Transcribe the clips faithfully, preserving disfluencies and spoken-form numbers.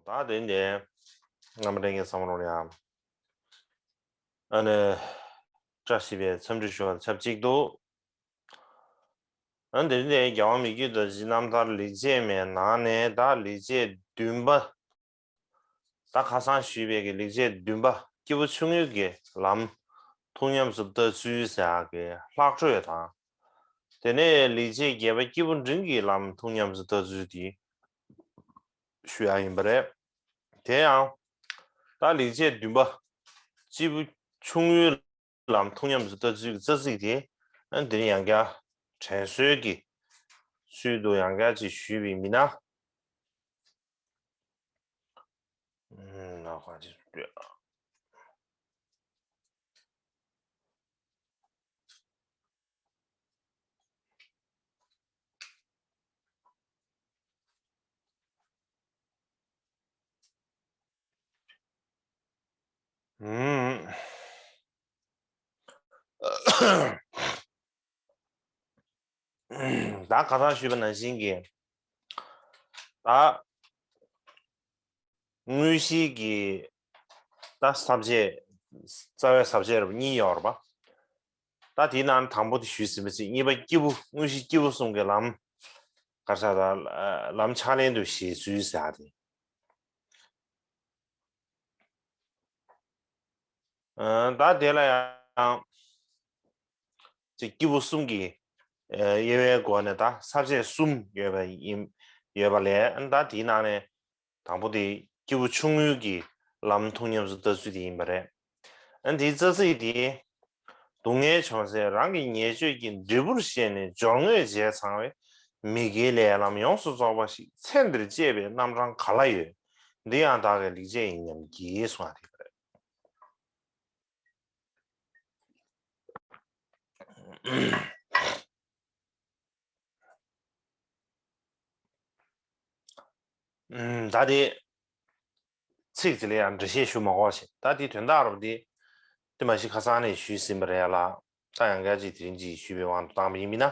ད་དེ་འདི་རྣམ་པ་ལྷན་རྒྱས་ཚང་མ་ལོ་ཡང་ཨ་ནི་བཀྲ་ཤིས་པའི་འཚམས་འདྲི་ཞུ་བ་ཆབས་ཅིག་ཏུ། ཨ་འདི་འདི་རྒྱལ་བ་མི་བསྐྱོད་རྡོ་རྗེ་རྣམ་ཐར་ལེགས་བྱས་མའི་ནང་ནས་ད་ལེགས་བྱས་བདུན་པ། ད་ཁ་སང་ཞུས་པའི་གི་ལེགས་བྱས་བདུན་པ་སྐྱེས་བུ་ཆུང་ངུའི་གི་ལམ་ཐུགས་ཉམས་སུ་བསྟར་ཚུལ་ཟེར་ཡག་གི་ལྷག་འཕྲོས་དང་། དེ་ནས་ལེགས་བྱས་བརྒྱད་པ་སྐྱེས་བུ་འབྲིང་གི་ལམ་ཐུགས་ཉམས་སུ་བསྟར་ཚུལ་དེ་ཞུ་ཡག་ཡིན་པ་རེད། དེ་ཡང་ད་ལེགས་བྱས་བདུན་པ་སྐྱེས་བུ་ཆུང་ངུའི་ལམ་ཐུགས་ཉམས་སུ་བསྟར་ཚུལ་གྱི་རྩ་ཚིག་དེ་ཨ་འདིར་ཡང་བསྐྱར་དྲན་གསོའི་གི་ཚུལ་དུ་ཡང་བསྐྱར་ཅིག་ཞུས་པའི་མི་སྣ། ཨུམ། ན་ག་ཅིག་ལྟོས། ཨུམ། ད་ག་ད་ཞུས་པ་ནང་བཞིན་གྱི་ད་དངོས་གཞིའི་གི་ད་ས་བཅད་རྩ་བའི་ས་བཅད་རབ་གཉིས་ཡོད་རེད་པ། ད་དེའི་ནང་དང་པོ་དེ་ཞུས་ཟིན་པ་ཚིག་གཉིས་པ་སྐྱེས་བུ་དངོས་གཞི་སྐྱེས་བུ་གསུམ་གྱི་ལམ་ག་ས་ད་ལམ་ཕྱག་ལེན་དུ་བཞེས་ཚུལ་ཟེར་ཡག་དེ། ད་དེ་ལ་ཡང་ཅིག་སྐྱེས་བུ་གསུམ་གྱི་དབྱེ་བའི་སྒོ་ནས་ད་ས་བཅད་གསུམ་ཡོད་པ་ཡིན་ཡོད་པ་ལས་ད་དེའི་ནང་ནས་དང་པོ་དེ་སྐྱེས་བུ་ཆུང་ངུའི་གི་ལམ་ཐུགས་ཉམས་སུ་བསྟར་ཚུལ་དེ་ཡིན་པ་རེད། ཨ་དེའི་རྩ་ཚིག་དེ། སྡུག་བསྔལ་བྱུང་ཚེ་རང་གི་ཉེས་སྤྱོད་ཀྱི་འབྲས་བུར་ཤེས་ནས་སྦྱོར་དངོས་བྱས་ཚང་བའི་མི་དགེའི་ལས་ལམ་ཡོངས་སུ་རྫོགས་པ་ཞིག་ཚེ་འདིར་སྤྱད་པའི་རྣམ་གྲངས་ག་ལ་ཡོད། འདི་ཡང་བདག་གི་ལེགས་སྤྱད་ཡིན་སྙམ་བགྱིད་གསུངས་པ་དེ་རེད། ད་དེ་ཚིག་དེ་ལ་ཡང་འགྲེལ་བཤད་ཞུ་མ་དགོས་ཤིང་ད་དེ་དོན་དག་རབ་དེ་དེ་མ་གཞི་ཁ་སང་ནས་ཞུས་ཟིན་པ་རེད་ལ་ད་ཡང་བསྐྱར་ཅིག་དེ་རིང་ཅིག་ཞུས་པའི་དབང་དུ་བཏང་བ་ཡིན་མིན་ན།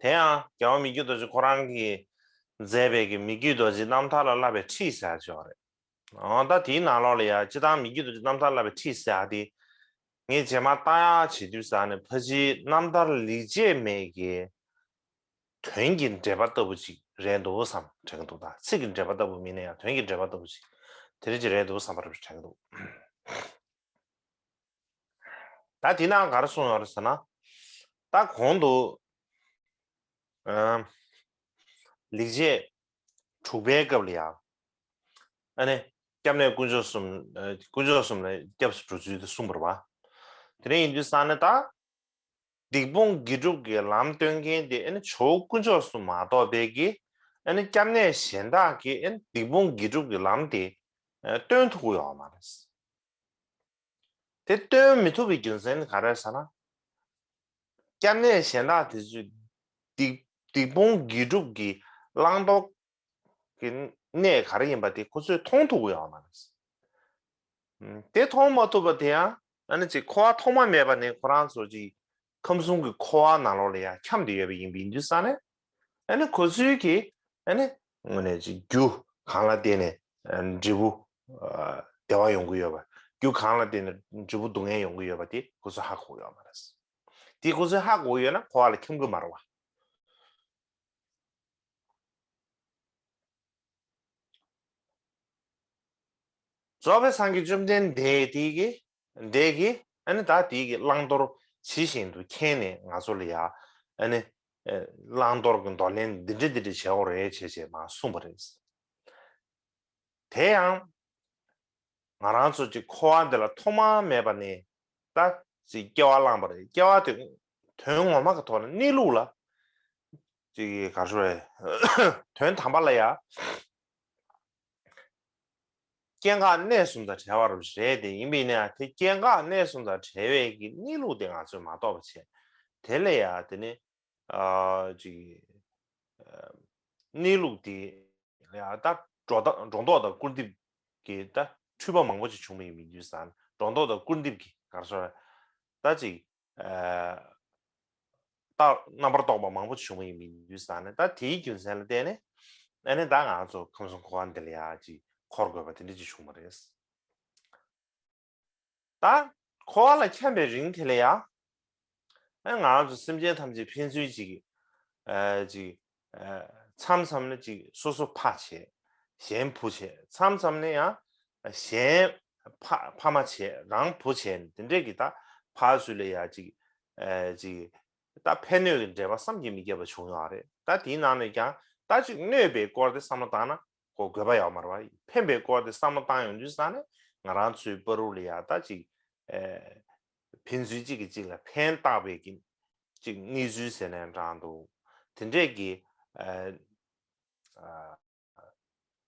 དེ་ཡང་རྒྱལ་བ་མི་བསྐྱོད་རྡོ་རྗེ་ཁོ་རང་གིས་མཛད་པའི་གི་མི་བསྐྱོད་རྡོ་རྗེ་རྣམ་ཐར་ལ་བསླབ་པའི་ཁྲིད་ཟེར་ཡག་ཅིག་ཡོད་རེད། འོ་ད་དེའི་ནང་ལོགས་ལ་ཡང་སྤྱིར་བཏང་མི་བསྐྱོད་རྡོ་རྗེ་རྣམ་ཐར་ལ་བསླབ་པའི་ཁྲིད་ཟེར་ཡག་དེ་ངས་རྗེས་མ་ལྟ་ཡག་བྱེད་དུས་ས་ནས་ཕལ་ཆེར་རྣམ་ཐར་ལེགས་བྱས་མའི་གི་དོན་གྱི་འགྲེལ་པ་ལྟ་བུ་ཅིག་རེད་འདུག་བསམ་དྲན་གྱི་འདུག་ད་ཚིག་གི་འགྲེལ་པ་ལྟ་བུ་མིན་ན་ཡང་དོན་གྱི་འགྲེལ་པ་ལྟ་བུ་ཅིག་དེ་རིགས་ཅིག་རེད་འདུག་བསམ་པ་རེད་དྲན་གྱི་འདུག་ད་དེ་ནང་ག་རེ་གསུངས་ཡོད་རེད་ཟེར་ན། ད་གོང་དུ་ཨ་ལེགས་བྱས་དྲུག་པའི་སྐབས་ལ་ཡང་ཨ་ནི་སྐྱབས་གནས་དཀོན་མཆོག་གསུམ་ཨ་དཀོན་མཆོག་གསུམ་ལ་སྐྱབས་སུ་འགྲོ་ཚུལ་དེ་གསུངས་པ་རེད་པ། དེ་ནས་ཡིན་དུས་ཙང་ནས་ད་སྡིག་སྤོང་དགེ་སྒྲུབ་ཀྱི་ལམ་སྟོན་མཁན་དེ་ཨ་ནི་ཇོ་བོ་དཀོན་མཆོག་གསུམ་མ་གཏོགས་པའི་གི་ཨ་ནི་སྐྱབས་གནས་གཞན་དག་གིས་ཨ་ནི་སྡིག་སྤོང་དགེ་སྒྲུབ་ཀྱི་ལམ་དེ་ཨ་སྟོན་ཐུབ་ཀྱི་ཡོད་མ་རེད། དེ་སྟོན་མི་ཐུབ་པའི་རྒྱུ་མཚན་ནི་ག་རེ་རེད་ཟེར་ན། སྐྱབས་གནས་གཞན་དག་དེ་ཚོས་སྡིག་སྡིག་སྤོང་དགེ་སྒྲུབ་ཀྱི་བླང་དོར་གྱི་གནས་ག་རེ་ཡིན་པ་དེ་ཁོ་ཚོས་མཐོང་ཐུབ་ཀྱི་ཡོད་མ་རེད། དེ་མཐོང་མ་ཐུབ་པ་དེ་ཡང་ཨ་ནི་ཅིག་འཁོར་བ་ཐོག་མ་མེད་པ་ནས་ཁོ་རང་ཚོ་ཅིག་ཁམས་གསུམ་གྱི་འཁོར་བ་ནང་ལོགས་ལ་ཡང་འཁྱམས་ཏེ་ཡོད་པ་ཡིན་པ་ཡིན་དུས་ཙང་ནས་ཨ་ནི་ཁོ་ཚོའི་གི་ཨ་ནི་དངོས་གནས་ཅིག་རྒྱུ་གང་ལ་བརྟེན་ནས་འབྲས་བུ་བདེ་བ་ཡོང་གི་ཡོད་པ། རྒྱུ་གང་ལ་བརྟེན་ནས་འབྲས་བུ་སྡུག་བསྔལ་ཡོང་གི་ཡོད་པ་དེ་ཁོ་ཚོས་ཧ་གོ་ཡོད་མ་རེད། དེ་ཁོ་ཚོས་ཧ་གོ་ཡོད་ན་འཁོར་བ་ལ་འཁྱམས་གི་མ་རེད་བ། རྫོགས་པའི་སངས་རྒྱས་བཅོམ་ལྡན་འདས་དེ་གིས་འདས་ཀྱིས་ཨ་ནི་ད་དེ་གི་བླང་དོར་ཇི་བཞིན་དུ་མཁྱེན་ནས་ང་ཚོ་ལ་ཡ་ཨ་ནི་བླང་དོར་གྱི་འདོར་ལེན་འདི་འདྲ་འདི་འདྲ་བྱེད་དགོས་རེད་བྱས་བྱས་མར་གསུངས་པ་རེད། དེ་ཡང་ང་རང་ཚོ་ཅིག་འཁོར་བ་འདི་ལ་ཐོག་མ་མེད་པ་ནས་ད་ཅིག་སྐྱེ་བ་བླངས་པ་རེད། སྐྱེ་བ་དེ་དོན་ངོ་མ་གི་ཐོག་ནས་གནས་ལུགས་ལ་ཅིག་ག་རེ་ཞུ་དགོས་རེད། དོན་དམ་པ་ལ་ཡ་སྐྱེ་འགག་གནས་གསུམ་དང་བྲལ་བ་རུ་རེད་དེ་ཡིན་པས་ན་དེ་སྐྱེ་འགག་གནས་གསུམ་དང་བྲལ་བའི་གི་གནས་ལུགས་དེ་ང་ཚོས་མ་རྟོགས་པ་བྱས་དེ་ལ་ཡ་དེ་ནི་ཨ་ཅིག་ཨ་གནས་ལུགས་དེ་ཡ་ད་སྒྲོ་ད་སྒྲོ་འདོགས་དང་སྐུར་འདེབས་ཀྱི་ད་ འཁྲུལ་པ་མང་པོ་ཅིག་བྱུང་བ་ཡིན་མིན་དུས་ཙང་སྒྲོ་འདོགས་དང་སྐུར་འདེབས་ཀྱི་ག་རེ་ཟེར་ད་ཅིག་ད་རྣམ་པར་རྟོག་པ་མང་པོ་ཅིག་བྱུང་བ་ཡིན་མིན་དུས་ཙང་ནས་ད་དེའི་རྒྱུ་མཚན་ལ་བརྟེན་ནས་ཨ་ནི་ད་ང་ཚོ་ཁམས་གསུམ་འཁོར་བ་འདི་ལ་ཡ་ཅིག་འཁོར་དགོས་པ་དེ་འདྲ་ཅིག་བྱུང་བ་རེད། ད་འཁོར་བ་ལ་འཁྱམས་པའི་རིང་དེ་ལ་ཡ། ཨ་ང་རང་ཚོ་སེམས་ཅན་ཐམས་ཅད་ཕན་ཚུན་གཅིག་ཨ་ཅིག་ཨ་མཚམས་མཚམས་ནས་ཅིག་སོ་སོ་ཕ་བྱས། གཞན་བུ་བྱས། མཚམས་མཚམས་ནས་ཡང་གཞན་ཕ་ཕ་མ་བྱས། རང་བུ་བྱས་ནས་དེ་འདྲས་ཀྱི་ད་ཕར་ཚུར་ལ་ཡ་ཅིག་ཨ་ཅིག་ད་ཕན་གནོད་ཀྱི་འབྲེལ་བ་བསམ་གྱིས་མི་ཁྱབ་པ་བྱུང་ཡོད་རེད། ད་དེའི་ནང་ནས་ཀྱང་ད་ཅིག་གནོད་པའི་སྐོར་དེ་བསམ་བློ་བཏང་ན། ཁོ་དགོས་པ་ཡོད་མ་རེད་བ། ཕན་པའི་སྐོར་དེ་བསམ་བློ་བཏང་ཡོང་དུས་ཙང་ནས་ང་རང་ཚོའི་བར་དུ་ལ་ཡ་ད་ཅིག་ཨེ་ཕན་ཚུན་གཅིག་གིས་གཅིག་ལ་ཕན་བཏགས་པའི་གི་ཅིག་གནས་ཚུལ་ཟེར་ནའང་འདྲ་འདུག་དེ་འདྲས་ཀྱི་ཨེ་ཨ་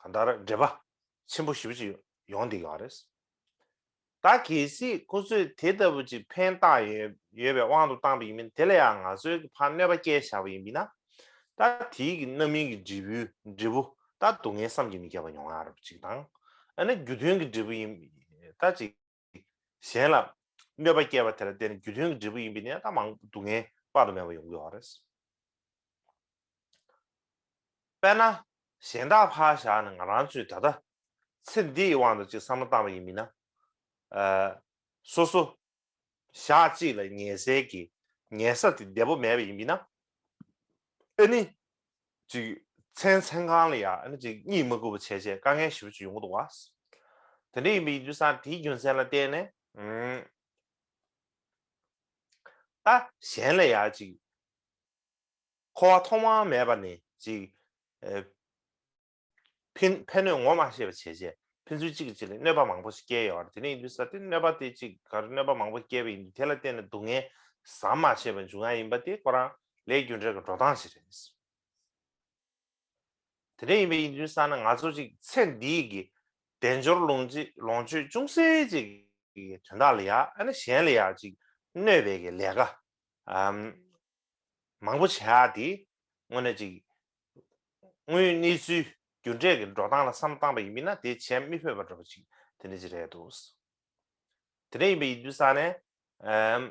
གང་ལྟར་འབྲེལ་བ་ཆེན་པོ་ཞེ་པོ་ཅིག་ཡོང་བསྡད་ཡོད་རེད། ད་གལ་སྲིད་ཁོ་ཚོས་དེ་ལྟ་བུ་ཅིག་ཕན་བཏགས་ཡོད་ཡོད་པའི་དབང་དུ་བཏང་པ་ཡིན་མིན་དེ་ལ་ཡང་ང་ཚོས་ཕར་གནོད་པ་སྐྱེལ་བཞག་པ་ཡིན་པས་ན། ད་དེའི་གི་རྣམ་སྨིན་གྱི་འབྲས་བུ་འབྲས་བུ་ད་སྡུག་བསྔལ་བསམ་གྱིས་མི་ཁྱབ་པ་མྱོང་ཡ་རབས་ཅིག་དང་། ཨ་ནི་རྒྱུ་མཐུན་གྱི་འབྲས་བུ་ཡིན་ད་ཅིག་གཞན་ལ་གནོད་པ་སྐྱེལ་བ་དེ་ལ་བརྟེན་ནས་རྒྱུ་མཐུན་གྱི་འབྲས་བུ་ཡིན་པས་ན་ད་མང་སྡུག་བསྔལ་དཔག་ཏུ་མེད་པ་ཡོང་གི་ཡོད་རེད། དཔེར་ན། གཞན་དག་ཕར་བཞག་ནས་ང་རང་ཚོས་ད་ལྟ་ཚེ་འདིའི་དབང་དུ་ཅིག་བསམ་བློ་བཏང་བ་ཡིན་མིན་ན། ཨ་སོ་སོ་ཞག་གཅིག་ལ་ཉལ་སའི་གི་ཉལ་ས་དེ་བདེ་པོ་མེད་པ་ཡིན་མིན་ན། ཨ་ནི་ཅིག་མཚན་མཚན་གང་ལ་ཡ་ཨ་ནི་ཅིག་གཉིད་མ་ཁུག་པ་བྱས་བྱས་དཀའ་ངལ་ཞེ་པོ་ཅིག་ཡོང་གི་འདུག་བ། དེ་འདྲ་ཡིན་པ་ཡིན་དུས་ཙང་དེའི་རྒྱུ་མཚན་ལ་བརྟེན་ནས་ཨུམ་ད་གཞན་ལ་ཡ་ཅིག་འཁོར་བ་ཐོག་མ་མེད་པ་ནས་ཅིག་ཨེ་ཕན་ཕན་གནོད་ངོ་མ་ཤེས་པ་བྱས་བྱས་ཕན་ཚུན་གཅིག་གིས་གཅིག་ལ་གནོད་པ་མང་པོ་ཞིག་སྐྱེལ་ཡོད་རེད། དེ་ནས་ཡིན་དུས་ས་དེ་གནོད་པ་དེ་གཅིག་ག་རེ་གནོད་པ་མང་པོ་སྐྱེལ་བ་ཡིན་དུས་དེ་ལ་བརྟེན་ནས་སྡུག་བསྔལ་ཟམ་མ་ཆད་པ་འབྱུང་ཡ་ཡིན་པ་དེ་ཁོ་རང་ལས་རྒྱུ་འབྲས་ཀྱི་འགྲོ་སྟངས་ཤིག་རེད། དེ་འདྲ་ཡིན་པ་ཡིན་དུས་ས་ན་ང་ཚོ་གཅིག་ཚེ་འདིའི་གི་དལ་འབྱོར་ལོངས་སྤྱོད་ལོངས་སྤྱོད་ཅུང་ཟད་ཅིག་གི་དོན་དག་ལ་ཡ་ཨ་ནི་གཞན་ལ་ཡ་གཅིག་གནོད་པའི་གི་ལས་ཀ་ཨམ། མང་པོ་བྱ་ཡག་དེ་དངོས་གནས་ཅིག་དངོས་ཡོད་གནས་ཚུལ་རྒྱུ་འབྲས་ཀྱི་འགྲོ་སྟངས་ལ་བསམ་བཏང་པ་ཡིན་མིན་ན་དེ་བྱེད་མི་ཕོད་པ་འདྲ་པོ་ཅིག་དེ་འདྲ་ཅིག་རེད་འདུག་དེ་འདྲ་ཡིན་པ་ཡིན་དུས་ས་ནས་ཨམ།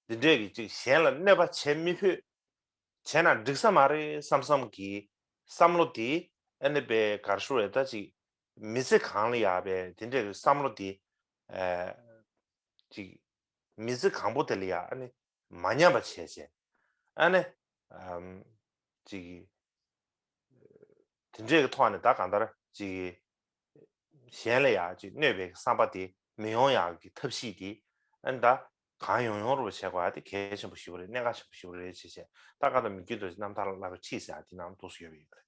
འདི་འདྲས་ཀྱི་ཅིག་གཞན་ལ་གནོད་པ་བྱེད་མི་ཕོད། བྱས་ན་འགྲིག་ས་མ་རེད་བསམ་བསམ་གྱི་བསམ་བློ་དེ་ཨ་ནི་པའི་གར་ཤོར་བའི་ད་ཅིག་མི་ཚེ་གང་ལ་ཡ་པའི་དེ་འདྲས་ཀྱི་བསམ་བློ་དེ་ཨ་ཅིག་མི་ཚེ་གང་པོ་དེ་ལ་ཡ་ཨ་ནི་མ་ཉམས་པ་བྱས་བྱས་ཨ་ནི་ཨམ་ཅིག་དེ་འདྲས་ཀྱི་ཐོག་ནས་ད་གང་ལྟར་ཅིག་གཞན་ལ་ཡང་ཅིག་གནོད་པའི་བསམ་པ་དེ་མི་ཡོང་ཡག་གི་ཐབས་ཤེས་དེ་ཨ་ནི་ད་གང་ཡོང་ཡོང་རུ་བྱེད་དགོས་ཡ་དེ་གལ་ཆེན་པོ་ཞིག་རེད། གནད་འགག་ཆེན་པོ་ཞིག་རེད་ཅེས་བྱས་ད་ག་ད་མི་རྒྱུད་དུ་རྣམ་ཐར་བསླབ་པའི་ཁྲིད་ཟེར་ཡ་དེ་ནང་འདུག་སེ་ཡོད་པ་ཡིན་པ་རེད།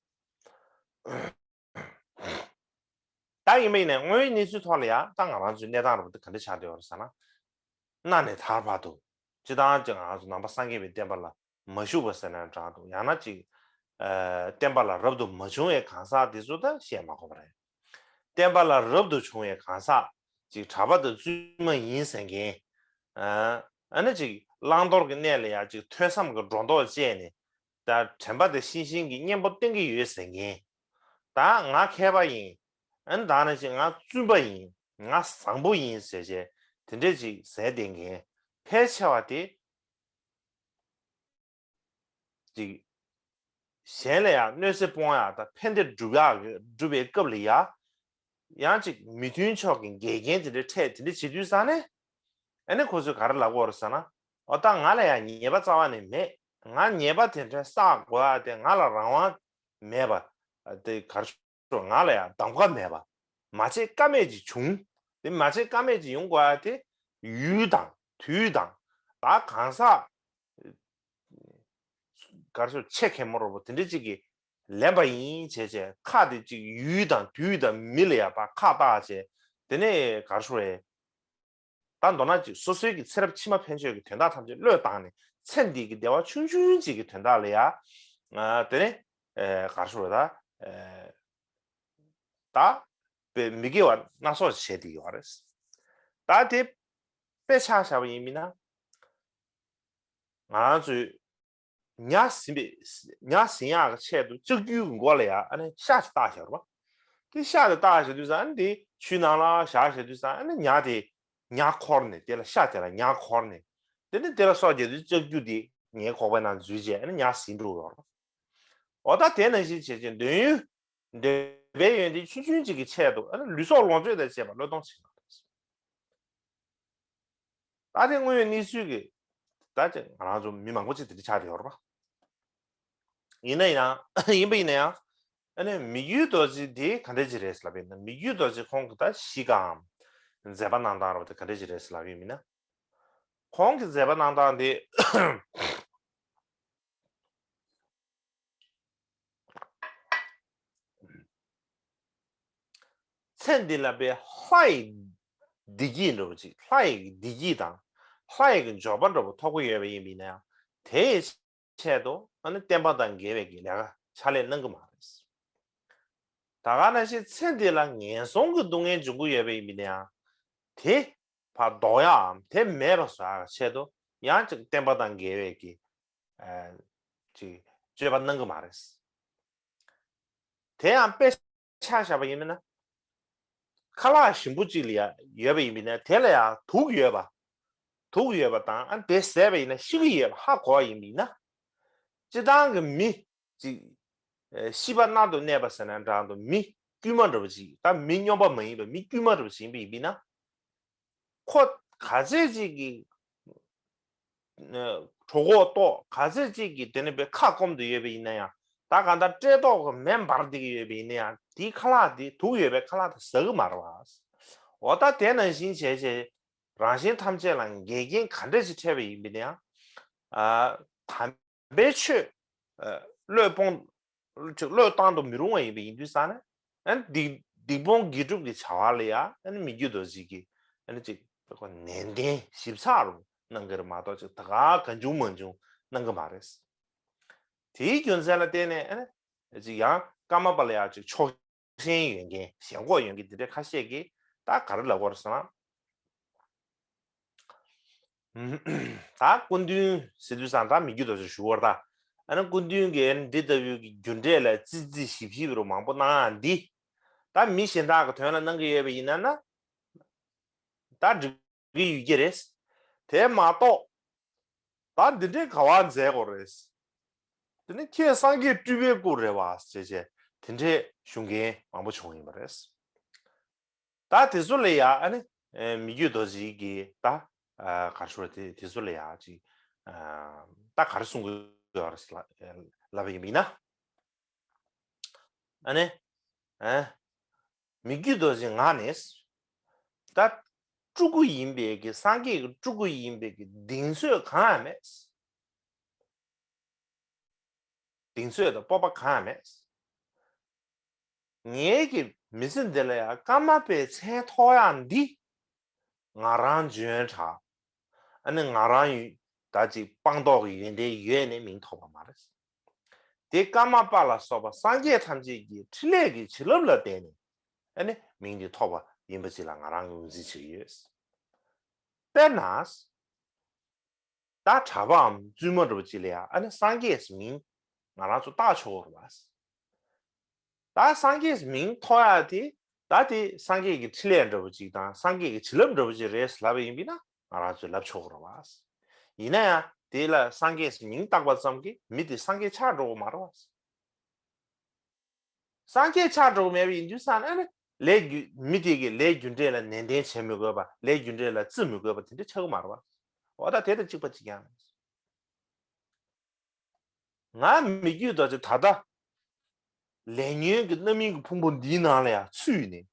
ད་ཡིན་པ་ཡིན་ནའི་དངོས་ཡོད་གནས་ཚུལ་ཐོག་ལ་ཡ་ད་ང་རང་ཚོའི་གནས་སྟངས་རུ་དེ་ག་འདྲ་ཆགས་བསྡད་ཡོད་རེད་ཟེར་ན། གནའ་ནས་ད་བར་དུ་སྤྱིར་བཏང་ཅིག་ང་ཚོ་ནང་པ་སངས་རྒྱས་པའི་བསྟན་པ་ལ་མ་ཞུགས་པ་ཟེར་ན་འདྲ་འདུག་ཡང་ན་ཅིག་ཨ་བསྟན་པ་ལ་རབ་ཏུ་མ་བྱུང་བའི་གང་ཟག་དེ་ཚོ་ད་བཤད་མ་དགོས་པ་རེད། བསྟན་པ་ལ་རབ་ཏུ་བྱུང་བའི་གང་ཟག་ཅིག་གྲྭ་པ་དང་བཙུན་མ་ཡིན་ཟེར་མཁན། ཨ་ཨ་ནི་ཅིག་བླང་དོར་གྱི་གནས་ལ་ཡང་ཅིག་ཐོས་བསམ་གྱི་སྒྲོ་འདོགས་བཅད་ནས་ད་དྲན་པ་དེ་ཤིང་ཤིང་གི་གཉེན་པོ་བསྟེན་གྱི་ཡོད་ཟེར་མཁན། ད་ང་མཁས་པ་ཡིན། ཨ་ནི་ད་ནི་ཅིག་ང་བཙུན་པ་ཡིན། ང་བཟང་པོ་ཡིན་ཟེར་བྱས་དེ་འདྲས་ཅིག་ཟེར་བསྡད་མཁན་ཕལ་ཆེ་བ་དེ་ཅིག་གཞན་ལ་ཡང་གནོད་འཚེ་སྤོང་ཡག་དང་ཕན་བདེ་སྒྲུབ་ཡག་གི་སྒྲུབ་པའི་སྐབས་ལ་ཡང་ཡང་ཅིག་མི་མཐུན་ཕྱོགས་ཀྱི་འགལ་རྐྱེན་དེ་འདྲ་འཕྲད་དེ་འདྲ་བྱེད་དུས་ཙང་ནས་ཨ་ནི་ཁོ་ཚོས་ག་རེ་ལབ་ཀྱི་ཡོད་རེད་ཟེར་ན། འོ་ད་ང་ལ་ཡང་ཉེས་པ་རྩ་བ་ནས་མེད། ང་ཉེས་པ་དེ་འདྲ་བསགས་དགོས་ཡག་དེ་ང་ལ་རང་དབང་མེད་པ་དེ་ག་རེ། ང་ལ་ཡང་གདམ་ག་མེད་པ། མ་བྱེད་ཀ་མེད་ཅིག་བྱུང་། དེ་མ་བྱེད་ཀ་མེད་ཅིག་ཡོང་དགོས་ཡ་དེ་ཡུལ་དང་དུས་དང་ད་གང་ཟག་ག་རེ་ཟེར་ཆེ་གེ་མོ་རོ་པོ་དེ་འདྲ་ཅིག་གིས་ལེན་པ་ཡིན་བྱས་བྱས་ཁ་དེ་ཅིག་ཡུལ་དང་དུས་དང་མི་ལ་ཡ་ཕར་ཁ་བཏགས་བྱས་དེ་ནས་ག་རེ་ཟེར་རེད། ད་མདོར་ན་ཅིག་སོ་སོའི་གི་ཚེ་རབས་ཕྱི་མ་ཕན་ཆོད་ཀྱི་དོན་དག་ཐམས་ཅད་བློས་བཏང་ནས་ཚེ་འདི་གི་བདེ་བ་ཆུང་ཆུང་ཅིག་གི་དོན་དག་ལ་ཡ། ཨ་དེ་ནས་ཨེ་ག་རེ་ཟེར་རེད་ད། ཨེ་ད་དཔེ་མི་དགེ་བ་སྣ་ཚོགས་ཤིག་བྱས་བསྡད་ཡོད་རེད། ད་དེ་དཔེ་ཆ་བཞག་པ་ཡིན་མིན་ན། ང་རང་ཚོའི་ ཉ་ཟིན་པའི་ཉ་ཟིན་ཡག་གི་ཆེད་དུ་ལྕགས་ཀྱུའི་མགོ་ལ་ཡ་ཨ་ནི་ཤ་ཞིག་བཏགས་བཞག་རེད་པ། དེ་ཤ་དེ་བཏགས་བཞག་དུས་ཙང་ཨ་ནི་དེ་ཆུའི་ནང་ལ་བཞག་བཞག་དུས་ཙང་ཨ་ནི་ཉ་དེ་ཉ་འཁོར་ནས་དེ་ལ་ཤ་དེ་ལ་ཉ་འཁོར་ནས་དེ་ནི་དེ་ལ་སྲོག་བསྐྱེད་དུས་ལྕགས་ཀྱུ་དེ་ངའི་ཁོག་པའི་ནང་འཛུལ་རྗེས་ཨ་ནི་ཉ་ཟིན་འགྲོ་ཡོད་རེད་པ། འོ་ད་དེ་ནང་བཞིན་བྱས་རྗེས་འདོད་ཡོན་འདོད་པའི་ཡོན་ཏན་ཆུང་ཆུང་ཅིག་གི་ཆེད་དུ་ཨ་ནི་ལུས་སྲོག་ལོངས་སྤྱོད་དང་བཅས་པ་བློས་གཏོང་བྱེད་ཀྱི་ཡོད་རེད། ད་དེ་དངོས་ཡོད་གནས་ཚུལ་གྱི་ད་ཅིག་ང་རང་ཚོ་མི་མང་པོ་ཅིག་དེ་འདྲ་ཆགས་བསྡད་ཡོད་རེད་པ། ཡིན་ན་ཡང་ཡིན་པ་ཡིན་ན་ཡང་ཨ་ནི་མི་བསྐྱོད་རྡོ་རྗེ་དེ་ག་འདྲ་ཅིག་རེད་ཟེར་ལབ་པ་ཡིན་ན། མི་བསྐྱོད་རྡོ་རྗེ་ཁོང་གི་ད་གཤིས་ཀའམ་མཛད་པ་གནང་སྟངས་རེད་པ། དེ་ག་འདྲ་ཅིག་རེད་ཟེར་ལབ་པ་ཡིན་ན། ཁོང་གི་མཛད་པ་གནང་སྟངས་དེ། ཚེ་འདི་ལ་པའི་ལྷ་ཡི་བདེ་སྐྱིད་འདྲ་པོ་ཅིག་ལྷ་ཡི་བདེ་སྐྱིད་དང་ལྷ་ཡི་འབྱོར་པ་འདྲ་པོ་ཐོབ་ཀྱི་ཡོད་པ་ཡིན་པ་ཡིན་ན་ཡང་དེའི་ཆེད་དུ་ཨ་ནི་བསྟན་པ་དང་འགལ་བའི་གི་ལས་ཀ་ཕྱག་ལས་གནང་གི་མ་རེད། ད་ག་ནང་བཞིན་ཚེ་འདི་ལ་ངན་སོང་གི་སྡུག་བསྔལ་འབྱུང་གི་ཡོད་པ་ཡིན་པ་ཡིན་ན་ཡང་དེ་ཕར་ལྡོག་ཡའམ་དེ་མེད་པ་བཟོ་ཡག་ཆེད་དུ་ཡང་ཅིག་བསྟན་པ་དང་འགལ་བའི་གི་ཅིག་སྤྱོད་པ་གནང་གི་མ་རེད། དེ་ཡང་དཔེ་ཆ་བཞག་པ་ཡིན་ན། ཁ་ལག་ཞིམ་པོ་ཅིག་ལ་ཡ་ཡོད་པ་ཡིན་པ་ཡིན་ན་དེ་ལ་ཡང་དུག་ཡོད་པ། དུག་ཡོད་པ་དང་ཨ་དེ་བཟས་པ་ཡིན་ན་ཤི་གི་ཡོད་པ་ཧ་གོ་བ་ཡིན་པ་ཡིན་ན། སྤྱིར་བཏང་གི་མི་ཅིག་ཤི་བ་མནར་དུ་གནས་པ་ཟེར་ན་འདྲ་འདུག་མི་དཀྱུས་མ་འདྲ་པོ་ཅིག་ད་མི་སྨྱོན་པ་མ་ཡིན་པ་མི་དཀྱུས་མ་འདྲ་པོ་ཅིག་ཡིན་པ་ཡིན་པ་ཡིན་ན། ཁོ་ག་ཚད་ཅིག་གི་གྲོད་ཁོག་ལྟོགས། ག་ཚད་ཅིག་གི་དེ་ནས་པའི་ཁ་སྐོམ་དུ་ཡོད་པ་ཡིན་ན་ཡང་། ད་གང་ལྟར་བཀྲེས་ལྟོགས་ཀྱི་མེ་འབར་བསྡད་ཀྱི་ཡོད་པ་ཡིན་ན་ཡང་དེའི་ཁ་ལག་དེ་དུག་ཡོད་པའི་ཁ་ལག་དེ་ཟ་གི་མ་རེད་པ། འོ་ད་དེ་ནང་བཞིན་བྱས་བྱས་རང་གཞན་ཐམས་ཅད་ལ་འགལ་རྐྱེན་ག་འདྲ་ཞིག་འཕྲད་པ་ཡིན་པ་ཡིན་ན་ཡང་། དམ་པའི་ཆོས་བློས་སྤོང་ཅིག་བློས་བཏང་དུ་མི་རུང་བ་ཡིན་པ་ཡིན་དུས་ཙང་ནས་ཨ་ནི་སྡིག་སྡིག་སྤོང་དགེ་སྒྲུབ་ཀྱི་བྱ་བ་ལ་ཡང་ཨ་ནི་མི་བསྐྱོད་རྡོ་རྗེ་གིས་ཨ་ནི་ཅིག་ནན་ཏན་ཞིབ་ཚགས་རུ་གནང་གི་རེད་མ་གཏོགས་ཅིག་ད་ག་གང་བྱུང་མང་བྱུང་གནང་གི་མ་རེད། དེའི་རྒྱུ་མཚན་ལ་བརྟེན་ནས་ཨ་ནི་ཅིག་ཡང་ཀརྨ་པ་ལ་ཡང་ཅིག་ཕྱོགས་ཞེན་ཡོད་མཁན་ཞེན་ཁོག་ཡོད་མཁན་དེ་འདྲ་ཁ་ཤས་ཀྱིས་ད་ག་རེ་ལབ་ཀྱི་ཡོད་རེད་ཟེར་ན། ད་སྐུ་མདུན་ཟེར་དུས་ཙང་ད་མི་བསྐྱོད་རྡོ་རྗེ་ཞུ་བར་ད། ཨ་ནི་སྐུ་མདུན་གྱིས་འདི་ལྟ་བུའི་གི་རྒྱུ་འབྲས་ལ་རྩིས་རྩིས་ཞིབ་ཞིབ་རུ་མང་པོ་གནང་ཡག་འདི། ད་མི་གཞན་དག་གི་དོན་ལ་གནང་གི་ཡོད་པ་ཡིན་ན་ན། ད་འགྲིག་གི་ཡོད་ཀྱི་རེད། དེ་མ་གཏོགས། ད་འདི་འདྲའི་ག་བ་མཛད་དགོས་རེད། དེ་ནི་ཁྱེད་སངས་རྒྱས་སྤྲུལ་པའི་སྐུ་རེད་པ་ཟེར་བྱས་དེ་འདྲའི་ཞུ་མཁན་མང་པོ་བྱུང་ཡིན་པ་རེད། ད་དེ་ཚོ་ལ་ཡ་ཨ་ནི་མི་བསྐྱོད་རྡོ་རྗེ་གིས་ད་ག་རེ་ཞུ་དགོས་རེད། དེ་དེ་ཚོ་ལ་ཡ་ཅིག་ད་ག་རེ་གསུང་གི་ཡོད་རེད་ལབ་པ་ཡིན་ན། ཨ་ནི་ཨ་མི་བསྐྱོད་རྡོ་རྗེ་ང་ནི་ད་སྤྲུལ་སྐུ་ཡིན་པའི་གི་སངས་རྒྱས་ཀྱི་སྤྲུལ་སྐུ་ཡིན་པའི་གི་གདེང་ཚོད་གང་ཡང་མེད། གདེང་ཚོད་དང་སྤོབས་པ་གང་ཡང་མེད། ངའི་གི་མི་ཚེ་འདི་ལ་ཡང་ཀརྨ་པའི་མཚན་ཐོགས་ཡག་འདི་ང་རང་འཇོན་དྲགས། ཨ་ནི་ང་རང་ཡུལ་ད་ཅིག་སྤངས་རྟོགས་ཀྱི་ཡོན་ཏན་ཡོད་ནས་མིང་ཐོགས་པ་མ་རེད། དེ་ཀརྨ་པ་ལ་སོགས་པ་སངས་རྒྱས་ཐམས་ཅད་ཀྱི་ཕྲིན་ལས་ཀྱི་བྱིན་རླབས་ལ་བརྟེན་ནས་ཨ་ནི་མིང་འདི་ཐོགས་པ་ཡིན་པ་ཅིག་ལ་ང་རང་ངོས་འཛིན་བྱེད་ཀྱི་ཡོད། དཔེར་ན། ད་གྲྭ་པའམ་བཙུན་མ་འདྲ་པོ་ཅིག་ལ་ཡང་ཨ་ནི་སངས་རྒྱས་མིང་ང་རང་ཚོ་བཏགས་ཆོག་གི་རེད་པ། ད་སངས་རྒྱས་མིང་ཐོགས་ཡག་དེ་ད་དེ་སངས་རྒྱས་ཀྱི་ཕྲིན་ལས་འདྲ་པོ་ཅིག་དང་སངས་རྒྱས་ཀྱི་བྱིན་རླབས་འདྲ་པོ་ཅིག་རེད་ལབ་པ་ཡིན་པས་ན་ང་རང་ཚོས་ལབ་ཆོག་གི་རེད་པ། ཡིན་ན་ཡང་དེ་ལ་སངས་རྒྱས་མིང་བཏགས་པ་ཙམ་གྱིས་མི་དེ་སངས་རྒྱས་ཆགས་འགྲོ་གི་མ་རེད་པ། སངས་རྒྱས་ཆགས་འགྲོ་གི་མེད་པ་ཡིན་དུས་ཙང་ཨ་ནི་ལས་རྒྱུ་མི་དེ་གི་ལས་རྒྱུ་འབྲས་ལ་ནན་ཏན་བྱེད་མི་དགོས་པ། ལས་རྒྱུ་འབྲས་ལ་བརྩི་མི་དགོས་པ་དེ་འདྲ་ཆགས་ཀྱི་མ་རེད་པ། འོ་ད་དེ་དང་གཅིག་པ་གཅིག་རྐྱང་རེད། ང་མི་བསྐྱོད་རྡོ་རྗེ་ད་ལྟ་ལས་ཉོན་གྱི་རྣམ་སྨིན་གྱི་ཕུང་པོ་འདིའི་ནང་ལ་ཡང་ཚུད་ནས་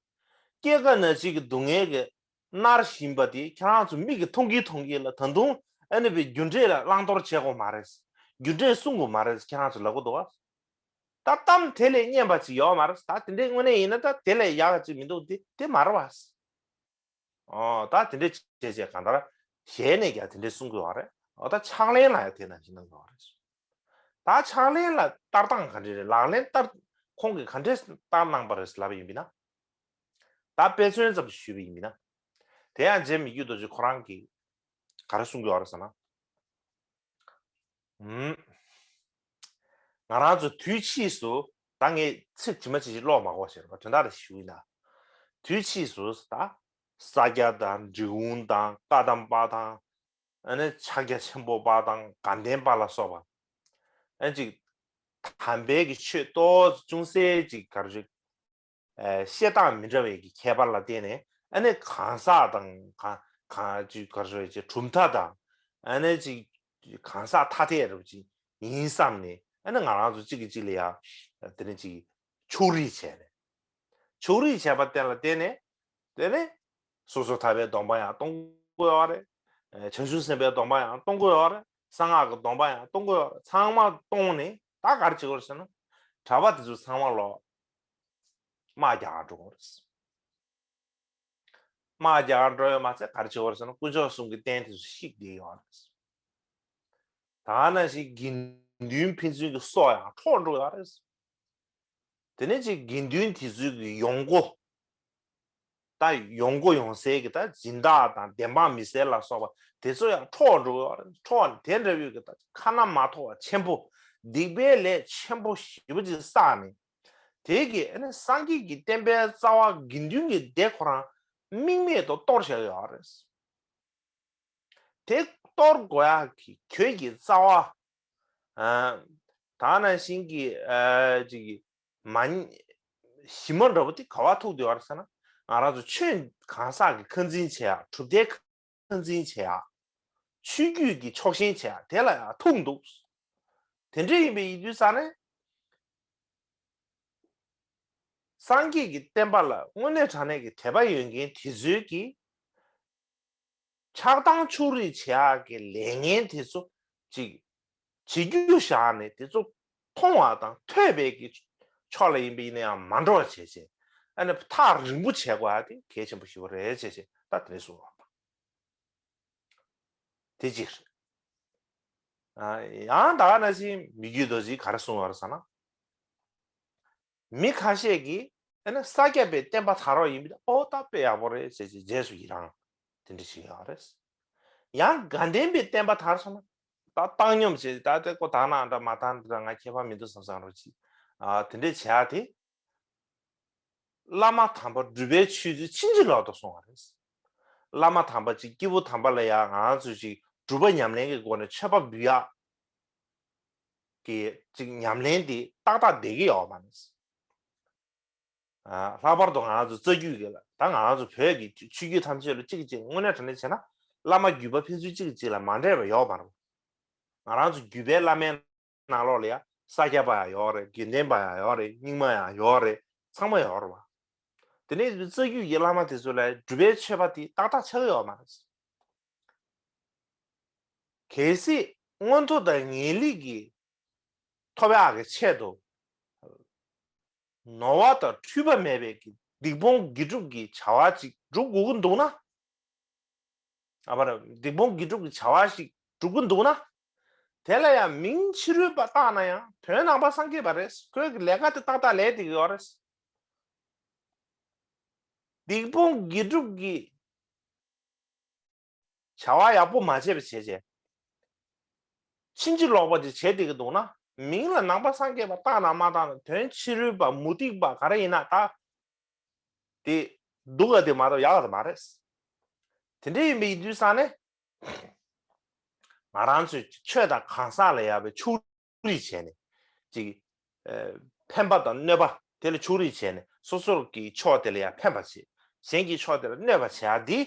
སྐྱེ་རྒ་ན་འཆི་གི་སྡུག་བསྔལ་གྱི་མནར་བཞིན་པ་དེ་ཁྱེད་རང་ཚོ་མིག་གིས་མཐོང་གིན་མཐོང་གིན་ལ་ད་དུང་ཨ་ནི་པའི་རྒྱུ་འབྲས་ལ་བླང་དོར་བྱེད་དགོས་མ་རེད། རྒྱུ་འབྲས་བསྲུང་དགོས་མ་རེད་ཁྱེད་རང་ཚོ་ལབ་གི་འདུག་བ། ད་གཏམ་དེ་ལས་སྙན་པ་ཅིག་ཡོད་མ་རེད། ད་དེ་འདྲའི་དངོས་གནས་ཡིན་ན་ད་དེ་ལས་ཡག་ཅིག་མི་འདུག་དེ་དེ་མ་རེད་བ། ཨོ་ད་དེ་འདྲ་བྱས་བྱས་གང་ལྟར་ཞལ་ནས་ཀྱང་དེ་འདྲ་གསུང་གི་ཡོད་རེད། ཨོ་ད་ཕྱག་ལེན་ལ་ཡང་དེ་ནང་བཞིན་གནང་གི་ཡོད་རེད། ད་ཕྱག་ལེན་ལ་བསྟར་སྟངས་ག་འདྲ་རེད། ལག་ལེན་བསྟར་ཁོང་གིས་ག་འདྲ་བསྟར་གནང་པ་རེད་ལབ་པ་ཡིན་པས་ན། ད་དཔེ་མཚོན་ཙམ་ཞུས་པ་ཡིན་པས་ན། དེ་ཡང་རྗེ་མི་བསྐྱོད་རྡོ་རྗེ་ཁོ་རང་གིས་ག་རེ་གསུང་གི་ཡོད་རེད་ཟེར་ན། ཨུམ། ང་རང་ཚོ་དུས་ཕྱིས་སུ་ད་ངས་ཚིག་ཇི་མ་ཇི་བཞིན་ཀློག་མ་དགོས་ཟེར་བ་དོན་དག་རེ་ཞུ་ཡིན་ད། དུས་ཕྱིས་སུ་ད་ས་སྐྱ་དང་འབྲི་གུང་དང་བཀའ་གདམས་པ་དང་། ཨ་ནི་ཕྱག་རྒྱ་ཆེན་པོ་པ་དང་དགའ་ལྡན་པ་ལ་སོགས་པ། ཨ་ནི་ཅིག་དམ་པའི་གི་ཆོས་ཏོག་ཙམ་ཅུང་ཟད་ཅིག་ག་རེ་ཞུ། ཨ་བཤད་སྟངས་མི་འདྲ་བའི་གི་ཁྱད་པར་ལ་བརྟེན་ནས་ཨ་ནི་གང་ཟག་དང་གང་གང་ཅིག་ག་རེ་ཞུ་ཅིག་གྲུབ་མཐའ་དང་ཨ་ནི་ཅིག་གང་ཟག་ཐ་དད་རུ་ཅིག་ཡིན་བསམ་ནས། ཨ་ནི་ང་རང་ཚོ་གཅིག་གིས་གཅིག་ལ་ཡ་དེ་ནི་ཅིག་ཕྱོགས་རིས་བྱས་ནས། ཕྱོགས་རིས་བྱས་པ་དེ་ལ་བརྟེན་ནས། དེ་ནས་སོ་སོར་ཐར་པའི་སྡོམ་པ་ཡང་གཏོང་དགོས་པ་རེད། ཨེ་བྱང་ཆུབ་སེམས་དཔའི་སྡོམ་པ་ཡང་གཏོང་དགོས་པ་རེད། གསང་སྔགས་ཀྱི་སྡོམ་པ་ཡང་གཏོང་དགོས་པ་རེད། ཚང་མ་གཏོང་ནས་ད་ག་རེ་བྱེད་དགོས་རེད་ཟེར་ན། གྲྭ་པ་དེ་ཚོ་ཚང་མ་ལོ་དམག་རྒྱག་ག་འགྲོ་དགོས་རེད། དམག་རྒྱག་ག་འགྲོ་ཡོད་མ་ཚད་ག་རེ་བྱེད་དགོས་རེད་ཟེར་ན། དཀོན་མཆོག་གསུམ་གྱི་རྟེན་དེ་ཚོ་བཤིག་བསྡད་ཡོད་རེད། ད་ནང་བཞིན་དགེ་འདུན་ཕན་ཚུན་གྱི་སྲོག་ཡང་འཕྲོག་འགྲོ་ཡོད་རེད། དེ་ནས་ཅིག་དགེ་འདུན་དེ་ཚོའི་གི་ཡོང་སྒོ། ད་ཡོང་སྒོ་ཡོང་སའི་གི་ད་སྦྱིན་བདག་དང་བདེན་དཔང་མི་སེར་ལ་སོགས་པ་དེ་ཚོ་ཡང་འཕྲོག་འགྲོ་གི་ཡོད་རེད། འཕྲོག་ནས་དེ་འདྲ་བའི་གི་ད་ཁ་ན་མ་ཐོ་བ་ཆེན་པོ། སྡིག་པའི་ལས་ཆེན་པོ་ཞེ་པོ་ཅིག་བསགས་ནས། དེ་གི་ཨ་ནི་སངས་རྒྱས་ཀྱི་བསྟན་པའི་རྩ་བ་དགེ་འདུན་གྱི་སྡེ་ཁོ་རང་རྨེག་མེད་དུ་གཏོར་བཞག་ཡོད་རེད། དེ་གཏོར་དགོས་ཡག་གི་ཁྱོད་ཀྱི་རྩ་བ། ཨ། ད་ནང་བཞིན་གྱི་ཨ་ཅིག་གི་མ་ཉེས་ཞི་མ་འདྲ་བོ་དེ་ག་བ་ཐུག་བསྡད་ཡོད་རེད་ཟེར་ན། ང་རང་ཚོ་ཆོས་གང་ཟག་གི་ཁ་འཛིན་བྱེད་ཡག་གྲུབ་མཐའི་ཁ་འཛིན་བྱེད་ཡག་ཆོས་བརྒྱུད་ཀྱི་ཕྱོགས་ཞེན་བྱེད་ཡག་དེ་ལ་ཡང་ཐུག་འདུག་དེ་འདྲ་ཡིན་པའི་ཡིན་དུས་ཙང་ནས། སངས་རྒྱས་ཀྱི་བསྟན་པ་ལ་དངོས་གནས་དྲང་གནས་ཀྱི་དད་པ་ཡོད་མཁན་དེ་ཚོའི་གི་ཆགས་སྡང་ཕྱོགས་རིས་བྱེད་ཡག་གི་ལས་ངན་དེ་ཚོ་ཅིག་བྱེད་རྒྱུ་བཞག་ནས། དེ་ཚོ་མཐོང་བ་དང་ཐོས་པའི་གི་ཕྱོགས་ལ་ཡིན་པ་ཡིན་ན་ཡང་མ་འགྲོ་བ་བྱས་བྱས། ཨ་ནི་ཐག་རིང་པོ་བྱེད་དགོས་ཡག་དེ་གལ་ཆེན་པོ་ཞིག་རེད་བྱས་བྱས། ད་དེ་རེད་གསུངས་པ། དེ་གཅིག་རེད། ཨ། ཡང་ད་ག་ནང་བཞིན་མི་བསྐྱོད་རྡོ་རྗེས་ག་རེ་གསུངས་ཡོད་རེད་ཟེར་ན། མི་ཁ་ཤས་ཀྱིས་ཨ་ནི་ས་སྐྱ་པའི་བསྟན་པ་དར་བ་ཡིན་པས། ཨོ་ད་དཔེ་ཡག་པོ་རེད་ཟེར་བྱས་རྗེས་སུ་ཡི་རང་དེ་འདྲ་ཞིག་ཡོད་རེད། ཡང་དགའ་ལྡན་པའི་བསྟན་པ་དར་སོང་ན་ད་བཏང་སྙོམས་བྱས། ད་དེ་ཀོ་དར་ན་འདྲ་མ་དར་འདྲ་ང་ཁྱད་པར་མི་འདུག་བསམ་བསམ་རོགས་གྱིས། ཨ། དེ་འདྲས་བྱས་ཏེ། བླ་མ་དམ་པ་སྒྲུབ་པའི་ཆོས་ཚུལ་ཕྱིན་ཅི་ལོག་ཏུ་སོང་བ་རེད། བླ་མ་དམ་པ་ཅིག་སྐྱེས་བུ་དམ་པ་ལ་ཡང་ང་ཚོས་ཅིག་སྒྲུབ་པ་ཉམས་ལེན་གྱི་སྒོ་ནས་མཆོད་པ་འབུལ་ཡག་གི་ཅིག་ཉམས་ལེན་དེ་ཏག་ཏག་བསྡད་ཀྱི་ཡོད་མ་རེད། ཨ། ལྷག་པར་དུ་ང་ཚོ་རྩ་རྒྱུད་ཀྱི་ལ་ད་ང་ཚོ་བོད་ཀྱི་ཆོས་བརྒྱུད་ཐམས་ཅད་ལ་གཅིག་གཅིག་དངོས་གནས་དྲང་གནས་བྱས་ན་བླ་མ་བརྒྱུད་པ་ཕན་ཚུན་གཅིག་གཅིག་ལ་མ་འདྲེས་པ་ཡོད་མ་རེད། ང་རང་ཚོ་བརྒྱུད་པའི་བླ་མའི་ནང་ལོགས་ལ་ཡང་ས་སྐྱ་པ་ཡང་ཡོད་རེད། དགེ་ལྡན་པ་ཡང་ཡོད་རེད། རྙིང་མ་ཡང་ཡོད་རེད། ཚང་མ་ཡོད་རེད་བ། དེ་ནས་རྩ་རྒྱུད་ཀྱི་བླ་མ་དེ་ཚོ་ལ་སྒྲུབ་པའི་མཆོད་པ་དེ་ཏག་ཏག་ཆགས་ཀྱི་ཡོད་མ་རེད། གལ་སྲིད་མངོན་མཐོ་དང་ངེས་ལེགས་ཀྱི་ཐོབ་ཡག་གི་ཆེད་དུ་ནོར་བ་དང་འཁྲུལ་པ་མེད་པའི་གི་སྡིག་སྤོང་དགེ་སྒྲུབ་ཀྱི་བྱ་བ་ཅིག་སྒྲུབ་དགོས་ཀྱི་འདུག་ན། ཨ་པ་ར། སྡིག་སྤོང་དགེ་སྒྲུབ་ཀྱི་བྱ་བ་ཞིག་སྒྲུབ་ཀྱི་འདུག་ན། དེ་ལ་ཡང་མིང་ཕྱི་རོལ་པ་བཏགས་ན་ཡང་དོན་ནང་པ་སངས་རྒྱས་པ་རེད། ཁོའི་གི་ལས་ཀ་དེ་ཏག་ཏག་ལས་བསྡད་ཀྱི་ཡོད་རེད། སྡིག་སྤོང་དགེ་སྒྲུབ་ཀྱི་བྱ་བ་ཡག་པོ་མ་བྱས་པ་བྱས་བྱས། ཕྱིན་ཅི་ལོག་པ་ཅིག་བྱས་བསྡད་ཀྱི་འདུག་ན། མིང་ལ་ནང་པ་སངས་རྒྱས་པ་བཏགས་ན་མ་བཏགས་ན། དོན་ཕྱི་རོལ་པ་མུ་སྟེགས་པ་ག་རེ་ཡིན་ན་ད། དེ་སྡུག་ག་དེ་མ་གཏོགས་ཡག་ག་དེ་མ་རེད། དེ་འདྲ་ཡིན་པའི་ཡིན་དུས་ཙང་ནས། ང་རང་ཚོས་ཆོས་དང་གང་ཟག་ལ་ཡག་པའི་ཕྱོགས་རིས་བྱས་ནས། ཅིག་ཨ། ཕན་པ་དང་གནོད་པ་དེ་ལ་ཕྱོགས་རིས་བྱས་ནས། སོ་སོར་གྱི་ཕྱོགས་དེ་ལ་ཡང་ཕན་པ་བྱེད། གཞན་གྱི་ཕྱོགས་དེ་ལ་གནོད་པ་བྱེད་ཡག་འདི།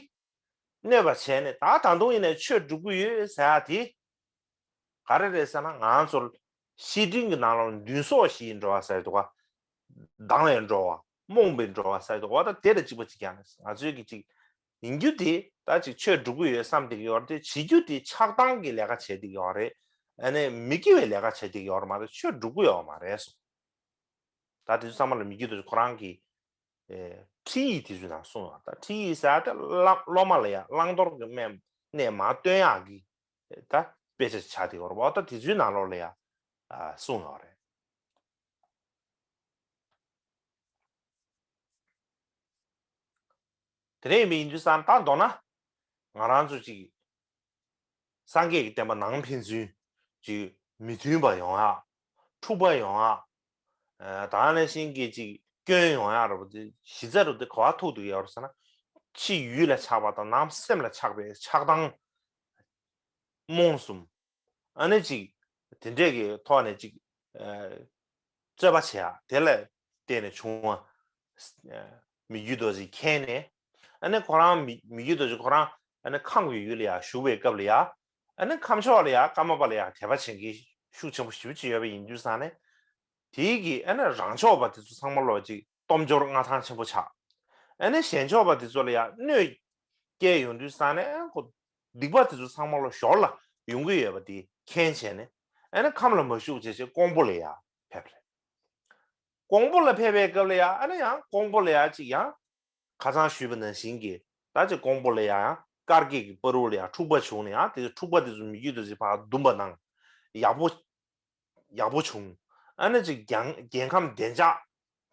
གནོད་པ་བྱས་ནས་ད་ད་དུང་ཡིན་ནའི་ཆོས་སྒྲུབ་ཀྱི་ཡོད་ཟེར་ཡག་དེ། ག་རེ་རེད་ཟེར་ན། ང་ཚོར་བཤེས་སྤྲིང་གི་ནང་ལ་མདུན་སོགས་ཞིག་འགྲོ་བ་ཟེར་འདུག་ག། སྡང་བའི་འགྲོ་བ། རྨོངས་པའི་འགྲོ་བ་ཟེར་འདུག་ག། ད་དེ་ལ་གཅིག་པ་གཅིག་རྐྱང་རེད། ང་ཚོའི་གི་གཅིག་ཡིན་རྒྱུ་དེ་ད་ཅིག་ཆོས་སྒྲུབ་ཀྱི་ཡོད་བསམ་བསྡད་ཀྱི་ཡོད་རེད་དེ། བྱེད་རྒྱུ་དེ་ཆགས་སྡང་གི་ལས་ཀ་བྱེད་བསྡད་ཀྱི་ཡོད་རེད། ཨ་ནི་མི་དགེ་བའི་ལས་ཀ་བྱེད་བསྡད་ཀྱི་ཡོད་རེད་མ་གཏོགས་ཆོས་སྒྲུབ་ཀྱི་ཡོད་མ་རེད་གསུངས། ད་དེ་ཚོ་ཚང་མ་ལ་མི་བསྐྱོད་རྡོ་རྗེ་ཁོ་རང་གི་ཨེ། ཁྲིད་ཡིག་དེ་ཚོའི་ནང་གསུངས་ཡོད། ད་ཁྲིད་ཡིག་ཟེར་ཡག་དེ་བླ་སློབ་མ་ལ་ཡང་བླང་དོར་གྱི་སྨན་གནས་མ་སྟོན་ཡག་གི་ད་དཔེ་ཆ་ཆགས་བསྡད་ཡོད་རེད་པ། ད་དེ་ཚོའི་ནང་ལོགས་ལ་ཡང་ཨ། གསུངས་ཡོད་རེད། དེ་འདྲ་ཡིན་པ་ཡིན་དུས་ཙང་ད་མདོར་ན་ང་རང་ཚོ་ཅིག་སངས་རྒྱས་ཀྱི་བསྟན་པ་ནང་ཕན་ཚུན་ཅིག་མི་མཐུན་པ་ཡོང་ཡག། འཁྲུག་པ་ཡོང་ཡག་ཨ་ད་ག་ནང་བཞིན་གྱི་ཅིག་སྐྱོན་ཡོང་ཡག་རེད་པ། དེ་གཞི་རྩ་རུ་དེ་ག་པར་ཐུག་བསྡད་ཡོད་རེད་ཟེར་ན། ཕྱི་ཡུལ་ལ་ཆགས་པ་དང་ནང་སེམས་ལ་ཆགས་པའི་ཆགས་སྡང་རྨོངས་གསུམ། ཨ་ནི་ཅིག་དེ་འདྲས་ཀྱི་ཐོག་ནས་ཅིག་ཨ་རྩོད་པ་བྱེད་ཡག་དེ་ལ་བརྟེན་ནས་བྱུང་བ། ཨ་མི་བསྐྱོད་རྡོ་རྗེ་མཁྱེན་ནས། ཨ་ནི་ཁོ་རང་མི་མི་བསྐྱོད་རྡོ་རྗེ་ཁོ་རང་ཨ་ནི་ཁམས་ཀྱི་ཡུལ་ལ་ཡར་བཞུགས་པའི་སྐབས་ལ་ཡ། ཨ་ནི་ཁམས་ཕྱོགས་ལ་ཡ་ཀརྨ་པ་ལ་ཡ་དད་པ་བྱེད་མཁན་ཤུགས་ཆེན་པོ་ཞེ་པོ་ཅིག་ཡོད་པ་ཡིན་དུས་ཙང་ནས། དེའི་གི་ཨ་ནི་རང་ཕྱོགས་པ་དེ་ཚོ་ཚང་མ་ལོ་ཅིག་སྟོབས་འབྱོར་མངའ་ཐང་ཆེན་པོ་ཆགས། ཨ་ནི་གཞན་ཕྱོགས་པ་དེ་ཚོ་ལ་ཡ་གནོད་སྐྱེལ་ཡོང་དུས་ཙང་ནས་ཨ་ཁོ་སྡིག་པ་དེ་ཚོ་ཚང་མ་ལོ་ཞོར་ལ་ཡོང་གི་ཡོད་པ་དེ་མཁྱེན་བྱས་ནས། ཨ་ནི་ཁམས་ལ་མ་བཞུགས་བྱས་བྱས་ཀོང་པོ་ལ་ཡ་ཕེབས་རེད། ཀོང་པོ་ལ་ཕེབས་པའི་སྐབས་ལ་ཡ་ཨ་ནི་ཡང་ཀོང་པོ་ལ་ཡ་ཅིག་ཡང་ཁ་སང་ཞུས་པ་ནང་བཞིན་གྱི་ད་ཅིག་ཀོང་པོ་ལ་ཡ་ཡང་དཀར་བགེགས་ཀྱི་བར་དུ་ལ་ཡ་འཁྲུག་པ་བྱུང་ནས། ཡང་དེ་འཁྲུག་པ་དེ་ཚོ་མི་བསྐྱོད་རྡོ་རྗེ་ཕར་བརྡུངས་པ་དང་ཡག་པོ་ཡག་པོ་བྱུང་། ཨ་ནི་ཅིག་རྒྱང་རྒྱལ་ཁམས་བདེ་འཇགས།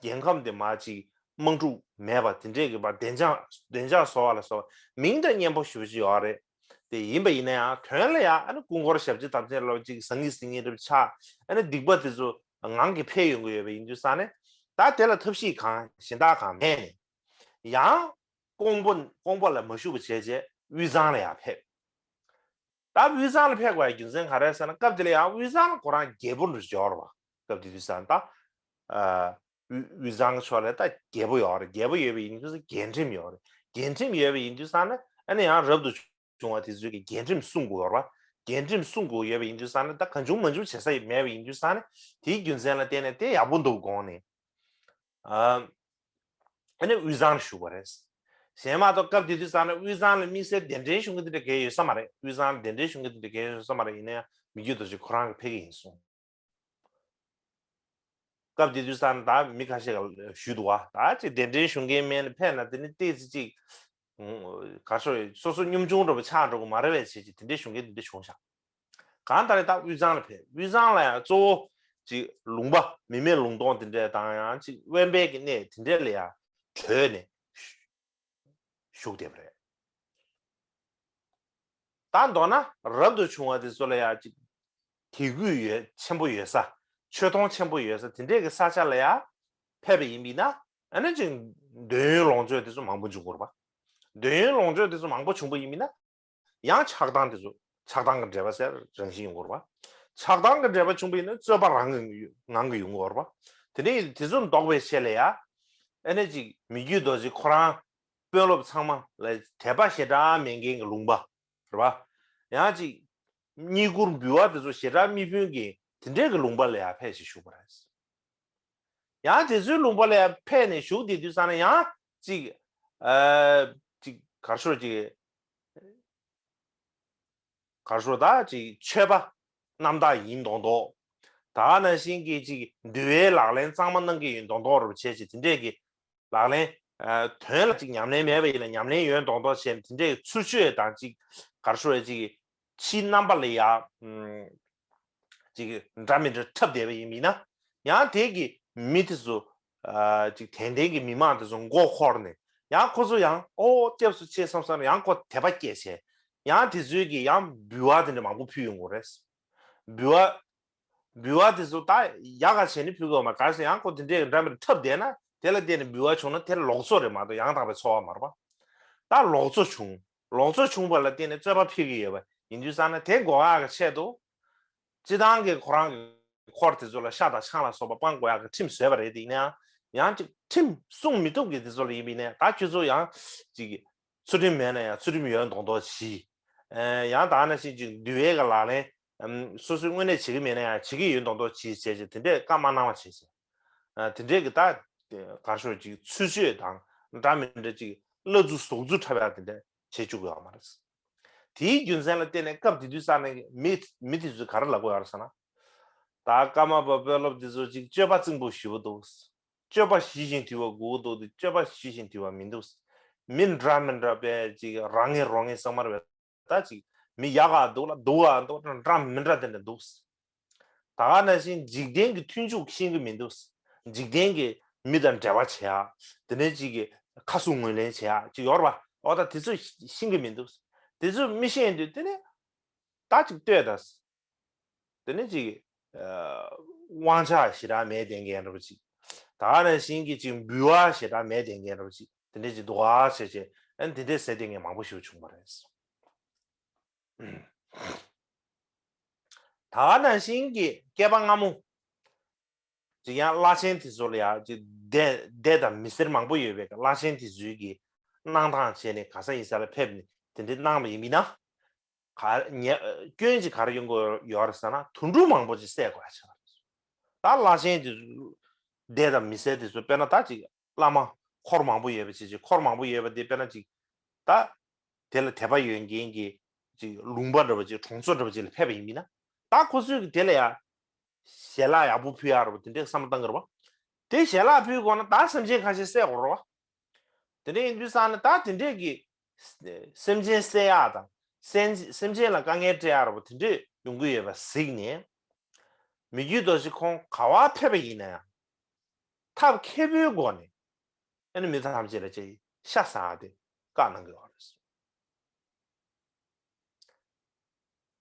རྒྱལ་ཁམས་དེ་མར་ཅིག་དམག་འཁྲུག་མེད་པ་དེ་འདྲས་ཀྱི་བར་བདེ་འཇགས་བདེ་འཇགས་བཟོ་བ་ལ་སོགས་མིང་དང་མཉམ་པོ་ཞེ་པོ་ཅིག་ཡོད་རེད། དེ་ཡིན་པ་ཡིན་ན་ཡང་དོན་ལ་ཡང་ཨ་ནི་སྐུ་འཁོར་ཞབས་ཕྱི་དམ་ཅན་ལོ་ཅིག་ཟང་ངེ་ཟིང་ངེ་འདྲ་ཆགས། ཨ་ནི་སྡིག་པ་དེ་ཚོ་ངང་གིས་འཕེལ་ཡོང་གི་ཡོད་པ་ཡིན་དུས་ཙང་ནས། ད་དེ་ལ་ཐབས་ཤེས་གང་གཞན་དག་གང་མེད་ནས། ཡང་ཀོང་པོ་ཀོང་པོ་ལ་མ་བཞུགས་པ་བྱས་རྗེས་དབུས་གཙང་ལ་ཡང་ཕེབས། ད་དབུས་གཙང་ལ་ཕེབས་པའི་རྒྱུ་མཚན་ག་རེ་ཟེར་ན། སྐབས་དེ་ལ་ཡང་དབུས་གཙང་ལ་ཁོ་རང་རྒྱལ་པོ་འདྲ་ཅིག་ཡོད་རེད་པ། སྐབས་དེ་དུས་ཙང་ད་ཨ་དབུས་དབུས་གཙང་ཕྱོགས་ལ་ད་རྒྱལ་པོ་ཡོད་རེད། རྒྱལ་པོ་ཡོད་པ་ཡིན་དུས་ཙང་རྒྱལ་ཁྲིམས་ཡོད་རེད། རྒྱལ་ཁྲིམས་ཡོད་པ་ཡིན་དུས་ཙང་ནས་ཨ་ནི་ཡང་རབ་ཏུ་བྱུང་བ་དེ་ཚོས་ཀྱི་རྒྱལ་ཁྲིམས་སྲུང་དགོས་ཡོད་རེད་པ། རྒྱལ་ཁྲིམས་སྲུང་དགོས་ཡོད་པ་ཡིན་དུས་ཙང་ནས། ད་གང་བྱུང་མང་བྱུང་བྱེད་ས་ཡི་མེད་པ་ཡིན་དུས་ཙང་ནས། དེའི་རྒྱུ་མཚན་ལ་བརྟེན་ནས་དེ་ཡག་པོ་འདུག་དགོངས་ནས། ཨ་ཨ་ནི་དབུས་གཙང་ལ་བཞུགས་པ་རེད། གཞན་མ་གཏོགས་སྐབས་དེ་དུས་ཙང་ནས་དབུས་གཙང་ལ་དམིགས་བསལ་གདན་འདྲེན་ཞུ་མཁན་དེ་འདྲ་གང་ཡང་ཡོད་ས་མ་རེད། དབུས་གཙང་ལ་གདན་འདྲེན་ཞུ་མཁན་དེ་འདྲ་གང་ཡང་ཡོད་ས་མ་རེད། ཡིན་ན་ཡང་མི་བསྐྱོད་རྡོ་རྗེ་ཁོ་རང་གིས་ཕེབས་ཀྱི་ཡིན་གསུངས། སྐབས་དེ་དུས་ཙང་ནས་ད་མི་ཁ་ཤས་ཀྱིས་ཞུས་འདུག་པ། ད་ཅིག་གདན་འདྲེན་ཞུ་མཁན་མེད་ནས་ཕེབས་ན་དེ་ནི་ཏོག་ཙམ་ཅིག་ག་རེ་ཟེར། སོ་སོ་གཉོམ་ཆུང་འདྲ་པོ་ཆགས་འགྲོ་གི་མ་རེད་པས་བྱས་ཅིག་དེ་འདྲས་ཞུ་མཁན་དེ་འདྲས་བྱུང་ཤག། གང་ལྟར་ད་དབུས་གཙང་ལ་ཕེབས། དབུས་གཙང་ལ་ཡང་གཙོ་བོ་ཅིག་ལུང་པ་མི་མེད་ལུང་སྟོང་དེ་འདྲས་དང་། ཡང་ཅིག་དབེན་པའི་གི་གནས་དེ་འདྲས་ལ་ཡང་བྲོས་ནས་བཞུགས་བསྡད་པ་རེད། ད་མདོར་ན་རབ་ཏུ་བྱུང་བ་དེ་ཚོ་ལ་ཡང་ཅིག་དད་གུས་ཡོད་ཆེན་པོ་ཡོད་ས། ཆོས་མཐོང་ཆེན་པོ་ཡོད་ས་དེ་འདྲས་ཀྱི་ས་ཆ་ལ་ཡང་ཕེབས་པ་ཡིན་པས་ན། ཨ་ནི་ཅིག་འདོད་ཡོན་ལོངས་སྤྱོད་དེ་ཚོ་མང་པོ་འབྱུང་གི་རེད་པ། འདོད་ཡོན་ལོངས་སྤྱོད་དེ་ཚོ་མང་པོ་བྱུང་པ་ཡིན་པས་ན། ཡང་ཆགས་སྡང་དེ་ཚོ། ཆགས་སྡང་གི་འདྲེས་པ་ཟེར་རང་བཞིན་ཡོང་གི་རེད་པ། ཆགས་སྡང་གི་འདྲེས་པ་བྱུང་པ་ཡིན་ན་རྩོད་པ་རང་གི་ངང་གིས་ཡོང་གི་རེད་པ། དེ་ནས་དེ་ཚོ་ཟློག་པའི་ཆེད་ལ་ཡ། ཨ་ནི་ཅིག་མི་བསྐྱོད་རྡོ་རྗེ་ཁོ་རང་དཔོན་སློབ་ཚང་མ་ལ་དད་པ་ཞེ་དྲག་མེད་མཁན་གྱི་ལུང་པ་རེད་པ། ཡང་ཅིག་བསྙེན་བཀུར་འབུལ་བ་དེ་ཚོ་ཞེ་དྲག་མི་ཕུལ་མཁན་དེ་འདྲའི་གི་ལུང་པ་ལ་ཡ་ཕེབས་ཤིག་ཞུ་བ་རེད། ཡང་དེ་ཚོའི་ལུང་པ་ལ་ཡ་ཕེབས་ནས་བཞུགས་བསྡད་དུས་ཙང་ནས་ཡང་ཅིག་ཨ་ཅིག་ག་རེ་ཟེར། ཅིག་ག་རེ་ཟེར། ད་ཅིག་ཆོས་པ་རྣམ་དག་ཡིན་མདོག་མདོག། ད་ག་ནང་བཞིན་གྱི་ཅིག་འདུལ་བའི་ལག་ལེན་གཙང་མ་གནང་གི་ཡིན་མདོག་མདོག་རུ་བྱས་ཅིག་དེ་འདྲས་ཀྱི་ལག་ལེན། ཨ་དོན་ལ་ཅིག་ཉམས་ལེན་མེད་པ་ཡིན་ན་ཉམས་ལེན་ཡོད་མདོག་མདོག་བྱས་ནས་དེ་འདྲས་ཀྱི་ཚུལ་འཆོས་དང་ཅིག་ག་རེ་ཟེར། ཅིག་ཕྱིའི་རྣམ་པ་ལ་ཡ་ཨམ་ཅིག་འདྲ་མི་འདྲ་འཁྲབ་བསྡད་པ་ཡིན་པས་ན། ཡང་དེ་གི་མི་དེ་ཚོ་ཨ་ཅིག་དད་ལྡན་གྱི་མི་མང་དེ་ཚོ་མགོ་འཁོར་ནས། ཡང་ཁོ་ཚོ་ཡང་ཨོ་སྐྱབས་སུ་མཆི་བསམ་བསམ་ཡང་ཁོ་དད་པ་སྐྱེས་བྱས། ཡང་དེ་ཚོའི་གི་ཡང་འབུལ་བ་དེ་འདྲ་མང་པོ་ཕུལ་ཡོང་གི་རེད། འབུལ་བ། འབུལ་བ་དེ་ཚོ་ད་ཡག་ག་བྱས་ནས་ཕུལ་དགོས་མ། ག་རེ་ཟེར། ཡང་ཁོ་དེ་འདྲའི་འདྲ་མི་འདྲ་འཁྲབ་བསྡད་ན་དེ་ལ་བརྟེན་ནས་འབུལ་བ་བྱུང་ན་དེ་ལོག་འཚོ་རེད་མ་གཏོགས་ཡང་དག་པའི་འཚོ་བ་མ་རེད་པ། ད་ལོག་འཚོ་བྱུང་། ལོག་འཚོ་བྱུང་བ་ལ་བརྟེན་ནས་རྩོད་པ་འཕེལ་གྱི་ཡོད་པ་ཡིན་དུས་ཙང་ན། དེ་འགོག་ཡག་གི་ཆེད་དུ་སྤྱི་བཏང་གི་ཁོ་རང་གི་འཁོར་དེ་ཚོ་ལ་ཤ་དང་ཆང་ལ་སོགས་པ་སྤང་དགོས་ཡག་གི་ཁྲིམས་བཟོས་པ་རེད། དེ་ཡིན་ན་ཡང་ཡང་ཅིག་ཁྲིམས་སྲུང་མི་ཐུབ་མཁན་དེ་ཚོ་ལ་ཡིན་པས་ན། ད་ཁྱོད་ཚོ་ཡང་ཅིག་ཚུལ་ཁྲིམས་མེད་ན་ཡང་ཚུལ་ཁྲིམས་ཡོད་མདོག་མདོག་བྱེད། ཨ་ཡང་ད་ག་ནང་བཞིན་ཅིག་འདུལ་བའི་གི་ལག་ལེན་ཨམ་སོ་སོའི་དངོས་གནས་བྱེད་ཀྱི་མེད་ན་ཡང་བྱེད་ཀྱི་ཡོད་མདོག་མདོག་བྱེད་བྱས་བྱས། དེ་འདྲས་བཀའ་མ་གནང་བ་བྱས་བྱས། ཨ་དེ་འདྲས་ཀྱི་ད་ག་རེ་ཟེར། ཅིག་ཚུལ་འཆོས་དང་འདྲ་མི་འདྲ་ཅིག་བླ་རྫུ་ཟོག་རྫུ་འཁྲབ་ཡག་དེ་འདྲས་བྱེད་བཅུག་ཡོད་མ་རེད། དེའི་རྒྱུ་མཚན་ལ་བརྟེན་ནས་སྐབས་དེ་དུས་ཙང་ནས་མི་མི་དེ་ཚོས་ག་རེ་ལབ་ཀྱི་ཡོད་རེད་ཟེར་ན། ད་ཀརྨ་པ་དཔོན་སློབ་དེ་ཚོ་ཅིག་སྤྱོད་པ་རྩིང་པོ་ཞེ་པོ་འདུག། སྤྱོད་པ་ཞི་ཞིང་དུལ་བ་དགོས་ཀྱི་འདུག་དེ་སྤྱོད་པ་ཞི་ཞིང་དུལ་བ་མི་འདུག། མི་འདྲ་མི་འདྲ་བས་ཅིག་རང་ངན་རོགས་ངན་ཟེར་མ་རེད་པས། ད་ཅིག་མི་ཡག་ག་འདུག་ལ་སྡུག་ག་འདུག་འདྲ་མི་འདྲ་དེ་འདྲ་འདུག། ད་ག་ནང་བཞིན་འཇིག་རྟེན་གྱི་མཐུན་འཇུག་ཤེས་ཀྱི་མི་འདུག། འཇིག་རྟེན་གྱི་མི་དང་འབྲེལ་བ་བྱེད་ཡག་དེ་ནས་ཅིག་གི་ཁ་གསོ་ངོས་ལེན་བྱེད་ཡག་ཅིག་ཡོད་རེད་པ། འོ་ད་དེ་ཚོ་ཤེས་ཀྱི་མི་འདུག། དེ་ཚོ་མི་ཤེས་དུས་དེ་ནས་ད་ཅིག་ལྟོས་དང་། དེ་ནས་ཅིག་ཨ་ དབང་ཆ་ཞེ་དྲག་མེད་བསྡད་མཁན་འདྲ་པོ་ཅིག་ད་ག་ནང་བཞིན་གྱི་ཅིག་འབུལ་བ་ཞེ་དྲག་མེད་བསྡད་མཁན་འདྲ་པོ་ཅིག་དེ་འདྲས་ཅིག་འདུག་ག་བྱས་བྱས་ཨ་ནི་དེ་འདྲས་ཟེར་བསྡད་མཁན་མང་པོ་ཞིག་བྱུང་བ་རེད། ད་ག་ནང་བཞིན་གྱི་བསྐལ་པ་སྔ་མོ། ཅིག་ཡང་བླ་ཆེན་དེ་ཚོ་ལ་ཡང་ཅིག་སྡེ་སྡེ་དང་མི་སེར་མང་པོ་ཡོད་པའི་བླ་ཆེན་དེ་ཚོའི་གི་གནང་སྟངས་བྱས་ནས་ག་ས་ཡིན་ས་ལ་ཕེབས་ནས་དེ་འདྲའི་གནང་བ་ཡིན་མིན་ན། ག་ཉ་སྐྱོན་ཅིག་ག་རེ་ཡོང་གི་ཡོད་རེད་ཟེར་ན་དུད་འགྲོ་མང་པོ་ཅིག་བསད་དགོས་ཡ་ཆགས་རེད། ད་བླ་ཆེན་དེ་ཚོ་སྡེ་དང་མི་སེར་དེ་ཚོ་དཔེར་ན་ད་ཅིག་བླ་མ་འཁོར་མང་པོ་ཡོད་པ་ཅིག་ཅིག་འཁོར་མང་པོ་ཡོད་པ་དེ་དཔེར་ན་ཅིག་ད་དེ་ལ་དད་པ་ཡོད་མཁན་གྱི་ཅིག་ལུང་པ་འདྲ་པོ་ཅིག་གྲོང་ཚོ་འདྲ་པོ་ཅིག་ལ་ཕེབས་པ་ཡིན་མིན་ན་ད་ཁོ་ཚོས་ཀྱི་དེ་ལ་ཡ་ཞལ་ལག་ཡག་པོ་ཕུལ་ཡག་རེད་པ་དེ་འདྲའི་བསམ་བློ་བཏང་གི་རེད་པ། དེ་ཞལ་ལག་ཕུལ་དགོས་ན་ད་སེམས་ཅན་ཁ་ཤས་བསད་དགོས་རེད་པ། དེ་འདྲ་ཡིན་དུས་ཙང་ནས་ད་དེ་འདྲས་ཀྱི་སེམས་ཅན་བསད་ཡག་དང་སེམས་སེམས་ཅན་ལ་དཀའ་ངལ་སྤྲད་ཡག་རེད་པ་དེ་འདྲས་ཡོང་གི་ཡོད་པ་གཟིགས་ནས་མི་རྒྱུད་རྡོ་རྗེ་ཁོང་ག་པར་ཕེབས་པ་ཡིན་ན་ཡང་ཐབས་མཁས་པོའི་སྒོ་ནས་ཨ་ནི་མི་ཐམས་ཅད་ལ་ཅིག་ཤ་ཟ་ཡག་དེ་བཀའ་གནང་གི་ཡོད་རེད།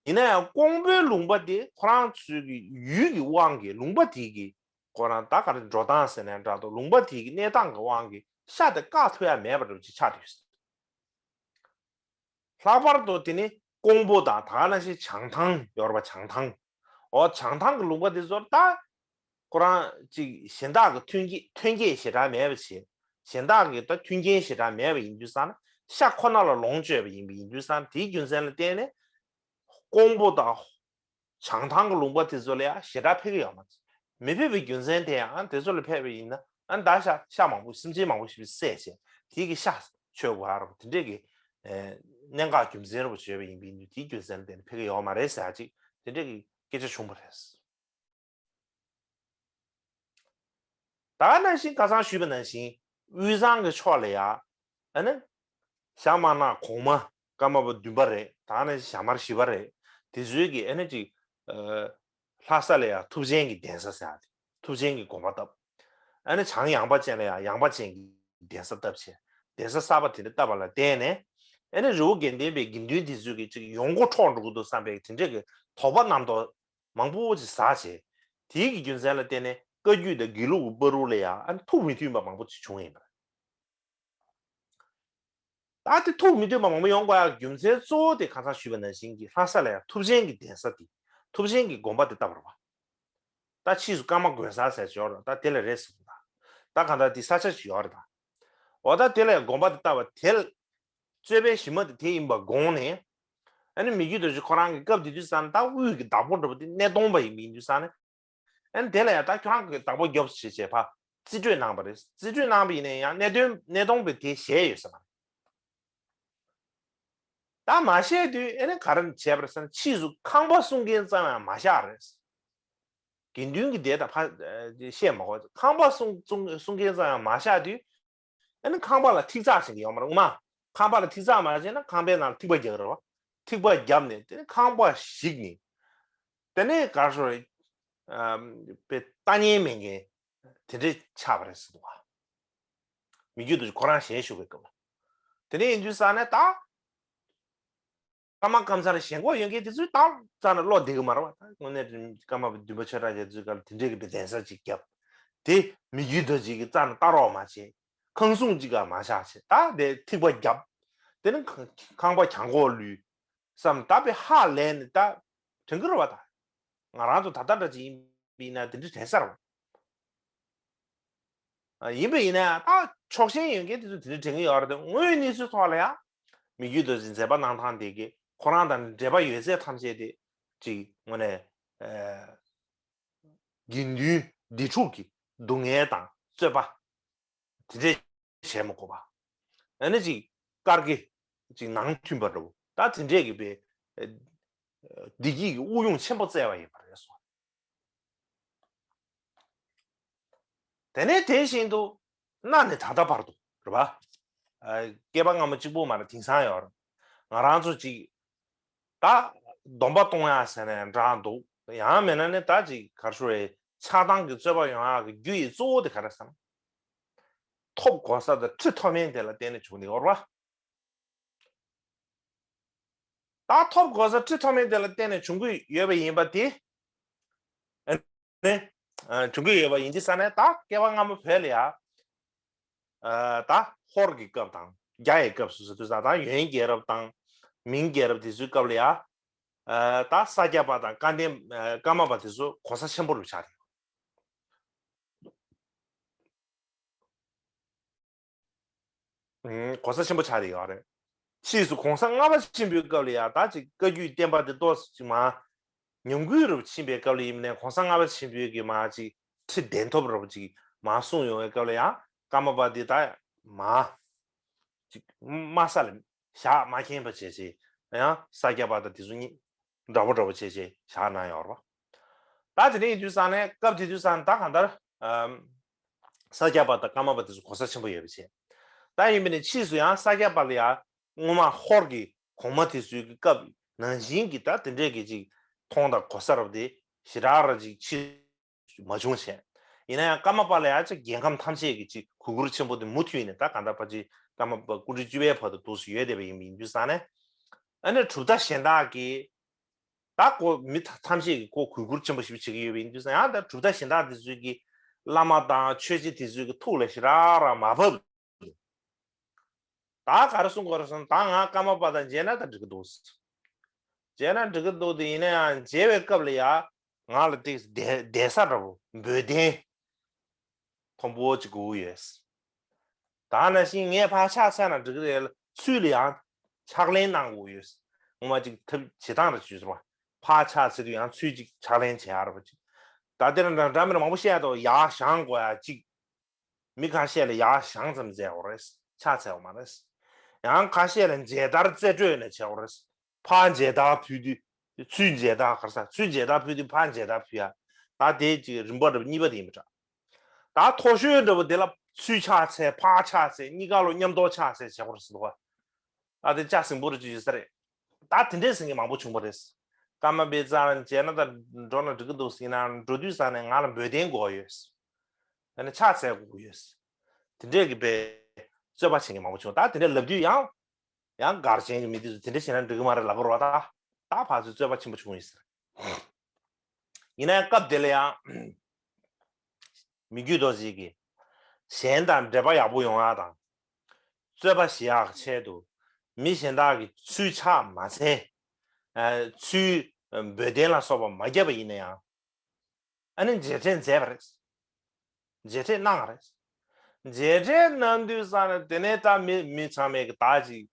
ཡིན་ན་ཡང་ཀོང་པོའི་ལུང་པ་དེ་ཁོ་རང་ཚོའི་གི་ཡུལ་གྱི་དབང་གིས་ལུང་པ་དེ་གི་ཁོ་རང་ད་ག་རེ་འགྲོ་སྟངས་ཟེར་ན་འདྲ་འདུག་ལུང་པ་དེ་གི་གནས་སྟངས་ཀྱི་དབང་གིས་ཤ་དེ་བཀག་ཐུབ་ཡ་མེད་པ་འདྲ་པོ་ཅིག་ཆགས་བསྡད་ཡོད། ལྷག་པར་དུ་དེ་ནི་ཀོང་པོ་དང་ད་ག་ནང་བཞིན་བྱང་ཐང་ཡོད་རེད་པ། བྱང་ཐང་། འོ་བྱང་ཐང་གི་ལུང་པ་དེ་ཚོར་ད་ཁོ་རང་ཅིག་གཞན་དག་གི་ཐོན་སྐྱེད་ཐོན་སྐྱེད་ཞེ་དྲག་མེད་པ་བྱས། གཞན་དག་གི་ད་མཐུན་རྐྱེན་ཞེ་དྲག་མེད་པ་ཡིན་དུས་ཙང་ན་ཤ་ཁོ་ན་ལ་ལོངས་སྤྱོད་པ་ཡིན་པ་ཡིན་དུས་ཙང་ན་དེའི་རྒྱུ་མཚན་ལ་བརྟེན་ནས་ཀོང་པོ་དང་བྱང་ཐང་གི་ལུང་པ་དེ་ཚོ་ལ་ཡང་ཞེ་དྲག་ཕེབས་ཀྱི་ཡོད་མ་རེད། མི་ཕེབས་པའི་རྒྱུ་མཚན་དེ་ཡང་དེ་ཚོ་ལ་ཕེབས་པ་ཡིན་ན་ཨ་ད་ཤ་ཤ་མང་པོ་སེམས་ཅན་མང་པོ་ཞིག་བསད་བྱས་དེའི་གི་ཤ་མཆོད་དགོས་ཡ་རེད་པ་དེ་འདྲས་ཀྱི་གནད་འགག་རྒྱུ་མཚན་རེད་པ་བརྗོད་པ་ཡིན་པ་ཡིན་དུས་དེའི་རྒྱུ་མཚན་ལ་བརྟེན་ནས་ཕེབས་ཀྱི་ཡོད་མ་རེད་ཟེར་ཡ་ཅིག་དེ་འདྲས་ཀྱི་སྐད་ཆ་བྱུང་བ་རེད། ད་ག་ནང་བཞིན་ཁ་སང་ཞུས་པ་ནང་བཞིན་དབུས་གཙང་གི་ཕྱོགས་ལ་ཡ་ཨ་ནི་ཞྭ་དམར་ནག་གོང་མ་ཀརྨ་པ་བདུན་པ་རེད། ད་ག་ནང་བཞིན་ཞྭ་དམར་བཞི་པ་རེད། དེ་ཚོའི་གི་ཨ་ནི་ཅིག་ལྷ་ས་ལ་ཡ་ཐུབ་ཆེན་གྱི་གདན་ས་ཟེར་ཡ་དེ་ཐུབ་ཆེན་གྱི་དགོན་པ་བཏབ། ཨ་ནི་བྱང་ཡངས་པ་ཅན་ལ་ཡ་ཡངས་པ་ཅན་གྱི་གདན་ས་བཏབ་བྱས་གདན་ས་གསར་པ་དེ་འདྲ་བཏབ་པ་ལ་བརྟེན་ནས་ཨ་ནི་རི་བོ་དགེ་ལྡན་པའི་དགེ་འདུན་དེ་ཚོའི་གི་ཅིག་ཡོང་སྒོ་འཕྲོག་འགྲོ་གི་འདུག་བསམ་པའི་དེ་འདྲའི་གི་དོགས་པ་རྣམ་རྟོག་མང་པོ་ཅིག་ཟ་བྱས། དེའི་གི་རྒྱུ་མཚན་ལ་བརྟེན་ནས་བཀའ་བརྒྱུད་དང་དགེ་ལུགས་ཀྱི་བར་དུ་ལ་ཡང་ཨ་ནི་ཐུགས་མི་མཐུན་པ་མང་པོ་ཅིག་བྱུང་ཡིན་པ་རེད། ད་དེ་ཐུགས་མི་མཐུན་པ་མང་པོ་ཡོང་དགོས་ཡག་རྒྱུ་མཚན་གཙོ་བོ་དེ་ཁ་སང་ཞུས་པ་ནང་བཞིན་གྱི་ལྷ་ས་ལ་ཡང་ཐུབ་ཆེན་གྱི་གདན་ས་དེ་ཐུབ་ཆེན་གྱི་དགོན་པ་དེ་བཏབ་པ་རེད་པ། ད་ཕྱིས་སུ་ཀརྨ་དགོན་གསར་ཟེར་ཅིག་ཡོད་རེད། ད་དེ་ལ་རེད་ཟེར་གི་འདུག་ད་གང་ལྟར་དེ་ས་ཆ་ཅིག་ཡོད་རེད་ད། འོ་ད་དེ་ལ་ཡང་དགོན་པ་དེ་བཏབ་པ་དེ་ལ་རྩོད་པའི་གཞི་མ་དེ་དེ་ཡིན་པ་དགོངས་ནས། ཨ་ནི་མི་རྒྱུད་རྡོ་རྗེ་ཁོ་རང་གི་སྐབས་དེ་དུས་ཙང་ད་དབུས་ཀྱི་བདག་པོ་འདྲ་པོ་དེ་སྣེ་གདོང་པ་ཡིན་པ་ཡིན་དུས་ཙང་ནས། ཨ་ནི་དེ་ལ་ཡང་ད་ཁྱོད་རང་གི་བདག་པོ་རྒྱོབ་ཞེས་བྱས་ཕར་རྩིས་སྤྲོད་གནང་བ་རེད། རྩིས་སྤྲོད་གནང་བ་ཡིན་ན་ཡང་སྣེ་གདོང་སྣེ་གདོང་པས་དེ་བཞེས་ཡོད་ས་མ་རེད། ད་མ་བཞེས་དུས་ཨ་ནི་ག་རེ་བྱས་པ་རེད་ཟེར་ན་ཕྱིས་སུ་ཁང་པ་སྲུང་མཁན་ཙམ་ཡང་མ་བཞག་རེད། དགེ་འདུན་གྱི་སྡེ་དང་ཕ་བཤད་མ་དགོས། ཁང་པ་སྲུང་སྲུང་སྲུང་མཁན་ཙམ་ཡང་མ་བཞག་དུས། ཨ་ནི་ཁང་པ་ལ་ཐིག་ཚགས་བྱེད་ཀྱི་ཡོད་མ་རེད་ངོ་མ། ཁང་པ་ལ་ཐིག་ཚགས་མ་བྱས་ན་ཁང་པའི་ནང་ལ་ཐིགས་པ་རྒྱག་གི་རེད་བ། ཐིགས་པ་བརྒྱབ་ནས་དེ་ནས་ཁང་པ་བཤིག་ནས། དེ་ནས་ག་རེ་ཟེར། ཨམ། པའི་ལྟ་ཉན་མེད་མཁན་དེ་འདྲས་ཆགས་པ་རེད་ཟེར་འདུག་བ། མི་རྒྱུད་དུ་ཁོ་རང་ཞལ་བཞུགས་པའི་སྐབས་ལ། དེ་ནས་ཡིན་དུས་ཙང་ནས་ད། ཀརྨ་ཀཾ་ཚང་ལ་ཞེན་ཁོག་ཡོད་མཁན་དེ་ཚོས་ད་རྩ་ནས་བློ་བདེ་གི་མ་རེད་བ། ད་དངོས་གནས་ཀརྨ་པ་བདུན་པ་ཆོས་གྲགས་རྒྱ་མཚོའི་སྐབས་ལ་དེ་འདྲའི་གི་གདན་ས་ཅིག་བརྒྱབ། དེ་མི་རྒྱུད་རྡོ་རྗེ་གི་རྩ་ནས་ལྟ་རོགས་མ་བྱས། ཁང་སྲུང་ཅིག་ག་མ་བཞག་བྱས། ད་དེ་ཐིགས་པ་བརྒྱབ། དེ་ནི་ཁང་ཁང་པ་གྱང་གོག་ལུས། བསམ་ད་པའི་ཧ་ལས་ནས་ད་དྲན་གི་རེད་བ་ད། ང་རང་ཚོ་ད་ལྟ་འདྲ་ཅིག་ཡིན་པ་ཡིན་ན་དེ་འདྲ་དྲན་ས་རེད་བ། ཡིན་པ་ཡིན་ན་ད་ཕྱོགས་ཞེན་ཡོད་མཁན་དེ་ཚོ་དེ་འདྲ་དྲན་གི་ཡོད་རེད་དེ་དངོས་ཡོད་གནས་ཚུལ་ཐོག་ལ་ཡང་མི་རྒྱུད་རྡོ་རྗེ་མཛད་པ་གནང་སྟངས་དེ་གི་ཁོ་རང་དང་འབྲེལ་བ་ཡོད་ཚད་ཐམས་ཅད་དེ་ཅིག་དངོས་གནས་དགེ་འདུན་སྡེ་འཁྲུག་གི་སྡུག་བསྔལ་དང་རྩོད་པ་དེ་འདྲས་བྱས་མ་དགོས་པ། ཨ་ནི་ཅིག་དཀར་གི་ཅིག་ནང་མཐུན་པ་འདྲ་བོ་ད་དེ་འདྲས་ཀྱི་པའི་བདེ་སྐྱིད་ཀྱི་དབུགས་དབྱུང་ཆེན་པོ་བསྩལ་བ་ཡིན་པ་རེད་སོ། དེ་ནས་དེ་བཞིན་དུ་གནའ་ནས་ད་ལྟ་བར་དུ་རེད་པ། ཨ། བསྐལ་པ་སྔ་མོ་གཅིག་པོ་མ་རེད། དེང་སང་ཡོད་རེད། ང་རང་ཚོ་ཅིག་ད་སྡོམ་པ་གཏོང་ཡག་ཟེར་ནས་འདྲ་འདུག་ཡང་མིན་ན་ནི་ད་ཅིག་ག་རེ་ཞུ་རེད། ཆགས་སྡང་གི་རྩོད་པ་ཡོང་ཡག་གི་རྒྱུ་ཡི་གཙོ་བོ་དེ་ག་རེ་ཟེར་ན། ཐོབ་གོ་ས་དང་ཁྲི་ཐོབ་མིན་དེ་ལ་བརྟེན་ནས་བྱུང་ནི་ཡོད་རེད་པ། ད་ཐོབ་གོ་ས་ཁྲི་ཐོབ་མིན་དེ་ལ་བརྟེན་ནས་བྱུང་གི་ཡོད་པ་ཡིན་པ་དེ། ཨ་ནི། བྱུང་གི་ཡོད་པ་ཡིན་དུས་ཙང་ནས། ད་བསྐལ་པ་སྔ་མ་བོད་ལ་ཡ། ད་ཧོར་གྱི་སྐབས་དང་རྒྱ་ཡི་སྐབས་སུ་ཟེར་དུས་ཙང་། ད་ཡོན་རྒྱལ་རབས་དང་མིང་རྒྱལ་རབས་དེ་ཚོའི་སྐབས་ལ་ཡ། ད་ས་སྐྱ་པ་དང་སྐལ་ལྡན། ཀརྨ་པ་དེ་ཚོ་གོ་ས་ཆེན་པོ་རུ་ཆགས་ཡོད། གོ་ས་ཆེན་པོ་ཆགས་ཡོད་རེད། ཕྱིས་སུ་གོང་ས་ལྔ་པ་ཆེན་པོའི་སྐབས་ལ་ཡ། ད་ཅིག་བཀའ་བརྒྱུད་བསྟན་པ་དེ་ཏོག་ཙམ་ཅིག་མར་ཉམས་རྒུད་རུ་ཕྱིན་པའི་སྐབས་ལ་ཡིན་ནའི། གོང་ས་ལྔ་པ་ཆེན་པོའི་གི་མར་ཅིག་ཁྲི་བདེན་ཐོབ་རུ་ཅིག་མར་གསུངས་ཡོང་བའི་སྐབས་ལ་ཡ། ཀརྨ་པ་འདི་ད་མར་ཅིག་དམའ་ས་ལ་བཞག་མ་མཁྱེན་པ་བྱས་བྱས། ཡང་ས་སྐྱ་པ་དང་དེ་ཚོ་གཉིས་འདྲ་པོ་འདྲ་པོ་བྱས་བྱས་བཞག་གནང་ཡོད་རེད་པ། ད་དེ་འདྲ་ཡིན་དུས་ཙང་ནས། སྐབས་དེ་དུས་ཙང་ནས་ད་གང་ལྟར་ཨམ་ས་སྐྱ་པ་དང་ཀརྨ་པ་དེ་ཚོ་གོ་ས་ཆེན་པོ་ཡོད་པ་བྱས། ད་ཡིན་པ་ནས་ཕྱིས་སུ་ཡང་ས་སྐྱ་པ་ལ་ཡ། སྔོན་མ་ཧོར་གྱི་གོང་མ་དེ་ཚོའི་གི་སྐབས་ནང་བཞིན་གྱི་ད་དེ་འདྲས་ཀྱི་ཅིག་མཐོང་དང་གོ་ས་རབ་དེ་ཞེ་དྲག་ར་ཅིག་ཕྱིས་མ་བྱུང་བྱས། ཡིན་ན་ཡང་ཀརྨ་པ་ལ་ཡ་ཅིག་རྒྱལ་ཁམས་ཐམས་ཅད་ཀྱི་ཅིག་གུས་བཀུར་ཆེན་པོ་དེ་མུ་མཐུད་ནས། ད་གང་ལྟར་ཕལ་ཆེར་ཀརྨ་པ་སྐུ་ཕྲེང་བཅུ་པའི་བར་དུ་འདུག་སེ་ཡོད་བསྡད་པ་ཡིན་པ་ཡིན་དུས་ཙང་ནས། ཨ་ནི་གྲུབ་མཐའ་གཞན་དག་གི་ད་ཁོ་མི་ཐམས་ཅད་ཀྱིས་ཁོ་གུས་བཀུར་ཆེན་པོ་ཞིག་བྱེད་ཀྱི་ཡོད་པ་ཡིན་དུས་ཙང་། ཡང་ད་གྲུབ་མཐའ་གཞན་དག་དེ་ཚོའི་གི་བླ་མ་དང་ཆོས་རྗེ་དེ་ཚོའི་གི་ཐུགས་ལ་ཞེ་དྲག་ར་མ་བབས། ད་ག་རེ་གསུང་དགོས་རེད་ཟེར་ན། ད་ང་ཀརྨ་པ་དང་མཇལ་ན་ད་འགྲིག་གི་འདུག་མཇལ་ན་འགྲིག་གི་འདུག་དེ་ཡིན་ན་ཡང་མཇལ་བའི་སྐབས་ལ་ཡ། ང་ལ་ཏིག་བསྡད་བསྡད་ས་འདྲ་པོ་འབོལ་གདན་མཐོན་པོ་ཅིག་དགོས་ཀྱི་ཡོད། ད་ནང་བཞིན་ངས་ཕར་ཕྱག་འཚལ་ན་འགྲིག་གི་རེད་ལ། ཚུར་ལ་ཡང་ཕྱག་ལེན་གནང་དགོས་ཡོད། ངོ་མ་ཅིག་ཐབས་བྱེད་སྟངས་རེ་བྱུས་སོང་བ། ཕར་ཕྱག་འཚལ་དུས་ཡང་ཚུར་ཅིག་ཕྱག་ལེན་བྱེད་ཡག་རེད་པ་ཅིག་ད་དེ་འདྲ་འདྲ་མི་འདྲ་མང་པོ་བཤད་དོ། ཡར་བཞེངས་དགོས་ཡག་ཅིག་མི་ཁ་ཤས་ལ་ཡར་བཞེངས་ཙམ་མཛད་དགོས་རེད། ཕྱག་འཚལ་དགོས་མ་རེད། ཡང་ཁ་ཤས་ལ་མཇལ་དར་རྩེ་སྤྲོད་ནས་བྱེད་དགོས་རེད། ཕར་མཇལ་དར་ཕུལ་དུས། ཚུར་མཇལ་དར། ག་རེ་ཟེར། ཚུར་མཇལ་དར་ཕུལ་དུས་ཕར་མཇལ་དར་ཕུལ་ཡ། ད་དེ་ཅིག་རིམ་པ་འདྲ་པོ་གཉིས་པ་དེ་ཡིན་པ་འདྲ། ད་མཐོ་ཤོས་འདྲ་པོ་དེ་ལ་ཚུར་ཕྱག་འཚལ། ཕར་ཕྱག་འཚལ། གཉིས་ཀ་ལོ་མཉམ་དུ་ཕྱག་འཚལ་བྱེད་དགོས་རེད་ཟེར་འདུག་ག་ད་དེ་ལྕགས་ཟིང་པོ་རེ་ཅིག་ཡོད་ས་རེད། ད་དེ་འདྲས་ཟེར་མཁན་མང་པོ་བྱུང་བ་རེད། ཀརྨ་པའི་རྩ་ལ་མཇལ་ན་ད་འགྲོ་ན་འགྲིག་གི་འདུག་ཟེར་ན། འགྲོ་དུས་ཙང་ནས་ང་ལ་འབོལ་གདན་དགོས་ཡོད། ཡང་ན་ཕྱག་འཚལ་དགོས་ཡོད། དེ་འདྲས་ཀྱི་པའི་རྩོད་པ་བྱེད་མཁན་མང་པོ་བྱུང་། ད་དེ་འདྲས་ལབ་དུས་ཡང་། ཡང་སྒར་ཆེན་གྱི་མི་དེ་ཚོ་དེ་འདྲས་བྱས་ན་འགྲིག་གི་མ་རེད་ལབ་ཀྱི་རེད་པ། ད་ད་ཕར་ཚུར་རྩོད་པ་ཆེན་པོ་བྱུང་ཡོད་ཟེར། ཡིན་ན་ཡང་སྐབས་དེ་ལ་ཡང་མི་བསྐྱོད་རྡོ་རྗེ་གིས་གཞན་དང་འབྲེལ་བ་ཡག་པོ་ཡོང་ཡག་དང་། རྩོད་པ་ཞི་ཡག་གི་ཆེད་དུ་མི་གཞན་དག་གིས་ཚུར་ཕྱག་མ་འཚལ། ཨ། ཚུར་འབོལ་གདན་ལ་སོགས་པ་མ་བརྒྱབ་པ་ཡིན་ན་ཡང་། ཨ་ནི་མཇལ་འཕྲད་མཛད་པ་རེད། མཇལ་འཕྲད་གནང་བ་རེད། མཇལ་འཕྲད་གནང་དུས་ཙང་ནས་དེ་ནས་ད་མི་མི་ཚང་མས་ཀྱི་ད་ཅིག་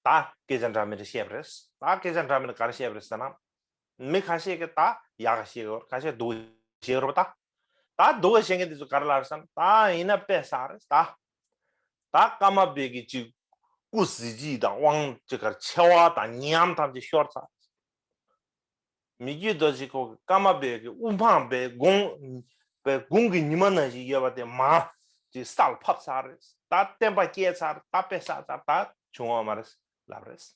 ད་སྐད་ཆ་འདྲ་མི་འདྲ་བཤད་པ་རེད། ད་སྐད་ཆ་འདྲ་མི་འདྲ་ག་རེ་བཤད་པ་རེད་ཟེར་ན། མི་ཁ་ཤས་ཀྱིས་ད་ཡག་ག་བཤད་ཀྱི་ཡོད་རེད། ཁ་ཤས་སྡུག་ག་བཤད་ཀྱི་ཡོད་རེད་པ། ད་ད་སྡུག་ག་བཤད་མཁན་དེ་ཚོ་ག་རེ་ལབ་རེད་ཟེར་ན། ད་ཡིན་ན་དཔེ་བསགས་རེད། ད་ད་ཀརྨ་པའི་གི་ཅིག་སྐུ་གཟི་བརྗིད་དང་དབང་ཅིག་གར་ཆེ་བ་དང་ཉམས་ཐམས་ཅད་ཤོར་ཚར། མི་བསྐྱོད་རྡོ་རྗེ་ཁོ་གི་ཀརྨ་པའི་གི་དབུ་འཕང་པའི་དགུང་པའི་དགུང་གི་ཉི་མ་ནང་བཞིན་ཡོད་པ་དེ་མར་ཅིག་ས་ལ་ཕབ་ཚར་རེད། ད་བསྟན་པ་བསྐྱལ་ཚར། ད་དཔེ་བསགས་ཚར། ད་བྱུང་བ་མ་རེད་ལབ་རེད།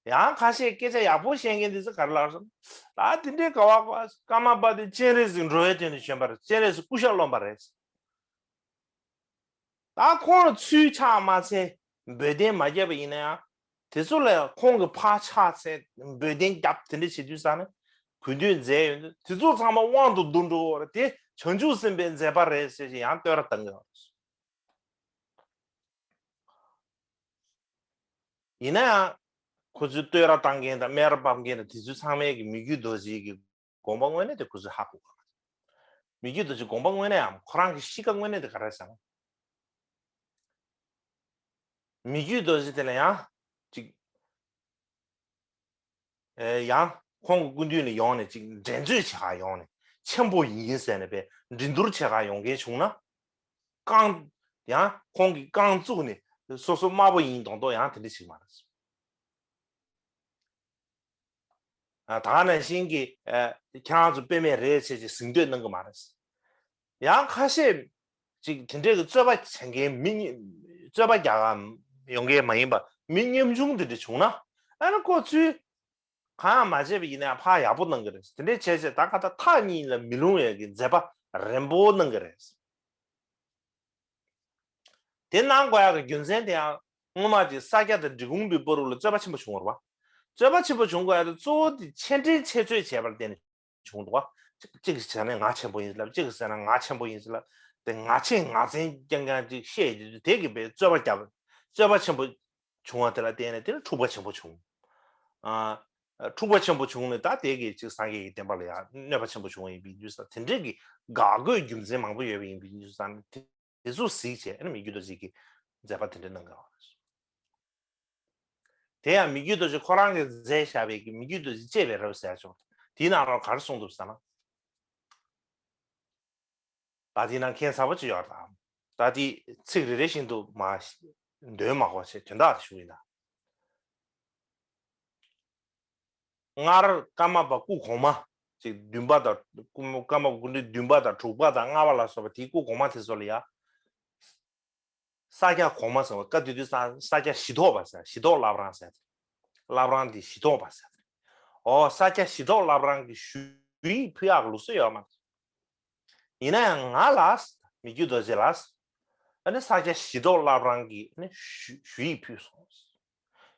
ཡང་ཁ་ཤས་སྐད་ཆ་ཡག་པོ་བཤད་མཁན་འདི་ཚོ་ག་རེ་ལབ་སོང་། ད་དེ་འདྲའི་ག་བ་ག་བ་ཀརྨ་པ་དེ་སྤྱན་རས་གཟིགས་འགྲོ་བའི་དོན་དུ་བྱོན་པ་རེད། སྤྱན་རས་གཟིགས་སྐུ་ཤ་རློན་པ་རེད། ད་ཁོང་ལ་ཚུར་ཕྱག་མ་འཚལ། འབོལ་གདན་མ་བརྒྱབ་པ་ཡིན་ན་ཡང་། དེ་ཚོ་ལ་ཁོང་གིས་ཕར་ཕྱག་འཚལ། འབོལ་གདན་བརྒྱབ། དེ་འདྲ་བྱེད་དུས་ཙང་ནས་གུས་འདུད་མཛད་ཡོང་དུས། དེ་ཚོ་ཚང་མ་དབང་དུ་བསྡུ་འགྲོ་བ་རེད། དེ་བྱང་ཆུབ་སེམས་དཔའི་མཛད་པ་རེད་ཟེར་ཞིག་ཡང་བསྟོད་ར་བཏང་གི་ཡོད་རེད། ཡིན་ན་ཡང་། ཁོ་ཚོའི་བསྟོད་ར་བཏང་མཁན་དང་སྨད་ར་ཕབ་མཁན་དང་དེ་ཚོའི་ཚང་མས་ཀྱི་མི་བསྐྱོད་རྡོ་རྗེ་གི་དགོངས་པ་དངོས་གནས་དེ་ཁོ་ཚོས་ཧ་གོ་གི་མ་རེད། མི་བསྐྱོད་རྡོ་རྗེ་དགོངས་པ་དངོས་གནས་ཡང་ཁོ་རང་གི་གཤིས་ཀ་དངོས་གནས་དེ་ག་རེ་རེད་ཟེར་ན། མི་བསྐྱོད་རྡོ་རྗེ་དེ་ལ་ཡང་ཅིག་ཨེ། ཡང་ཁོང་གི་སྐུ་མདུན་ལ་ཡོང་ནས་ཅིག་འགྲན་རྩོད་བྱེད་ག་ཡོང་ནས། ཆེན་པོ་ཡིན་ཟེར་ནས་པའི་འགྲན་བསྡུར་བྱེད་ག་ཡོང་མཁན་བྱུང་ན། རྐང་། ཡང་ཁོང་གིས་རྐང་བཙུགས་ནས་སོ་སོ་དམའ་པོ་ཡིན་མདོག་མདོག་ཡང་དེ་འདྲ་བྱེད་ཀྱི་མ་རེད། ཨ། ད་ག་ནང་བཞིན་གྱི། ཨ། ཁྱེད་རང་ཚོ་དཔེ་མེད་རེད་ཟེར་ཅིག་གཟེངས་བསྟོད་གནང་གི་མ་རེད། ཡང་ཁ་ཤས་ཅིག་དེ་འདྲས་ཀྱི་རྩོད་པ་བྱེད་མཁན་མི་རྩོད་པ་རྒྱག་ག་ཡོང་མཁན་མ་ཡིན་པ་མི་ཉམ་ཆུང་དེ་འདྲ་བྱུང་ན། ཨ་ནི་ཁོ་ཚོས་གང་ཡང་མ་བྱས་པ་ཡིན་ན་ཡང་ཕར་ཡག་པོ་གནང་གི་རེད། དེ་འདྲས་བྱས་བྱས་ད་ག་ད་ཐག་ཉེ་ལ་མི་ལྷུང་བའི་གི་མཛད་པ་རན་པོ་གནང་གི་རེད། དེ་གནང་དགོས་ཡག་གི་རྒྱུ་མཚན་དེ་ཡང་སྔོན་མ་ཅིག་ས་སྐྱ་དང་འབྲི་གུང་པའི་བར་ལ་རྩོད་པ་ཆེན་པོ་བྱུང་བ་རེད་པ། རྩོད་པ་ཆེན་པོ་བྱུང་དགོས་ཡག་དེ་གཙོ་བོ་དེ་ཆེ་འབྲིང་ཆེ་ཚོད་བྱས་པར་བརྟེན་ནས་ བྱུང་འདུག་བ། གཅིག་གིས་བྱས་ན་ང་ཆེན་པོ་ཡིན་ལབ། གཅིག་གིས་བྱས་ན་ང་ཆེན་པོ་ཡིན་ལབ། དེ་ང་ཆེ་ང་བཙན་རྐྱང་རྐྱང་ཅིག་བཤད་ཡོད་དུས་དེ་གིས་པའི་རྩོད་པ་བརྒྱབ། རྩོད་པ་ཆེན་པོ་བྱུང་བ་དེ་ལ་བརྟེན་ནས་དེ་ནི་འཁྲུག་པ་ཆེན་པོ་བྱུང་། ཨ། འཁྲུག་པ་ཆེན་པོ་བྱུང་ནས་ད་དེ་གིས་ཅིག་སངས་རྒྱས་ཀྱི་བསྟན་པ་ལ་ཡང་གནོད་པ་ཆེན་པོ་བྱུང་བ་ཡིན་པའི་དུས་ཙང་དེ་འདྲའི་གི་དགག་དགོས་རྒྱུ་མཚན་མང་པོ་ཡོད་པ་ཡིན་པའི་དུས་ཙང་དེ་ཚོ་གཟིགས་བྱས་ཨ་ནི་མི་བསྐྱོད་རྡོ་རྗེ་གིས་མཛད་པ་དེ་འདྲ་གནང་གི་ཡོད་རེད། དེ་ཡང་མི་བསྐྱོད་རྡོ་རྗེ་ཁོ་རང་གིས་མཛད་བཞག་པའི་གི་མི་བསྐྱོད་རྡོ་རྗེ་བཅས་པའི་རབ་ཟེར་ཡ་ཅིག་ཡོད། དེའི་ནང་ལ་ག་རེ་གསུངས་འདུག་ཟེར་ན། ད་དེའི་ནང་མཁྱེན་ཚར་བ་ཅིག་ཡོད་རེད་དམ། ད་དེ་ཚིག་རེ་རེ་བཞིན་དུ་མ་འདོན་མ་དགོས་བྱས་དོན་དག་དེ་ཞུ་ཡིན་ད། སྔར་ཀརྨ་པ་སྐུ་གོང་མ་ཅིག་བདུན་པ་དང་ཀརྨ་པ་སྐུ་ཕྲེང་བདུན་པ་དང་དྲུག་པ་དང་ལྔ་པ་ལ་སོགས་པ་དེའི་སྐུ་གོང་མ་དེ་ཚོ་ལ་ཡ། ས་སྐྱ་གོང་མ་ཟེར་བ་བཀའ་བསྡུས་དུས་ས་ས་སྐྱ་ཞི་ཐོག་པ་ཟེར། ཞི་ཐོག་བླ་བྲང་ཟེར། བླ་བྲང་འདི་ཞི་ཐོག་པ་ཟེར། ཨོ་ས་སྐྱ་ཞི་ཐོག་བླ་བྲང་གི་ཞུ་ཡིག་ཕུལ་ཡག་ལུགས་སྲོལ་ཡོད་མ་རེད། ཡིན་ན་ཡང་ང་ལ་མི་བསྐྱོད་རྡོ་རྗེ་ལ་ཨ་ནི་ས་སྐྱ་ཞི་ཐོག་བླ་བྲང་གི་ཨ་ནི་ཞུ་ཞུ་ཡིག་ཕུལ་སོང་།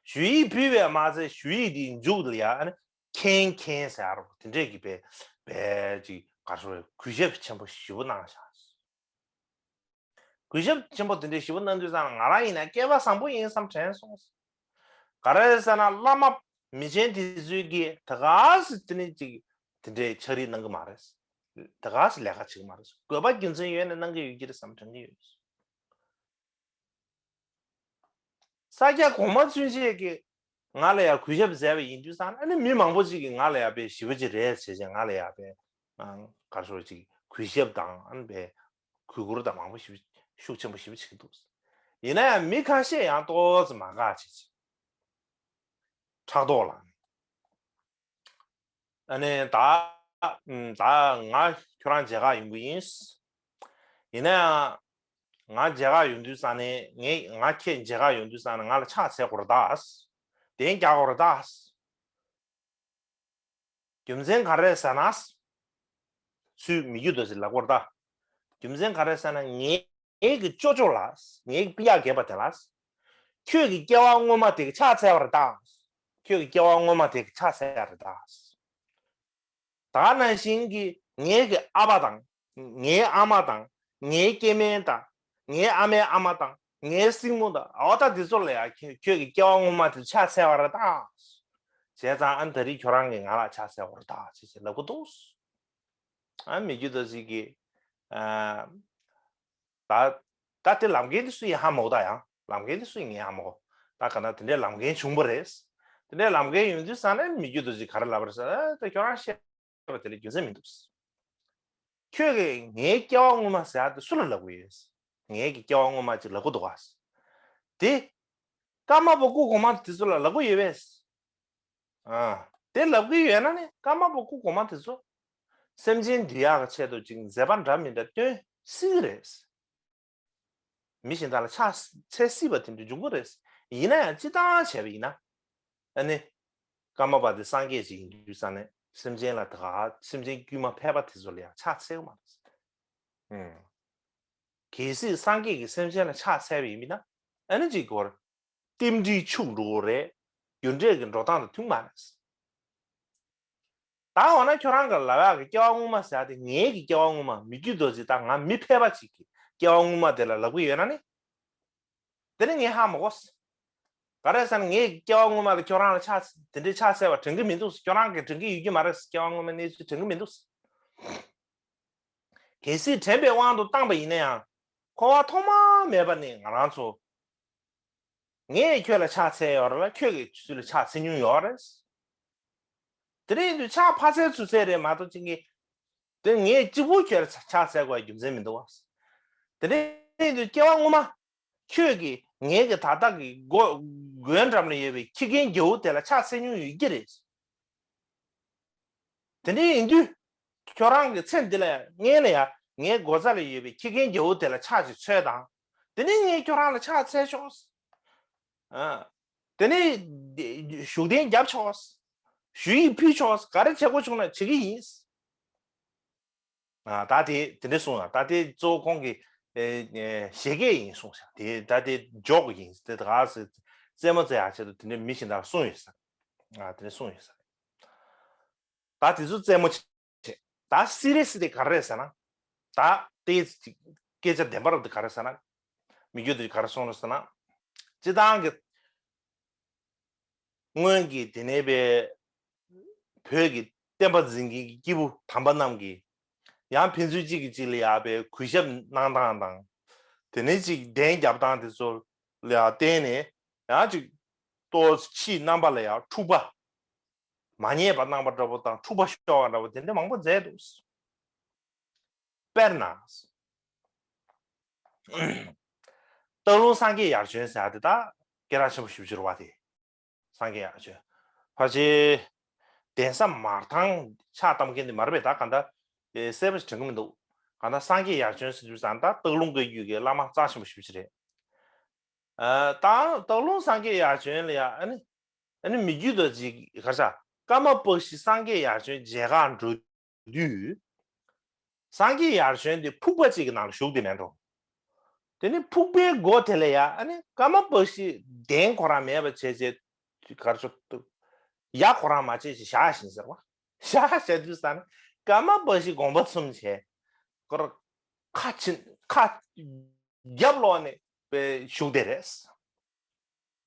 ཞུ་ཡིག་ཕུལ་བས་མ་ཚད་ཞུ་ཡིག་འདིའི་མཇུག་ལ་ཡ་ཨ་ནི་མཁྱེན་མཁྱེན་ཟེར་རོ་དེ་འདྲས་ཀྱི་བས་བས་ཅིག་ག་རེ་ཟེར་གུས་ཞབས་ཆེན་པོ་ཞེ་པོ་གནང་བཞག་གུས་ཞབས་ཆེན་པོ་དེ་འདྲའི་ཞེ་པོ་གནང་དུས་ཙང་ང་རང་ཡིན་ན་སྐལ་པ་བཟང་པོ་ཡིན་བསམ་དྲན་སོང་། ག་རེ་ཟེར་ན་བླ་མ་མི་ཆེན་དེ་ཚོས་ཀྱིས་ད་ག་སེ་དེ་ནི་ཅིག་དེ་འདྲའི་ཕྱག་བྲིས་གནང་གི་མ་རེད། ད་ག་སེ་ལས་ཀ་བྱེད་ཀྱི་མ་རེད། དགོས་པ་རྒྱུ་མཚན་ཡོད་ནས་གནང་གི་ཡོད་ཀྱི་རེད་བསམ་དྲན་གྱི་ཡོད། ས་སྐྱ་གོང་མ་ཚུན་ཆད་ཀྱིས་ང་ལ་ཡང་གུས་ཞབས་མཛད་པ་ཡིན་དུས་ཙང་ཨ་ནི་མི་མང་པོ་ཅིག་གིས་ང་ལ་ཡང་དཔེ་ཞེ་པོ་ཅིག་རེད་བྱས་བྱས་ང་ལ་ཡང་དཔེ་ག་རེ་ཟེར་ཅིག་གུས་ཞབས་དང་ཨ་ནི་དཔེ་གུས་བཀུར་དང་མང་པོ་ཞེ་པོ་ཤུགས་ཆེན་པོ་ཞེ་པོ་བྱེད་ཀྱི་འདུག་ཡིན་ན་ཡང་མི་ཁ་ཤས་ཡང་ཏོག་ཙམ་མ་དགའ་བྱས་བྱས་ཕྲག་དོག་ལངས། ཨ་ནི་ད་ཨམ་ད་ང་ཁྱོད་རང་མཇལ་ཁ་ཡོང་གི་ཡིན། ཡིན་ན་ཡང་ང་མཇལ་ཁ་ཡོང་དུས་ཙང་ནས་ངས་ང་ཁྱེད་མཇལ་ཁ་ཡོང་དུས་ཙང་ནས་ང་ལ་ཕྱག་འཚལ་དགོས་རེད་ད། གདན་རྒྱག་དགོས་རེད་ད། རྒྱུ་མཚན་ག་རེ་ཟེར་ན། སུས་མི་བསྐྱོད་རྡོ་རྗེས་ལབ་དགོས་རེད་ད། རྒྱུ་མཚན་ག་རེ་ཟེར་ན་ངའི་ངའི་གི་ཅོ་ཅོ་ལ་ངའི་གི་སྤུན་ཡག་རྒན་པ་དེ་ལ། ཁྱོད་ཀྱི་སྐྱེ་བ་སྔོན་མ་དེ་གི་ཕྱག་འཚལ་བ་རེད་ད། ཁྱོད་ཀྱི་སྐྱེ་བ་སྔོན་མ་དེ་གི་ཕྱག་འཚལ་བ་རེད་ད། ད་ག་ནང་བཞིན་གྱི་ངའི་གི་ཨ་ཕ་དང་། ངའི་ཨ་མ་དང་། ངའི་སྐྱེ་དམན་དང་། ངའི་ཨ་མའི་ཨ་མ་དང་། ངའི་སྲིང་མོ་དང་འོ་ད་འདི་ཚོ་ལ་ཡང་ཁྱོད་ཁྱོད་ཀྱི་སྐྱེ་བ་སྔོན་མ་དེ་ཕྱག་འཚལ་བ་རེད་ད། བྱས་ཙང་ཨ་ནི་ད་རེས་ཁྱོད་རང་གིས་ང་ལ་ཕྱག་འཚལ་བ་རེད་ད་ཅེས་ཅེས་ལབ་གི་འདུག་ཨ་མི་བསྐྱོད་རྡོ་རྗེ་གིས་ཨ། ད་ད་དེ་ལམ་འགན་དེ་སུ་ཡིན་ཧ་མ་གོ། ད་ཡང་ལམ་འགན་དེ་སུ་ཡིན་ངས་ཧ་མ་གོ། ད་ག་ན་དེ་འདྲའི་ལམ་འགན་བྱུང་བ་རེད། དེ་འདྲའི་ལམ་འགན་ཡོང་དུས་ཙང་ནས་མི་བསྐྱོད་རྡོ་རྗེ་ག་རེ་ལབ་པ་རེད་ཟེར་ན། ད་ཁྱོད་རང་བཤད་པ་དེ་ལ་རྒྱུ་མཚན་མི་འདུག་ཁྱོད་ཀྱིས་ངའི་སྐྱེ་བ་སྔོན་མ་ཟེར་ཡ་དེ་སུ་ལ་ལབ་གི་ཡོད། ངའི་གི་སྐྱེ་བ་སྔོན་མ་ཅིག་ལབ་གི་འདུག་ག་དེ་ཀརྨ་པ་སྐུ་གོང་མ་དེ་ཚོ་ལ་ལབ་གི་ཡོད་པས། ཨ། དེ་ལབ་གི་ཡོད་ན་ནི་ཀརྨ་པ་སྐུ་གོང་མ་དེ་ཚོ་སེམས་ཅན་འདུལ་ཡག་གི་ཆེད་དུ་ཅིག་མཛད་པ་འདྲ་མི་འདྲ་སྟོན་སྲིད་རེད། མི་གཞན་དག་ལ་ཕྱག་འཚལ་སྲིད་པ་དེ་འདྲ་འབྱུང་གི་རེད། ཡིན་ན་ཡང་སྤྱིར་བཏང་བྱས་པ་ཡིན་ན། ཨ་ནི། ཀརྨ་པ་དེ་སངས་རྒྱས་ཅིག་ཡིན་དུས་ཙང་ནས་སེམས་ཅན་ལ་ད་ག་སེམས་ཅན་དཀྱུས་མ་ཕལ་པ་དེ་ཚོ་ལ་ཡང་ཕྱག་འཚལ་གི་མ་རེད། ཨུམ། གལ་སྲིད་སངས་རྒྱས་ཀྱིས་སེམས་ཅན་ལ་ཕྱག་འཚལ་བ་ཡིན་པ་ན་ཨ་ནི་ཅིག་གོ་རྟེན་འབྲེལ་འཆུག་འགྲོ་གི་རེད། རྒྱུ་འབྲས་ཀྱི་འགྲོ་སྟངས་དང་མཐུན་མ་རེད། ད་འོ་ན་ཁྱོད་རང་གི་ལབ་ཡག་གི་སྐྱེ་བ་སྔོན་མ་ཟེར་ཡག་དེ་ངའི་གི་སྐྱེ་བ་སྔོན་མ་མི་བསྐྱོད་རྡོ་རྗེ་ད་ང་མི་ཕལ་པ་ཅིག་གི་སྐྱེ་བ་སྔོན་མ་དེ་ལ་ལབ་གི་ཡོད་ན་ནི། དེ་ནི་ངས་ཧ་མ་གོ། ག་རེ་ཟེར་ན་ངའི་སྐྱེ་བ་སྔོན་མ་ལ་ཁྱོད་རང་ལ་ཕྱག་དེ་འདྲའི་ཕྱག་འཚལ་བ་དྲན་གི་མི་འདུག་ཁྱོད་རང་གིས་དྲན་གི་ཡོད་ཀྱི་མ་རེད། སྐྱེ་བ་སྔོན་མའི་གནས་ཚུལ་དྲན་གི་མི་འདུག་གལ་སྲིད་དྲན་པའི་དབང་དུ་བཏང་པ་ཡིན་ན་ཡང་འཁོར་བ་ཐོག་མ་མེད་པ་ནས་ང་རང་ཚོ། ངས་ཁྱོད་ལ་ཕྱག་འཚལ་ཡོད་རེད་ལ་ཁྱོད་ཀྱིས་ཆུ་ཚོད་ལ་ཕྱག་འཚལ་མྱོང་ཡོད་རེད། དེ་འདྲ་ཡིན་དུས་ཕྱག་ཕར་འཚལ་ཚུར་འཚལ་རེད་མ་གཏོགས་ཅིག་གིས། དེ་ངས་གཅིག་པུ་ཁྱོད་ལ་ཕྱག་འཚལ་དགོས་རྒྱུ་མཚན་མི་འདུག་བ། དེ་འདྲ་ཡིན་དུས་སྐྱེ་བ་སྔོན་མ། ཁྱོད་ཀྱིས་ངའི་གི་ད་ལྟ་གི་སྒོ་སྒོའི་འགྲམ་ལ་ཡོད་པའི་ཁྱི་རྒན་རྒྱལ་པོ་དེ་ལ་ཕྱག་འཚལ་མྱོང་ཡོད་ཀྱི་རེད། དེ་འདྲ་ཡིན་དུས། ཁྱོད་རང་གི་མཚན་འདི་ལ་ཡང་སྔོན་ལ་ཡང་ངའི་སྒོ་རྩ་ལ་ཡོད་པའི་ཁྱི་རྒན་རྒྱལ་པོ་དེ་ལ་ཕྱག་ཅིག་འཚལ་དང་། དེ་ནས་ངས་ཁྱོད་རང་ལ་ཕྱག་འཚལ་ཆོག་ཨ། དེ་ནས་བཞུགས་གདན་རྒྱབ་ཆོག་ཞུ་ཡིག་ཕུལ་ཆོག་ག་རེ་བྱེད་དགོས་བྱུང་ན་བྱེད་ཀྱི་ཡིན། ཨ། ད་དེ་དེ་འདྲ་གསུངས་ཡ། ད་དེ་གཙོ་བོ་ཁོང་གིས་ཨེ་ཨེ་བཞད་གད་ཡིན་གསུངས་ཤག་དེ་ད་དེ་ཇོག་ཡིན། དེ་ད་ག་ཟེ་རྩེད་མོ་རྩེ་ཡག་ཆེད་དུ་དེ་འདྲ་མི་གཞན་དག་ལ་གསུངས་ཡོད་ས་རེད། ཨ། དེ་འདྲ་གསུངས་ཡོད་ས་རེད། ད་དེ་ཚོ་རྩེད་མོ་ ད་སི་རི་ཡ་སི་དེ་ག་རེ་རེད་ཟེར་ན། ད་དེ་སྐད་ཆ་བདེན་པ་རབ་དེ་ག་རེ་ཟེར་ན། མི་རྒྱུད་དེ་ག་རེ་གསུངས་རེད་ཟེར་ན། སྤྱི་བཏང་གི་སྔོན་གྱི་དེ་ནས་པའི་བོད་ཀྱི་བསྟན་པ་འཛིན་མཁན་གྱི་སྐྱེས་བུ་དམ་པ་རྣམས་ཀྱིས་ཡང་ཕན་ཚུན་གཅིག་གིས་གཅིག་ལ་ཡང་པའི་གུས་ཞབས་གནང་སྟངས་དང་། དེ་ནས་གཅིག་གདན་རྒྱབ་སྟངས་དེ་ཚོ་ལ་ཡང་བརྟེན་ནས་ཡང་གཅིག་ལྟོ་ཕྱིའི་རྣམ་པ་ལ་ཡང་འཁྲུག་པ། མ་ཉེས་པ་གནང་བ་འདྲ་པོ་དང་འཁྲུག་པ་ཤོར་བ་འདྲ་པོ་དེ་འདྲ་མང་པོ་མཛད་འདུག། དཔེར་ན། སྟག་ལུང་སངས་རྒྱས་ཡར་བྱོན་ཟེར་ཡ་དེ་ད་སྐད་གྲགས་ཆེན་པོ་ཞེ་པོ་ཅིག་རེད་པ། དེ་སངས་རྒྱས་ཡར་བྱོན། ཕལ་ཆེར་གདན་ས་མར་ཐང་ཕྱག་བཏབ་མཁན་དེ་མ་རེད་པས། ད་གང་ལྟར་གསལ་པོ་ཞིག་དྲན་གྱི་མི་འདུག། གང་ལྟར་སངས་རྒྱས་ཡར་བྱོན་ཟེར་དུས་ཙང་ད་སྟག་ལུང་བཀའ་བརྒྱུད་ཀྱི་བླ་མ་རྩ་ཆེན་པོ་ཞེ་པོ་ཅིག་རེད། ཨ། ད་སྟག་ལུང་སངས་རྒྱས་ཡར་བྱོན་ལ་ཡ། ཨ་ནི་ཨ་ནི་མི་རྒྱུད་དུ་ཅིག་ག་རེ་ཟེར། ཀརྨ་པཀྵི་སངས་རྒྱས་ཡར་བྱོན་མཇལ་ཁར་འགྲོ་དུས། སངས་རྒྱས་ཡར་བྱོན་དེ་ཕུག་པ་གཅིག་གི་ནང་ལ་བཞུགས་བསྡད་མེད་འགྲོ། དེ་ནས་ཕུག་པའི་སྒོ་དེ་ལ་ཡ། ཨ་ནི་ཀརྨ་པཀྵི་གདན་ཁོ་རང་མེད་པ་བྱས་བྱས། ག་རེ་ཟེར། ཡ་ཁོ་རང་མ་བྱས་བྱས་བཞག་བཞིན་ཟེར་བ། བཞག་བཞག་དུས་ཙང་ནས་ཀརྨ་པཀྵི་དགོངས་པ་ཚུམ་བྱས། ཁོ་རང་ཁ་ཕྱིན། ཁ་རྒྱབ་ལོག་ནས་པའི་བཞུགས་བསྡད་རེད།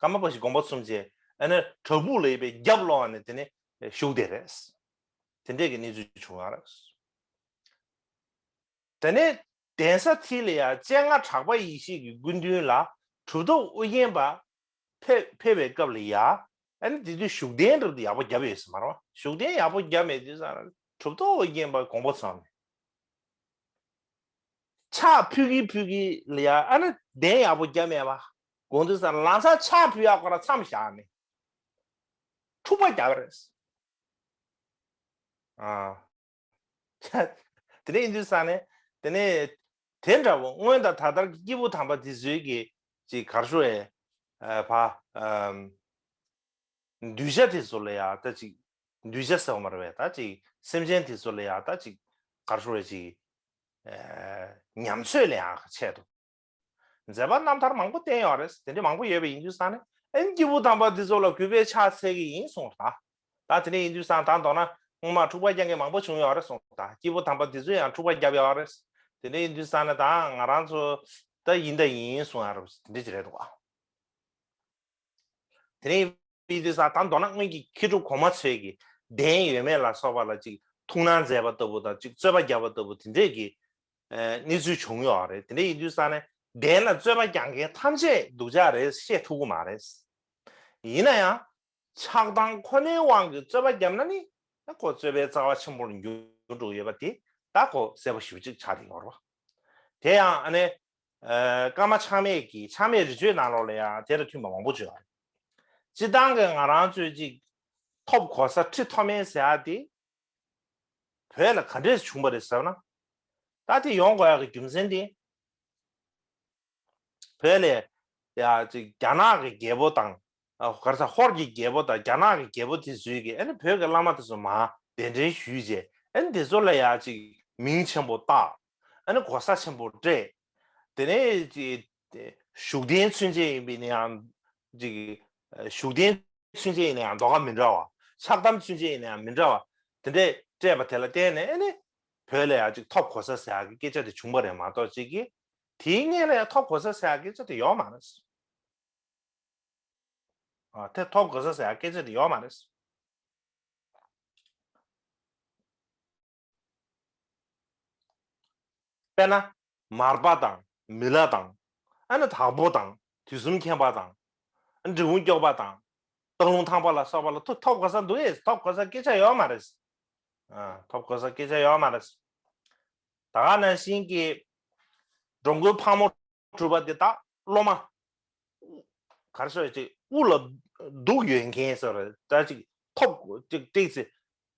ཀརྨ་པཀྵི་དགོངས་པ་ཚུམ་བྱས། ཨ་ནི་བྲག་ཕུག་ལ་ཡོད་པའི་རྒྱབ་ལོགས་ནས་དེ་ནས་བཞུགས་བསྡད་རེད། དེ་འདྲས་ཀྱི་གནས་ཚུལ་བྱུང་ཡོད་རེད། དེ་ནས་གདན་ས་དེ་ལ་ཡ་སྤྱན་སྔ་གྲགས་པ་ཡེ་ཤེས་ཀྱི་སྐུ་མདུན་ལ་གྲུབ་ཐོབ་ཨོ་རྒྱན་པ་ཕེབས་ཕེབས་པའི་སྐབས་ལ་ཡ། ཨ་ནི་དེ་དུས་བཞུགས་གདན་འདྲ་པོ་དེ་ཡག་པོ་བརྒྱབ་ཡོད་ས་མ་རེད་པ། བཞུགས་གདན་ཡག་པོ་བརྒྱབ་མེད་དུས་ཙང་གྲུབ་ཐོབ་ཨོ་རྒྱན་པ་དགོངས་པ་ཚུམ་ནས། ཕྱག་ཕུལ་གི་ཕུལ་གི་ལ་ཡ། ཨ་ནི་གདན་ཡག་པོ་བརྒྱབ་མེད་པ། དགོངས་དུས་ཙང་ལམ་སང་ཕྱག་ཕུལ་ཡག་ཁོ་རང་མཚམས་བཞག་ནས་འཁྲུག་པ་བརྒྱབ་པ་རེད། ཨ། དེ་ནས་ཡིན་དུས་ཙང་ནས། དེ་ནས་དེ་འདྲ་པོ་སྔོན་དང་ད་ལྟར་གྱི་སྐྱེས་བུ་དམ་པ་དེ་ཚོའི་གི་ཅིག་ག་རེ་ཞུ་དགོས་རེད། ཨ། ཕ། ཨམ། གདུལ་བྱ་དེ་ཚོ་ལ་ཡ་ད་ཅིག། གདུལ་བྱ་ཟེར་བ་མ་རེད་པས། ད་ཅིག་སེམས་ཅན་དེ་ཚོ་ལ་ཡ་ད་ཅིག་ག་རེ་ཞུ་དགོས་རེད། ཅིག་ཨ། ཉམས་ཚོད་ལ་ཡ་ཆེད་དུ། མཛད་པ་རྣམ་ཐར་མང་པོ་བསྟན་ཡོད་རེད། དེ་འདྲ་མང་པོ་ཡོད་པ་ཡིན་དུས་ཙང་ནས། ཨ་ནི་སྐྱེས་བུ་དམ་པ་འདི་ཚོ་ལ་གུས་པས་ཕྱག་འཚལ་གྱི་ཡིན་གསུངས་པ་རེད། ད་དེ་འདྲ་ཡིན་དུས་ཙང་ད་མདོར་ན་སྔོན་མ་འཁྲུག་པ་རྒྱག་མཁན་མང་པོ་བྱུང་ཡོད་རེད་གསུངས་པ་རེད། སྐྱེས་བུ་དམ་པ་འདི་ཚོས་ཡང་འཁྲུག་པ་བརྒྱབ་ཡོད་རེད། དེ་འདྲ་ཡིན་དུས་ཙང་ནས་ད་ང་རང་ཚོ་ད་ཡིན་ད་ཡིན་གསུང་ཡ་རེད། དེ་འདྲ་ཅིག་རེད་འདུག་ཨ། དེ་ནས་ཡིན་དུས་ཙང་ད་མདོར་ན་སྔོན་གྱི་མཁས་གྲུབ་གོང་མ་ཚོས་ཀྱི་གདན་ཡོད་མེད་ལ་སོགས་པ་ལ་ཅིག་ཐུགས་སྣང་མཛད་པ་ལྟ་བུ་དང་། ཅིག་རྩོད་པ་བརྒྱབ་པ་ལྟ་བུ་དེ་འདྲས་ཀྱི་ཨ་གནས་ཚུལ་བྱུང་ཡོད་རེད། དེ་འདྲ་ཡིན་དུས་ཙང་ནས་གདན་ལ་རྩོད་པ་རྒྱག་མཁན་ཐམས་ཅད་སྡུག་ཅག་རེད། བཤད་ཐུབ་ཀྱི་མ་རེད། ཡིན་ན་ཡང་ཆགས་སྡང་ཁོ་ནའི་དབང་གིས་རྩོད་པ་བརྒྱབ་ན་ནི་ཁོ་རྩོད་པའི་རྩ་བ་ཆེན་པོར་འགྱུར་འགྲོ་ཡོད་པ་དེ་ད་ཁོ་གསལ་པོ་ཞེ་པོ་ཅིག་ཆགས་བསྡད་ཡོད་རེད་པ། དེ་ཡང་ཨ་ནི། ཨ། ཀརྨ་ཆགས་མེད་ཀྱི་ཆགས་མེད་རི་ཆོས་ནང་ལོགས་ལ་ཡང་དེ་དང་མཐུན་པ་མང་པོ་བརྗོད་ཡོད་རེད། སྤྱིར་བཏང་གི་ང་རང་ཚོའི་ཅིག་ཐོབ་གོ་ས་ཁྲི་ཐོག་མའི་ཟེར་ཡ་དེ་བོད་ལ་ག་འདྲས་བྱུང་བ་རེད་ཟེར་ན། ད་དེ་ཡོང་དགོས་ཡག་གི་རྒྱུ་མཚན་དེ། བོད་ལ་ཡ་ཅིག་རྒྱ་ནག་གི་རྒྱལ་པོ་དང་། ཨ། ག་རེ་ཟེར། ཧོར་གྱི་རྒྱལ་པོ་དང་རྒྱ་ནག་གི་རྒྱལ་པོ་དེ་ཚོས་ཀྱིས་ཨ་ནི་བོད་ཀྱི་བླ་མ་དེ་ཚོ་མར་གདན་འདྲེན་ཞུས་རྗེས། ཨ་ནི་དེ་ཚོ་ལ་ཡ་ཅིག་མིང་ཆེན་པོ་བཏགས། ཨ་ནི་གོ་ས་ཆེན་པོ་སྤྲད། དེ་ནས་ཅིག་བཞུགས་གདན་ཚུན་ཆད་ཡིན་པ་ཡིན་ན་ཡང་ཅིག། བཞུགས་གདན་ཚུན་ཆད་ཡིན་ན་ཡང་ཟློས་གར་མི་འདྲ་བ། ཕྱག་དམ་ཚུན་ཆད་ཡིན་ན་ཡང་མི་འདྲ་བ། དེ་འདྲས་སྤྲད་པ་དེ་ལ་བརྟེན་ནས་ཨ་ནི་བོད་ལ་ཡ་ཅིག་ཐོབ་གོ་ས་ཟེར་ཡག་གི་སྐད་ཆ་དེ་བྱུང་བ་རེད་མ་གཏོགས། ཅིག་གིས་དེའི་སྔོན་ལ་ཡ་ཐོབ་གོ་ས་ཟེར་ཡག་སྐད་ཆ་དེ་ཡོད་མ་རེད། ཨ། དེ་ཐོབ་དགོས་ས་ཟེར་ཡ་སྐད་ཆ་དེ་ཡོད་མ་རེད། དཔེར་ན། མར་པ་དང་མི་ལ་དང་། ཨ་ནི་དྭགས་པོ་དང་དུས་གསུམ་མཁྱེན་པ་དང་། ཨ་ནི་འབྲི་གུང་སྐྱོབ་པ་དང་། སྟག་ལུང་ཐང་པ་ལ་སོགས་པ་ལ་ཐོ་ཐོབ་དགོས་ས་འདུག་གས། ཐོབ་དགོས་ས་སྐད་ཆ་ཡོད་མ་རེད། ཨ། ཐོབ་དགོས་ས་སྐད་ཆ་ཡོད་མ་རེད། ད་ག་ནང་བཞིན་གྱི་འགྲོ་མགོན་ཕག་མོ་གྲུ་པ་འདི་དག་སློབ་མ། ག་རེ་ཟེར། ཅིག་དབུ་ལ་གདུགས་ཡོད་མཁན་ཟེར་བ་ད་ཅིག་ཐོབ་ཅིག་ཏིག་ཙི།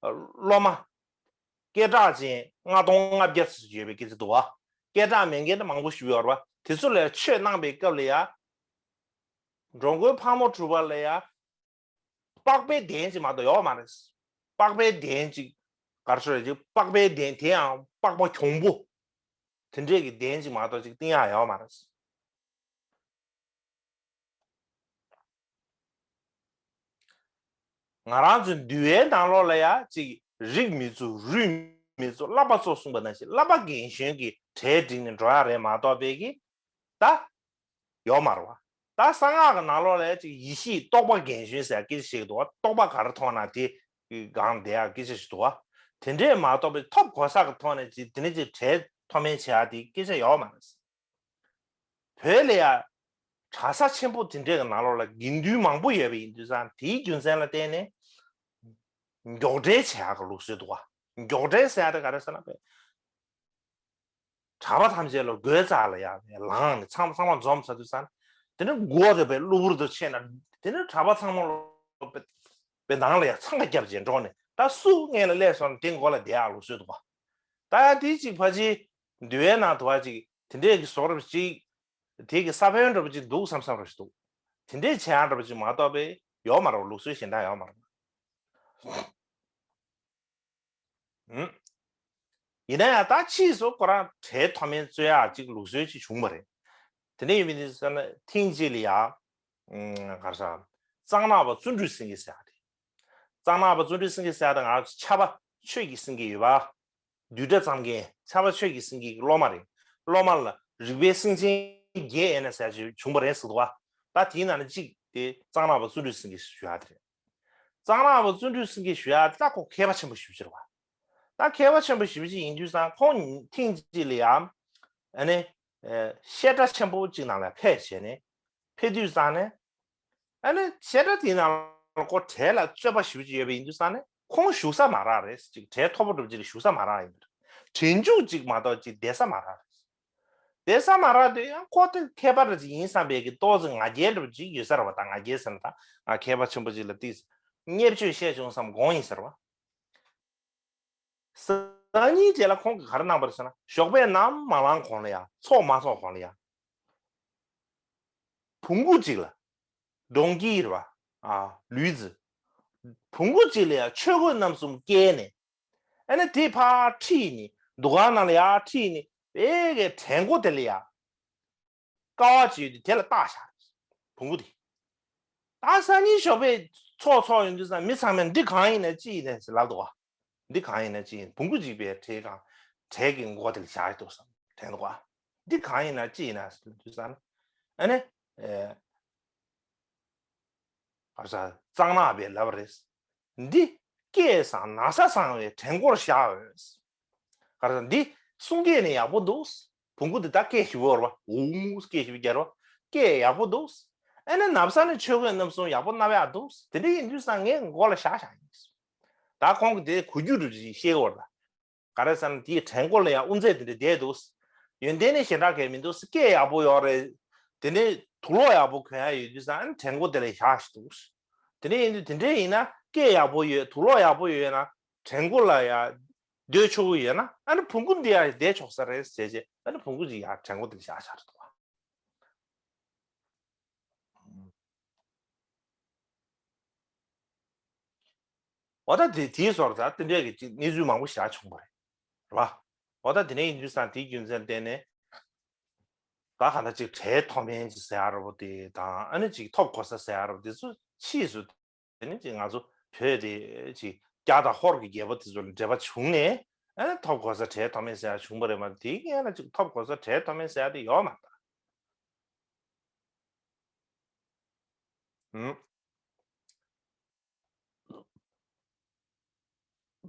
སློབ་མ་སྐད་གྲགས་ཅན་ལྔ་སྟོང་ལྔ་བརྒྱ་ཙམ་ཡོད་པའི་སྐད་ཆ་འདུག་བ། སྐད་གྲགས་མེད་མཁན་ད་མང་པོ་ཞིག་ཡོད་རེད་བ། དེ་ཚོ་ལ་ཆོས་གནང་པའི་སྐབས་ལ་ཡ། འགྲོ་མགོན་ཕག་མོ་གྲུ་པ་ལ་ཡ། པགས་པའི་གདན་ཅིག་མ་གཏོགས་ཡོད་མ་རེད། པགས་པའི་གདན་ཅིག། ག་རེ་ཟེར། ཅིག་པགས་པའི་གདན་དེ་ཡང་པགས་པ་གྱོང་པོ། དེ་འདྲས་ཀྱི་གདན་ཅིག་མ་གཏོགས་ཅིག་བཏིང་ཡག་ཡོད་མ་རེད། ང་རང་ཚོའི་འདུལ་བའི་ནང་ལོགས་ལ་ཡ་ཅིག་རིགས་མི་གཙོ་རུས་ མེད་ཚོ་བསླབ་པ་ཚོ་གསུངས་པ་ནང་བཞིན་བསླབ་པ་རྒན་གཞོན་གྱི་གྲལ་བསྒྲིགས་ནས་འགྲོ་ཡ་རེད་མ་གཏོགས་པའི་གི་ད་ཡོད་མ་རེད་བ། ད་གསང་སྔགས་ཀྱི་ནང་ལོགས་ལ་ཅིག་ཡེ་ཤེས་རྟོགས་པ་རྒན་གཞོན་ཟེར་ཡ་སྐད་ཆ་ཞིག་འདུག་བ། རྟོགས་པ་ག་རེ་མཐོང་ན་དེ་སྒང་བསྡད་ཡ་སྐད་ཆ་ཞིག་འདུག་བ། དེ་འདྲས་མ་གཏོགས་པའི་ཐོབ་གོ་ས་གི་ཐོག་ནས་ཅིག་དེ་ནས་ཅིག་གྲལ་མཐོ་དམན་བྱེད་ཡ་དེ་སྐད་ཆ་ཡོད་མ་རེད། བོད་ལ་ཡ་གྲྭ་ས་ཆེན་པོ་དེ་འདྲས་ཀྱི་ནང་ལོགས་ལ་དགེ་འདུན་མང་པོ་ཡོད་པ་ཡིན་དུས་ཙང་དེའི་རྒྱུ་མཚན་ལ་བརྟེན་ནས་མགྱོགས་གྲལ་བྱེད་ཡག་གི་ལུགས་སྲོལ་འདུག་བ། མགྱོགས་གྲལ་ཟེར་ཡ་དེ་ག་རེ་ཟེར་ན་བས་གྲྭ་པ་ཐམས་ཅད་ལ་སྒོའི་རྩ་ལ་ཡ་ལངས་ནས་ཚང་མ་ཚང་མ་འཛོམས་ཚར་དུས་ཙང་དེ་ནས་སྒོ་དེ་བས་གློ་བུར་དུ་ཕྱེ་ན་དེ་ནས་གྲྭ་པ་ཚང་མ་ལ་བས་ནང་ལ་ཡ་འཚང་ཁ་བརྒྱབ་བྱས་འགྲོ་ནས་ད་སུ་སྔོན་ལ་སླེབས་སོང་ན་དེ་མགོ་ལ་བསྡད་ཡག་ལུགས་སྲོལ་འདུག་བ། ད་ཡ་དེ་ཅིག་ཕལ་ཆེར་འདུལ་བའི་ནང་དུ་བ་ཅིག་དེ་འདྲས་ཀྱི་བཟོ་འདྲ་ཅིག་དེ་གི་ས་བོན་འདྲ་པོ་ཅིག་འདུག་བསམ་བསམ་འདྲ་ཞིག་འདུག་དེ་འདྲས་བྱེད་ཡག་འདྲ་པོ་ཅིག་མ་གཏོགས་པའི་ཡོད་མ་རེད། ལུགས་སྲོལ་གཞན་དག་ཡོད་མ་རེད། ཨུམ། ཡིན་ན་ཡང་ད་ཕྱིས་སུ་ཁོ་རང་གྲལ་མཐོ་དམན་རྩོད་ཡག་ཅིག་ལུགས་སྲོལ་ཅིག་བྱུང་བ་རེད། དེ་འདྲ་ཡིན་མིན་དེ་ཟེར་ན་ཐེངས་གཅིག་ལ་ཡ་ཨུམ་ག་རེ་ཟེར་གཙང་ནག་པ་བརྩོན་འགྲུས་སེང་གེ་ཟེར་ཡག་རེད། གཙང་ནག་པ་བརྩོན་འགྲུས་སེང་གེ་ཟེར་ཡག་དེ་ང་ཚོ་ཕྱྭ་པ་ཆོས་ཀྱི་སེང་གེ་ཡོད་པ། བསྡུས་གྲྭ་བརྩམས་མཁན་ཕྱྭ་པ་ཆོས་ཀྱི་སེང་གེ་གི་སློབ་མ་རེད། སློབ་མ་ལ་རིག་པའི་སེང་ཆེན་བརྒྱད་ཡས་ན་ཟེར་ཡག་ཅིག་བྱུང་བ་རེད་ཟེར་འདུག་བ། ད་དེའི་ནང་ནས་གཅིག་དེ་གཙང་ནག་པ་བརྩོན་འགྲུས་སེང་གེ་ཞུ་ཡག་དེ་རེད། གཙང་ནག་པ་བརྩོན་འགྲུས་སེང་གེ་ཞུ་ཡག་དེ་ད་ཁོ་མཁས་པ་ཆེན་པོ་ཞེ་པོ་ཅིག་རེད་བ། ད་མཁས་པ་ཆེན་པོ་ཞེ་པོ་ཅིག་ཡིན་དུས་ཙང་ཁོང་ཐེངས་གཅིག་ལ་ཡ་ཨ་ནི་ཨེ་བཤད་གྲྭ་ཆེན་པོ་གཅིག་ནང་ལ་ཕེབས་བྱས་ནས་ཕེབས་དུས་ཙང་ནས་ཨ་ནི་བཤད་གྲྭ་དེའི་ནང་ལ་ཁོ་གྲལ་ལ་རྩོད་པ་ཞེ་པོ་ཅིག་ཡོད་པ་ཡིན་དུས་ཙང་ནས་ཁོང་བཞུགས་ས་མ་རག་རེད། ཅིག་གྲལ་མཐོ་པོ་འདྲ་པོ་ཅིག་ལ་བཞུགས་ས་མ་རག་ཡིན་པ་རེད། གྲལ་མཇུག་ཅིག་མ་གཏོགས་ཅིག་བསྡད་ས་མ་རག་རེད། བསྡད་ས་མ་རག་དུས་ཡང་ཁོ་དེ་མཁས་པ་འདྲ་ཅིག་ཡིན་བསམ་པའི་གི་ཏོག་ཙམ་ང་རྒྱལ་འདྲ་པོ་ཅིག་ཡོད་ས་རེད་བ། ད་ང་རྒྱལ་ཟེར་ན་ད་ང་མཁས་པ་ཆེན་པོ་ཅིག་ལ་ཏིག་བརྙས་བཅོས་བཤད་བྱུང་བསམ་དགོངས་ཡིན་ཟེར་བ། སང་ཉིན་དེ་ལ་ཁོང་གིས་ག་རེ་གནང་བ་རེད་ཟེར་ན་ཞོགས་པའི་ནམ་མ་ལངས་གོང་ལ་ཡ་ཚོགས་མ་ཚོགས་གོང་ལ་ཡ་བོང་གུ་ཅིག་ལ་ཌོང་ཀི་རེད་བ། ཨ་ལུས་རྫི། བོང་གུ་ཅིག་ལ་ཡ་ཆོས་གོས་རྣམ་གསུམ་བཀལ་ནས་ཨ་ནི་དེ་ཕར་ཁྲིད་ནས་འདུ་ཁང་ནང་ལ་ཡ་ཁྲིད་ནས་དེ་གའི་གྲལ་མགོ་དེ་ལ་ཡ། ཀ་བ་ཅིག་ཡོད་དུས་དེ་ལ་བཏགས་བཞག་རེད། བོང་གུ་དེ། ད་སང་ཉིན་ཞོགས་པའི་ཚོགས་ཚོགས་ཡོང་དུས་ཙང་མི་ཚང་མས་འདི་གང་ཡིན་ན་ཅི་ཡིན་ན་ཟེར་ལབ་འདུག་བ། འདི་གང་ཡིན་ན་ཅི་ཡིན། བོང་གུ་ཅིག་པའི་གྲལ་གང་གྲལ་གྱི་མགོ་དེ་ལ་བཞག་འདུག་བསམ་དྲན་འདུག་བ། འདི་གང་ཡིན་ན་ཅི་ཡིན་ན་ཟེར་དུས་ཙང་ཨ་ནི་ཨེ་ག་རེ་ཟེར་གཙང་ནག་པས་ལབ་པ་རེད། འདི་སྐད་བཟང་ན་བཟའ་བཟང་བའི་གྲལ་མགོར་བཞག་འོས། ག་རེ་ཟེར་འདི་གསུང་སྐད་ནི་ཡག་པོ་འདུག་བོང་གུ་འདི་ད་སྐད་ཞིབ་པོ་རེད་བ། འུ་སྐད་ཞིབ་པོ་རྒྱག་རེད་བ། སྐད་ཡག་པོ་འདུག་ཨ་ནི་ན་བཟའ་ནི་ཆོས་གོས་རྣམ་གསུམ་ཡག་པོ་གནང་བ་ཡག་འདུག་དེ་འདྲ་ཡིན་དུས་ཙང་ངས་མགོ་ལ་བཞག་བཞག་ཡིན། ད་ཁོང་གིས་དེ་གོ་རྒྱུ་རུ་ཞིག་ཤེས་དགོས་རེད་ད། ག་རེ་ཟེར་ན་དེའི་གྲལ་མགོ་ལ་ཡང་དབུ་མཛད་དེ་འདྲ་བསྡད་འདུག་ཡོན་ཏན་ནི་ཞེ་དྲག་གང་མི་འདུག་སྐད་ཡག་པོ་ཡོད་རེད། དེ་ནས་དུག་ལོག་ཡག་པོ་གོན་ཡ་ཡོད་དུས་ཙང་ཨ་ནི་གྲལ་མགོ་དེ་ལ་བཞག་ཞིག་འདུག་དེ་འདྲ་ཡིན་དུས་དེ་འདྲ་ཡིན་ན་སྐད་ཡག་པོ་ཡོད་དུག་ལོག་ཡག་པོ་ཡོད་ན་གྲལ་མགོ་ལ་ཡ་སྡོད་ཆོག་གི་ཡོད་ན་ཨ་ནི་བོང་གུ་འདི་ཡ་བསྡད་ཆོག་ས་རེད་ཟེར་བྱས་ཨ་ནི་བོང་གུ་ཅིག་ཡ་གྲལ་མགོ་དེ་ལ་བཞག་བཞག་རེད་འདུག་འོ་ད་དེ་དེའི་སོར་ད་དེ་འདྲས་ཀྱི་ཅིག་གནས་ཚུལ་མང་པོ་ཞིག་བྱུང་བ་རེད། རེད་བ། འོ་ད་དེ་འདྲས་ཡིན་དུས་ཙང་དེའི་རྒྱུ་མཚན་བརྟེན་ནས་ད་ག་ད་ཅིག་གྲལ་མཐོ་དམན་ཅིག་ཟེར་ཡ་ར་བོ་དེ་དང་ཨ་ནི་ཅིག་ཐོབ་གོ་ས་ཟེར་ཡ་ར་བོ་དེ་ཚོ་ཕྱིས་སུ་དེ་ནི་ཅིག་ང་ཚོ་བོད་དེ་ཅིག་རྒྱ་དང་ཧོར་གྱི་རྒྱལ་པོ་དེ་ཚོ་ལ་འབྲེལ་བ་བྱུང་ནས་ཨ་ནི་ཐོབ་གོ་ས་གྲལ་མཐོ་དམན་ཟེར་ཡ་བྱུང་བ་རེད་མ་གཏོགས་དེའི་སྔོན་ལ་ཅིག་ཐོབ་གོ་ས་གྲལ་མཐོ་དམན་ཟེར་ཡ་དེ་ཡོད་མ་རེད། ཨུམ།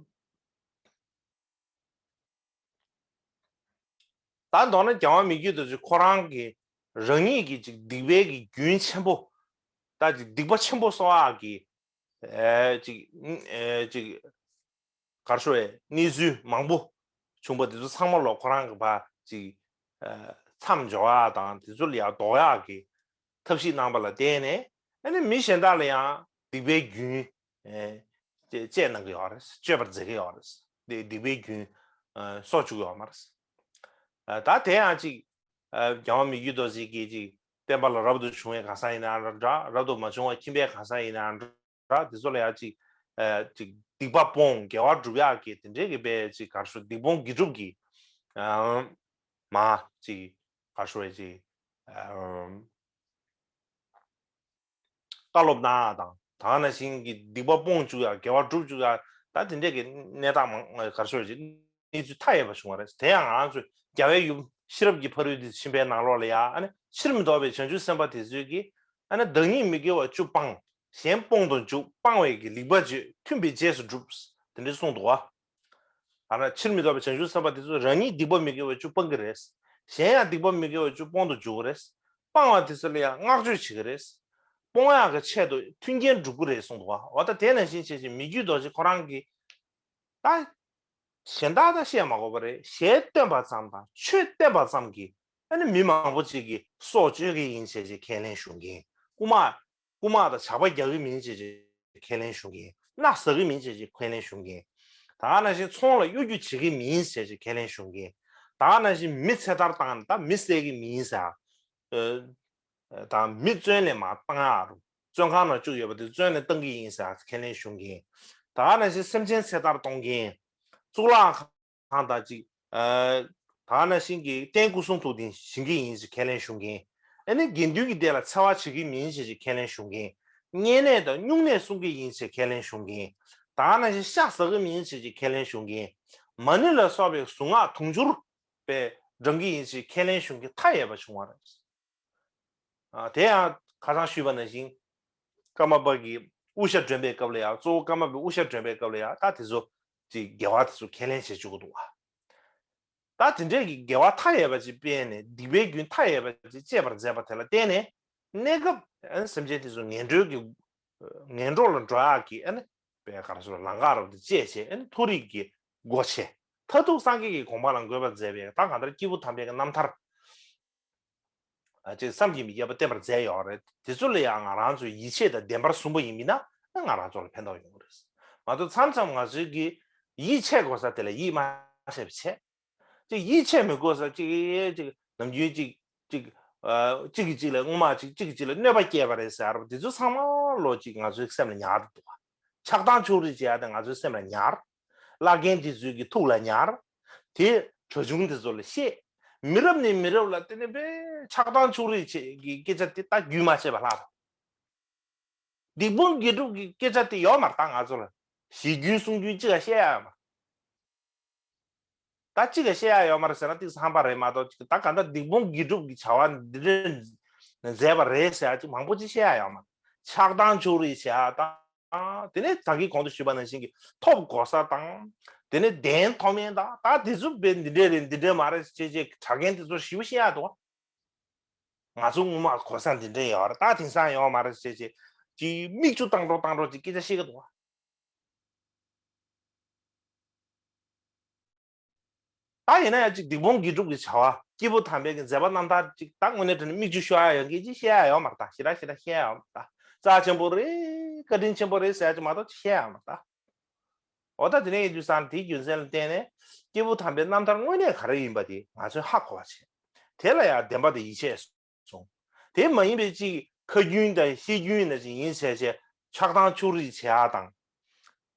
ད་མདོར་ན་རྒྱལ་བ་མི་བསྐྱོད་རྡོ་རྗེ་ཁོ་རང་གི་རང་ཉིད་ཀྱི་ཅིག་སྡིག་པའི་གི་རྒྱུན་ཆེན་པོ། ད་ཅིག་སྡིག་པ་ཆེན་པོ་གསོག་ཡག་གི་ཨེ་ཅིག་ཨེ་ཅིག་གར་ཤོར་བའི་གནས་ཚུལ་མང་པོ་བྱུང་པ་དེ་ཚོ་ཚང་མ་ལོ་ཁོ་རང་གི་ཕ་ཅིག་ཨེ་མཚམས་འཇོག་ཡག་དང་དེ་ཚོ་ལ་ཡང་ཟློག་ཡག་གི་ཐབས་ཤེས་གནང་པ་ལ་བརྟེན་ནས་ཨ་ནི་མི་གཞན་དག་ལ་ཡང་སྡིག་པའི་རྒྱུན་ཨེ་བཅད་གནང་གི་ཡོད་རེད། གཅོད་པར་མཛད་ཀྱི་ཡོད་རེད། དེ་སྡིག་པའི་རྒྱུན་ཨེ་གསོག་བཅུག་ཡོད་མ་རེད། ཨེ་ད་དེ་ཡང་ཅིག་ཨེ་རྒྱལ་བ་མི་བསྐྱོད་རྡོ་རྗེ་གིས་ཅིག་བསྟན་པ་ལ་རབ་ཏུ་བྱུང་བའི་གང་ཟག་ཡིན་ན་འདྲ། རབ་ཏུ་མ་བྱུང་བ་ཁྱིམ་པའི་གང་ཟག་ཡིན་ན་འདྲ། དེ་ཚོ་ལ་ཡང་ཅིག་ཨེ་ཅིག་སྡིག་པ་སྤོང་དགེ་བ་སྒྲུབ་ཡག་གི་དེ་འདྲའི་གི་དཔེ་ཅིག་གར་ཤོར་སྡིག་སྤོང་དགེ་སྒྲུབ་ཀྱི་ཨེ་མ་ཅིག་གར་ཤོར་བའི་ཅིག་ཨེ་བཀའ་སློབ་གནང་ཡག་དང་། དེ་ནང་བཞིན་གྱི་སྡིག་པ་སྤོང་བཅུག་ཡག་དགེ་བ་སྒྲུབ་བཅུག་ཡག་ད་དེ་འདྲས་ཀྱི་གནས་སྟངས་མང་གར་ཤོར་ཅིག་ གནས་ཚུལ་མཐའ་ཡས་པ་བྱུང་བ་རེད། དེ་ཡང་ང་རང་ཚོའི་རྒྱལ་བའི་ཡུམ་ཤེས་རབ་ཀྱི་ཕ་རོལ་ཏུ་ཕྱིན་པའི་ནང་ལོགས་ལ་ཡང་ཨ་ནི་ཕྱིར་མི་ལྡོག་པའི་བྱང་ཆུབ་སེམས་དཔའ་དེ་ཚོས་ཀྱིས་ཨ་ནི་བདག་ཉིད་མི་དགེ་བ་བཅུ་སྤང་། གཞན་སྤོང་དུ་འཇུག། སྤང་བའི་གི་ལེགས་པ་བརྗོད། མཐུན་པའི་རྗེས་སུ་སྒྲུབ། དེ་འདྲ་གསུངས་འདུག་བ། ཨ་ནི་ཕྱིར་མི་ལྡོག་པའི་བྱང་ཆུབ་སེམས་དཔའ་དེ་ཚོས་རང་ཉིད་སྡིག་པ་མི་དགེ་བ་བཅུ་སྤང་གི་རེད། གཞན་ཡང་སྡིག་པ་མི་དགེ་བ་བཅུ་སྤོང་དུ་འཇུག་གི་རེད། སྤང་བ་དེ་ཚོ་ལ་ཡང་བསྔགས་བརྗོད་བྱེད་ཀྱི་རེད། སྤོང་ཡག་གི་ཆེད་དུ་མཐུན་རྐྱེན་སྒྲུབ་ཀྱི་རེད་གསུངས་འདུག་བ། འོ་ད་དེ་ནང་བཞིན་བྱས་ཤིང་མི་བསྐྱོད་རྡོ་རྗེ་ཁོ་རང་གིས་ད་གཞན་དག་ད་བཤད་མ་དགོས་པ་རེད། ཞལ་སྟོན་པ་ཙམ་དང་ཆོས་བསྟན་པ་ཙམ་གྱིས་ཨ་ནི་མི་མང་པོ་ཅིག་གི་སྲོག་གཅོད་ཀྱི་ཡིན་བྱས་ཅིག་ཁས་ལེན་ཞུ་མཁན། རྐུ་མ་རྐུ་མ་དང་ཇག་པ་རྒྱག་གི་མིན་བྱས་ཅིག་ཁས་ལེན་ཞུ་མཁན། མནའ་ཟ་གི་མིན་བྱས་ཅིག་ཁས་ལེན་ཞུ་མཁན། ད་ག་ནང་བཞིན་ཚོང་ལ་གཡོ་སྒྱུ་བྱེད་ཀྱི་མིན་བྱས་ཅིག་ཁས་ལེན་ཞུ་མཁན། ད་ག་ནང་བཞིན་མི་ཚེ་ཐར་བཏང་ནས་ད་མི་བསད་ཀྱི་མིན་ཟེར། ཨ། དང་མི་བཙོན་ལས་མར་བཏང་ཡག་རུ། བཙོན་ཁང་ནང་བཅུག་ཡོད་པ་དེ་བཙོན་ལས་བཏང་གི་ཡིན་ཟེར་ཁས་ལེན་ཞུ་མཁན། ད་ག་ནང་བཞིན་སེམས་ཅན་ཚེ་ཐར་གཏོང་མཁན། གཙུག་ལག་ཁང་དང་གཅིག་ཨ། ད་ག་ནང་བཞིན་གྱི་རྟེན་སྐུ་གསུང་ཐུགས་རྟེན་བཞེངས་ཀྱི་ཡིན་ཞེས་ཁས་ལེན་ཞུ་མཁན། ཨ་ནི་དགེ་འདུན་གྱི་སྡེ་ལ་འཚེ་བ་བྱེད་ཀྱི་མིན་ཞེས་ཁས་ལེན་ཞུ་མཁན། བསྙེན་གནས་དང་སྨྱུང་གནས་སྲུང་གི་ཡིན་ཞེས་ཁས་ལེན་ཞུ་མཁན། ད་ག་ནང་བཞིན་ཤ་ཟ་གི་མིན་ཞེས་ཁས་ལེན་ཞུ་མཁན། མ་ཎི་ལ་སོགས་པའི་གཟུངས་སྔགས་དུང་ཕྱུར་པའི་བགྲང་གི་ཡིན་ཞེས་ཁས་ལེན་ཞུ་མཁན་མཐའ་ཡས་པ་བྱུང་བ་རེད། ཨ། དེ་ཡང་ཁ་སང་ཞུས་པ་ནང་བཞིན་ཀརྨ་པ་གིས་དབུ་ཞྭ་སྒྲོན་པའི་སྐབས་ལ་ཡང་གཙོ་བོ་ཀརྨ་པའི་དབུ་ཞྭ་སྒྲོན་པའི་སྐབས་ལ་ཡང་ད་དེ་ཚོ་ཅིག་དགེ་བ་དེ་ཚོ་ཁས་ལེན་བྱེད་བཅུག་གི་འདུག་བ། ད་དེ་འདྲས་ཀྱི་དགེ་བ་མཐའ་ཡས་པ་ཅིག་སྤེལ་ནས་སྡིག་པའི་རྒྱུན་མཐའ་ཡས་པ་ཅིག་བཅད་པར་མཛད་པ་དེ་ལ་བརྟེན་ནས་གནས་སྐབས་སེམས་ཅན་དེ་ཚོ་ངན་འགྲོའི་གི་ངན་འགྲོ་ལ་འགྲོ་ཡག་གི་ཨ་ནི་པའི་ག་རེ་ཟེར་ལམ་ཁ་རབ་ཏུ་བཅད་བྱས་ཨ་ནི་མཐོ་རིས་ཀྱི་སྒོ་ཕྱེ། མཐར་ཐུག་སངས་རྒྱས་ཀྱི་གོ་འཕང་ལ་འགོད་པར་མཛད་པའི་ད་གང་ལྟར་སྐྱེས་བུ་དམ་པའི་གི་རྣམ་ཐར། ཨ། ཅིག་བསམ་གྱིས་མི་ཁྱབ་པ་བསྟན་པར་མཛད་ཡོད་རེད། དེ་ཚོ་ལ་ཡང་ང་རང་ཚོས་ཡིད་ཆེས་དང་བདེན་པར་བཟུང་བ་ཡིན་མིན་ན་ང་རང་ཚོ་ལ་ཕན་ཐོགས་ཡོང་གི་རེད། མ་གཏོགས་མཚམས་མཚམས་ང་ཚོའི་གི་ཡིད་ཆེས་དགོས་ས་དེ་ལ་ཡིད་མ་ཆེས་པ་བྱས། ཅིག་ཡིད་ཆེས་མི་དགོས་ས་ཅིག་ཅིག་ནམ་རྒྱུན་ཅིག་ཅིག་ཨ། གཅིག་གིས་གཅིག་ལ་སྔོན་མ་ཅིག་གཅིག་གིས་གཅིག་ལ་གནོད་པ་སྐྱེལ་བ་རེད་ཟེར་བ་དེ་ཚོ་ཚང་མ་ལོ་ཅིག་ང་ཚོའི་སེམས་ལ་ཉར་འདུག་བ། ཆགས་སྡང་ཕྱོགས་རིས་བྱེད་ཡ་དེ་ང་ཚོའི་སེམས་ལ་ཉར། བླ་རྒན་དེ་ཚོའི་གི་ཐུགས་ལ་ཉར། དེ་གྲྭ་ཆུང་དེ་ཚོ་ལ་བཤད། མི་རབས་ནས་མི་རབས་ལ་དེ་ནས་དཔེ་ཆགས་སྡང་ཕྱོགས་རིས་བྱེད་ཀྱི་སྐད་ཆ་དེ་ད་རྒྱུན་མ་ཆད་པ་ལྷག་རེད། སྡིག་སྤོང་དགེ་སྒྲུབ་ཀྱི་སྐད་ཆ་དེ་ཡོད་མ་རེད། ད་ང་ཚོ་ལ་ཞེ་རྒྱུན་གསུང་རྒྱུན་གཅིག་ལ་བཤད་ཡ་ཡོད་མ་རེད། ད་གཅིག་ལ་བཤད་ཡ་ཡོད་མ་རེད་ཟེར་ན་ཏིག་ཙམ་ཧམ་པ་རེད་མ་གཏོགས་ཅིག་ད་ག་འདྲ་སྡིག་སྤོང་དགེ་སྒྲུབ་ཀྱི་བྱ་བ་འདི་འདྲ་མཛད་པ་རེད་ཟེར་ཡ་ཅིག་མང་པོ་ཅིག་བཤད་ཡ་ཡོད་མ་རེད། ཆགས་སྡང་ཕྱོགས་རིས་བྱེད་ཡ་དང་། དེ་ནས་ད་གིན་གོང་དུ་ཞུས་པ་ནང་བཞིན་གྱི་ཐོབ་གོ་ས་དང་། དེ་ནས་གདན་ཐོབ་མིན་དང་། ད་དེ་ཚོ་དཔེ་འདི་འདྲས་རེད་འདི་འདྲས་མ་རེད་ཅེས་ཅེས་གྲྭ་རྒན་དེ་ཚོར་ཞིབ་བཤད་ཡ་འདུག་ང་ཚོ་སྔོན་མ་གོ་ས་འདི་འདྲས་ཡོད་རེད། ད་དེང་སང་ཡོད་མ་རེད་ཅེས་ཅེས་ཀྱི་མིག་ཆུ་བཏང་འགྲོ་བཏང་འགྲོ་ཅིག་སྐད་ཆ་བཤད་ཀྱི་འདུག་ད་ཡིན་ན་ཡང་ཅིག་སྡིག་སྤོང་དགེ་སྒྲུབ་ཀྱི་བྱ་བ་སྐྱེས་བུ་དམ་པའི་གི་མཛད་པ་རྣམ་ཐར་ཅིག་ད་དངོས་གནས་དྲང་གནས་མིག་ཆུ་ཤོར་ཡ་ཡོད་མཁན་ཅིག་བཤད་ཡ་ཡོད་མ་རེད། ད་ཞེ་དྲག་ཞེ་དྲག་བཤད་ཡ་ཡོད་མ་རེད། ད་རྩ་ཆེན་པོ་རེད། བཀའ་དྲིན་ཆེན་པོ་རེད་ཟེར་ཡ་ཅིག་མ་གཏོགས་ཅིག་བཤད་ཡ་ཡོད་མ་རེད་ད། འོ་ད་དེ་ནས་ཡིན་དུས་ཙང་དེའི་རྒྱུ་མཚན་ལ་བརྟེན་ནས་སྐྱེས་བུ་དམ་པའི་རྣམ་ཐར་དངོས་གནས་ག་རེ་ཡིན་པ་དེ་ང་ཚོས་ཧ་གོ་བ་བྱེད། དེ་ལ་ཡང་བདེན་པ་དང་ཡིད་ཆེས་སོང་། དེ་མ་ཡིན་པའི་ཅིག་ཁ་རྒྱུན་དང་བཤད་རྒྱུན་ནང་བཞིན་ཡིན་བྱས་བྱས་ཆགས་སྡང་ཕྱོགས་རིས་བྱེད་ཡག་དང་།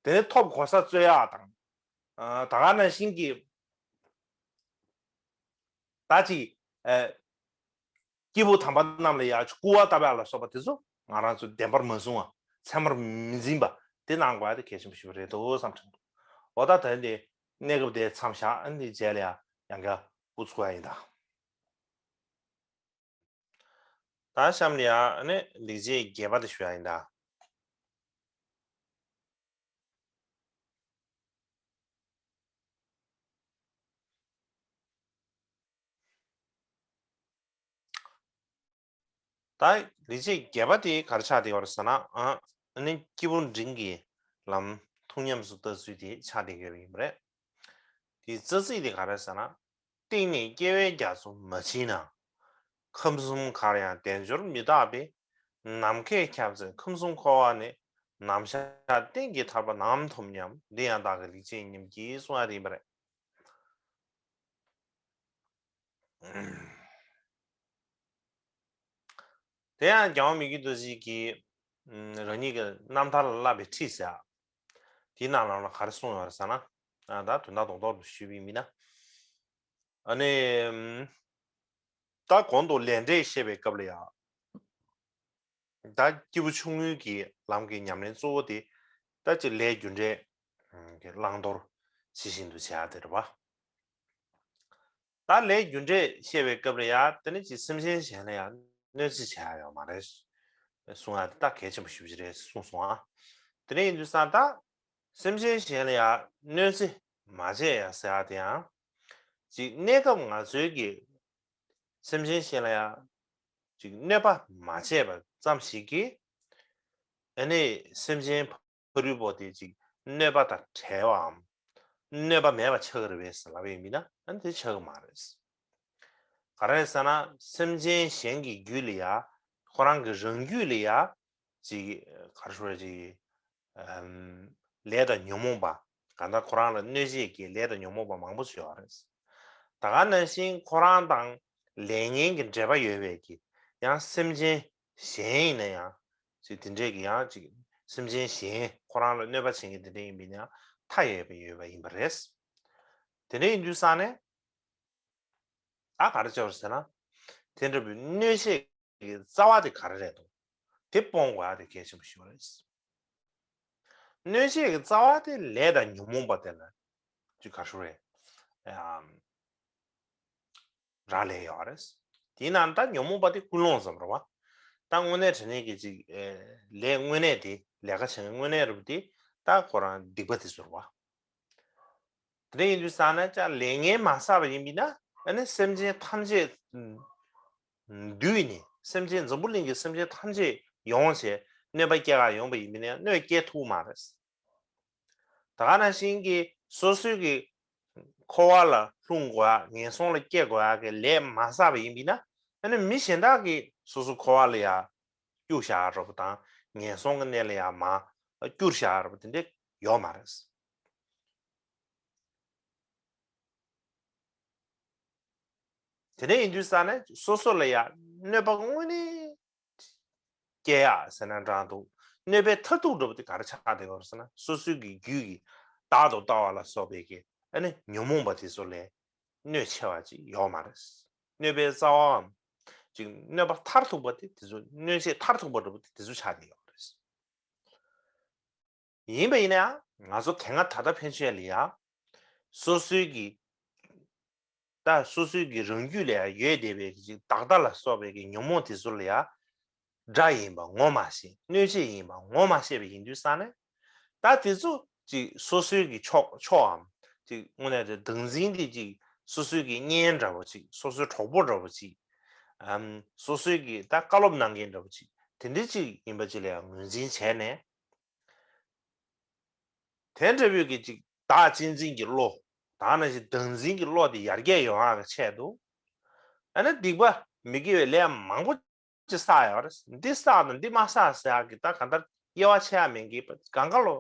དེ་ནས་ཐོབ་གོ་ས་རྩོད་ཡག་དང་། ཨ། ད་ག་ནང་བཞིན་གྱི་ད་ཅིག་ཨ། སྐྱེས་བུ་དམ་པ་རྣམས་ལ་ཡང་སྐུར་བ་བཏབ་ཡག་ལ་སོགས་པ་དེ་ཚོ་ང་རང་ཚོ་བདེན་པར་མ་བཟུང་བ། ཚད་མར་མི་འཛིན་པ་དེ་གནང་དགོས་ཡ་དེ་གལ་ཆེན་པོ་ཞིག་རེད་འདུག་བསམ་དྲན་འདུག་འོ་ད་ད་འདི་གནས་སྐབས་དེ་མཚམས་བཞག་ཨ་ནི་རྗེས་ལ་ཡང་ཡང་བསྐྱར་འགོ་ཚུགས་ཡ་ཡིན་ད། ད་གཤམ་ལ་ཡང་ཨ་ནི་ལེགས་བྱས་བརྒྱད་པ་དེ་ཞུ་ཡ་ཡིན་ད། ད་ལེགས་བྱས་བརྒྱད་པ་དེ་ག་རེ་ཆགས་བསྡད་ཡོད་རེད་ཟེར་ན། ཨ་ནི་སྐྱེས་བུ་འབྲིང་གི་ལམ་ཐུགས་ཉམས་སུ་ལྟ་ཚུལ་དེ་ཆགས་བསྡད་ཡོད་རེད། དེའི་རྩ་ཚིག་དེ་ག་རེ་ཟེར་ན། གཏིང་ནས་སྐྱེ་བའི་རྒྱ་མཚོ་མ་ཕྱིན་ན། ཁམས་གསུམ་གར་ཡང་དལ་འབྱོར་མི་རྟག་པས། ནམ་མཁས་ཁྱབ་ཚད་ཁམས་གསུམ་འཁོར་བ་ནས། ནམ་ཞག་གཏན་གྱི་ཐར་པ་ནམ་ཐོབ་སྙམ། འདི་ཡང་བདག་གི་ལེགས་བྱས་ཉམས་ཀྱིས་གསུངས་ཡ་དེ་ཡིན་པ་རེད། དེ་ཡང་རྒྱལ་བ་མི་བསྐྱོད་རྡོ་རྗེ་གིས་རང་ཉིད་ཀྱི་རྣམ་ཐར་ལ་བསླབ་པའི་ཁྲིད་ཟེར་ཡ་དེའི་ནང་ལ་ག་རེ་གསུངས་ཡོད་རེད་ཟེར་ན། ད་དོན་དག་རྡོག་རྡོག་ཏུ་ཞུས་པ་ཡིན་ན། ཨ་ནི། ད་གོང་དུ་ལས་འབྲས་བཤད་པའི་སྐབས་ལ་ཡང་། ད་སྐྱེས་བུ་ཆུང་ངུའི་གི་ལམ་གྱི་ཉམས་ལེན་གཙོ་བོ་དེ་ད་ཅིག་ལས་རྒྱུ་འབྲས་ཀྱི་བླང་དོར་ཇི་བཞིན་དུ་བྱ་ཡ་དེ་རེད་བ། ད་ལས་རྒྱུ་འབྲས་བཤད་པའི་སྐབས་ལ་ཡ་དེ་ནི་ཅིག་སེམས་ཅན་གཞན་ལ་ཡ་གནོད་འཚེ་བྱེད་ཡ་ཡོད་མ་རེད་གསུང་ཡ་དེ་ད་གལ་ཆེན་པོ་ཞེ་པོ་ཅིག་རེད་གསུངས་སོང་ཨ། དེ་ནས་ཡིན་དུས་ཙང་ད་སེམས་ཅན་གཞན་ལ་ཡ་གནོད་འཚེ་མ་བྱེད་ཡ་ཟེར་ཡ་དེ་ཡང་ཅིག་གནས་སྐབས་ང་ཚོའི་གི་སེམས་ཅན་གཞན་ལ་ཡ་ཅིག་གནོད་པ་མ་བྱས་པ་ཙམ་ཞིག་གིས་ཨ་ནི་སེམས་ཅན་ཕ་རོལ་པོ་དེ་ཅིག་གནོད་པ་དང་བྲལ་བའམ་གནོད་པ་མེད་པ་ཆགས་ཀྱི་རེད་པས་ཟེར་ལབ་པ་ཡིན་ན་ཨ་ནི་དེ་ཆགས་ཀྱི་མ་རེད། ག་རེ་ཟེར་ན་སེམས་ཅན་གཞན་གྱི་རྒྱུད་ལ་ཡ་ཁོ་རང་གི་རང་རྒྱུད་ལ་ཡ་ཅིག་ག་རེ་ཞུ་རེད་ཅིག་ལས་དང་ཉོན་མོངས་པ་གང་ལྟར་ཁོ་རང་ལ་གནོད་བྱེད་ཀྱི་ལས་དང་ཉོན་མོངས་པ་མང་པོ་ཡོད་རེད། ད་ག་ནང་བཞིན་ཁོ་རང་དང་ལས་ངན་གྱི་འབྲེལ་བ་ཡོད་པའི་གི་ཡང་སེམས་ཅན་གཞན་ཡིན་ན་ཡང་ཅིག་དེ་འདྲས་ཀྱི་ཡང་ཅིག་སེམས་ཅན་གཞན་ཁོ་རང་ལ་གནོད་པ་བྱེད་མཁན་དེ་འདྲས་ཡིན་པ་ཡིན་ན་ཡང་མཐའ་ཡས་པ་ཡོད་པ་ཡིན་པ་རེད། དེ་འདྲས་ཡིན་དུས་ཙང་ནས་ད་ག་རེ་བྱ་བ་ཟེར་ན་དེ་འདྲ་བའི་གནོད་བྱེད་ཀྱི་རྩ་བ་དེ་ག་རེ་རེད་དོ། དེ་སྤོང་དགོས་ཡ་དེ་གལ་ཆེན་པོ་ཞིག་རེད། གནོད་བྱེད་ཀྱི་རྩ་བ་དེ་ལས་དང་ཉོན་མོངས་པ་དེ་ལ་ཅིག་ག་རེ་ཞུ་རེད། ཨམ། རག་ལས་ཡོད་རེད། དེའི་ནང་ད་ཉོན་མོངས་པ་དེ་ཀུན་སློང་ཙམ་རེད་བ། ད་དངོས་གནས་དྲང་གནས་ཀྱི་ཅིག་ཨེ་ལས་དངོས་གནས་དེ་ལས་ཀ་བྱེད་མཁན་དངོས་གནས་རེད་བ་དེ་ད་ཁོ་རང་སྡིག་པ་དེ་ཚོ་རེད་བ། དེ་འདྲ་ཡིན་དུས་ཙང་ན་ཅག་ལས་ངན་མ་བསགས་པ་ཡིན་པས་ན་ཨ་ནི་སེམས་ཅན་ཐམས་ཅད་འདུས་ནས་སེམས་ཅན་འཛམ་བུ་གླིང་གི་སེམས་ཅན་ཐམས་ཅད་ཡོངས་བྱས་གནོད་པ་སྐྱེལ་ག་ཡོང་པ་ཡིན་པས་ན་གནོད་སྐྱེལ་ཐུབ་མ་རེད། ད་ག་ནང་བཞིན་གྱི་སོ་སོའི་གི་འཁོར་བ་ལ་ལྷུང་དགོས་ཡ་ངན་སོང་ལ་སྐྱེ་དགོས་ཡ་གི་ལས་མ་བསགས་པ་ཡིན་པས་ན་ཨ་ནི་མི་གཞན་དག་གིས་སོ་སོ་འཁོར་བ་ལ་ཡ་གཡུག་བཞག་རོགས་པ་དང་ངན་སོང་གི་གནས་ལ་ཡང་མ་བསྐྱུར་བཞག་རོགས་པ་དེ་འདྲ་ཡོད་མ་རེད། དེ་འདྲ་ཡིན་དུས་ཙང་ནས་སོ་སོ་ལ་ཡང་གནོད་པ་དངོས་གནས་སྐྱེལ་ཡག་ཟེར་ན་འདྲ་འདུག་གནོད་པའི་མཐར་ཐུག་འདྲ་པོ་དེ་ག་རེ་ཆགས་བསྡད་ཡོད་རེད་ཟེར་ན་སོ་སོའི་གི་རྒྱུད་ཀྱི་བདག་ཏུ་ལྟ་བ་ལ་སོགས་པའི་གི་ཨ་ནི་ཉོན་མོངས་པ་དེ་ཚོ་ལས་གནོད་ཆེ་བ་ཅིག་ཡོད་མ་རེད། གནོད་པའི་རྩ་བའམ་ཅིག་གནོད་པ་མཐར་ཐུག་པ་དེ་དེ་ཚོ་གནོད་བྱེད་མཐར་ཐུག་པ་འདྲ་པོ་དེ་དེ་ཚོ་ཆགས་བསྡད་ཡོད་རེད། ཡིན་པ་ཡིན་ན་ཡང་ང་ཚོ་དེ་སྔ་ད་ལྟ་ཕན་ཆད་ལ་ཡང་སོ་སོའི་གི་ད་སོ་སོའི་གི་རང་རྒྱུད་ལ་ཡང་ཡོད་བསྡད་པའི་གི་ཅིག་བདག་ལྟ་ལ་སོགས་པའི་གི་ཉོན་མོངས་དེ་ཚོ་ལ་ཡང་དགྲ་ཡིན་པ་ངོ་མ་ཤེས་གནོད་བྱེད་ཡིན་པ་ངོ་མ་ཤེས་པ་ཡིན་དུས་ཙང་ནས་ད་དེ་ཚོ་ཅིག་སོ་སོའི་གི་ཕྱོགས་ཕྱོགས་འམ་ཅིག་དངོས་གནས་དེ་བདག་འཛིན་དེ་ཅིག་སོ་སོའི་གི་གཉེན་འདྲ་པོ་ཅིག་སོ་སོའི་གྲོགས་པོ་འདྲ་པོ་ཅིག་འམ་སོ་སོའི་གི་ད་བཀའ་སློབ་གནང་མཁན་འདྲ་པོ་ཅིག་དེ་འདྲ་ཅིག་ཡིན་པ་ཅིག་ལ་ཡང་ངོས་འཛིན་བྱས་ནས། དེ་འདྲ་བོའི་གི་ཅིག་བདག་གཅེས་འཛིན་གྱི་བློ། ད་ནང་བཞིན་བདག་འཛིན་གྱི་བློ་དེ་ཡར་རྒྱས་ཡོང་ཡག་གི་ཆེད་དུ། ཨ་ནི་སྡིག་པ་མི་དགེ་བའི་ལས་མང་པོ་ཅིག་བསགས་ཡོད་རེད། འདི་བསགས་དང་འདི་མ་བསགས་ཟེར་ཡག་གི་ད་གང་ལྟར་དབྱེ་བ་ཕྱེ་ཡག་མེད་གི་གང་ག་ལོ།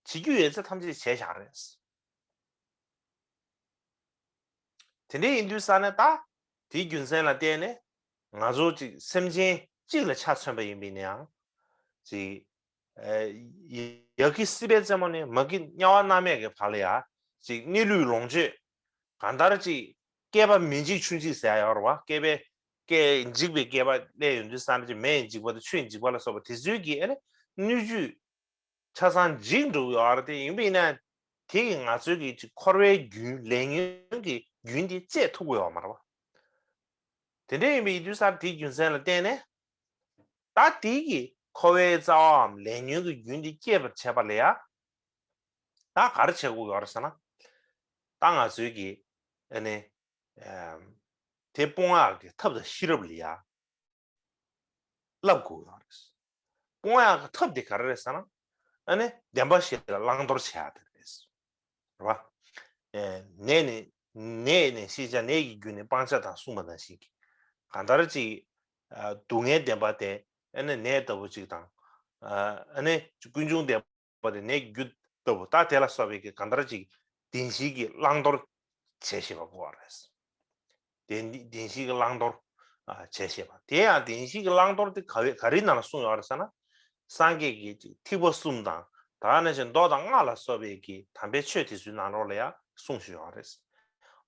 བྱེད་རྒྱུ་ཡོད་ཚད་ཐམས་ཅད་བྱས་བཞག་རེད། དེ་འདྲ་ཡིན་དུས་ས་ནས་ད་དེའི་རྒྱུ་མཚན་ལ་བརྟེན་ནས་ང་ཚོ་ཅིག་སེམས་ཅན་གཅིག་ལ་ཆ་མཚོན་པ་ཡིན་པས་ན་ཡང་ཅིག་ཡ་གི་སྲིད་པའི་རྩེ་མོ་ནས་མ་གི་དམྱལ་བ་མནར་མེད་ཀྱི་བར་ལ་ཡ་ཅིག་གནས་ལུས་ལོངས་སྤྱོད་གང་ལྟར་ཅིག་སྐྱེས་པ་མེ་འཇིག་ཆུ་འཇིག་ཟེར་ཡ་ཡོད་རེད་བ། སྐྱེས་པའི་སྐྱེས་འཇིག་པའི་སྐྱེས་པ་སླེབས་ཡོང་དུས་ས་ནས་ཅིག་མེ་ཡི་འཇིགས་པ་དང་ཆུ་ཡི་འཇིགས་པ་ལ་སོགས་པ་དེ་ཚོའི་གི་ཨ་ནི་སྣོད་བཅུད། ཆ་ཚང་འཇིག་འགྲོ་གི་ཡོད་རེད་དེ་ཡིན་པས་ན་དེ་གི་ང་ཚོའི་གི་ཅིག་འཁོར་བའི་རྒྱུན་ལས་ཉོན་གྱི་རྒྱུན་དེ་བཅད་ཐུབ་ཀྱི་ཡོད་མ་རེད་བ། དེ་འདྲ་ཡིན་པའི་དུས་སར་དེའི་རྒྱུ་མཚན་ལ་བརྟེན་ནས་ད་དེ་གི་འཁོར་བའི་རྩ་བའམ་ལས་ཉོན་གྱི་རྒྱུན་དེ་བཅད་པར་བྱེད་པ་ལ་ཡ་ད་ག་རེ་བྱེད་དགོས་ཡོད་རེད་ཟེར་ན་ད་ང་ཚོའི་གི་ཨ་ནི་དེ་སྤོང་ཡག་གི་ཐབས་དང་ཤེས་རབ་ལ་ཡ། བསླབ་དགོས་ཡོད་རེད། སྤོང་ཡག་གི་ཐབས་དེ་ག་རེ་རེད་ཟེར་ན། ཨ་ནི་བདེན་པ་བཞི་ལ་བླང་དོར་བྱེད་ཡག་དེ་རེད། རེད་བ། ཨེ་ནད་ནི་ནད་ནི་ཤེས་བྱ་ནད་ཀྱི་རྒྱུ་ནི་སྤང་བྱ་དང་གསུངས་པ་ནང་བཞིན་གྱི། གང་ལྟར་ཅིག་ཨ་སྡུག་བསྔལ་བདེན་པ་དེ་ཨ་ནི་ནད་ལྟ་བུ་ཅིག་དང་། ཨ་ནི་ཀུན་འབྱུང་བདེན་པ་པ་དེ་ནད་ཀྱི་རྒྱུ་ལྟ་བུ་ད་དེ་ལ་སོགས་པའི་གི་གང་ལྟར་ཅིག་བདེན་བཞིའི་གི་བླང་དོར་བྱེད་ཤེས་པ་དགོས་པ་རེད། བདེན་བདེན་བཞིའི་གི་བླང་དོར་ཨ་བྱེད་ཤེས་པ་དེ་ཡང་བདེན་བཞིའི་གི་བླང་དོར་དེ་ག་བའི་ག་རེའི་ནང་ལ་གསུངས་ཡོད་རེད་ཟེར་ན། སངས་རྒྱས་ཀྱི་ཅིག་ཐེག་པ་གསུམ་དང་ད་ག་ནང་བཞིན་མདོ་དང་སྔགས་ལ་སོགས་པའི་གི་དམ་པའི་ཆོས་དེ་ཚོའི་ནང་ལོགས་ལ་ཡང་གསུངས་བཞག་ཡོད་རེད།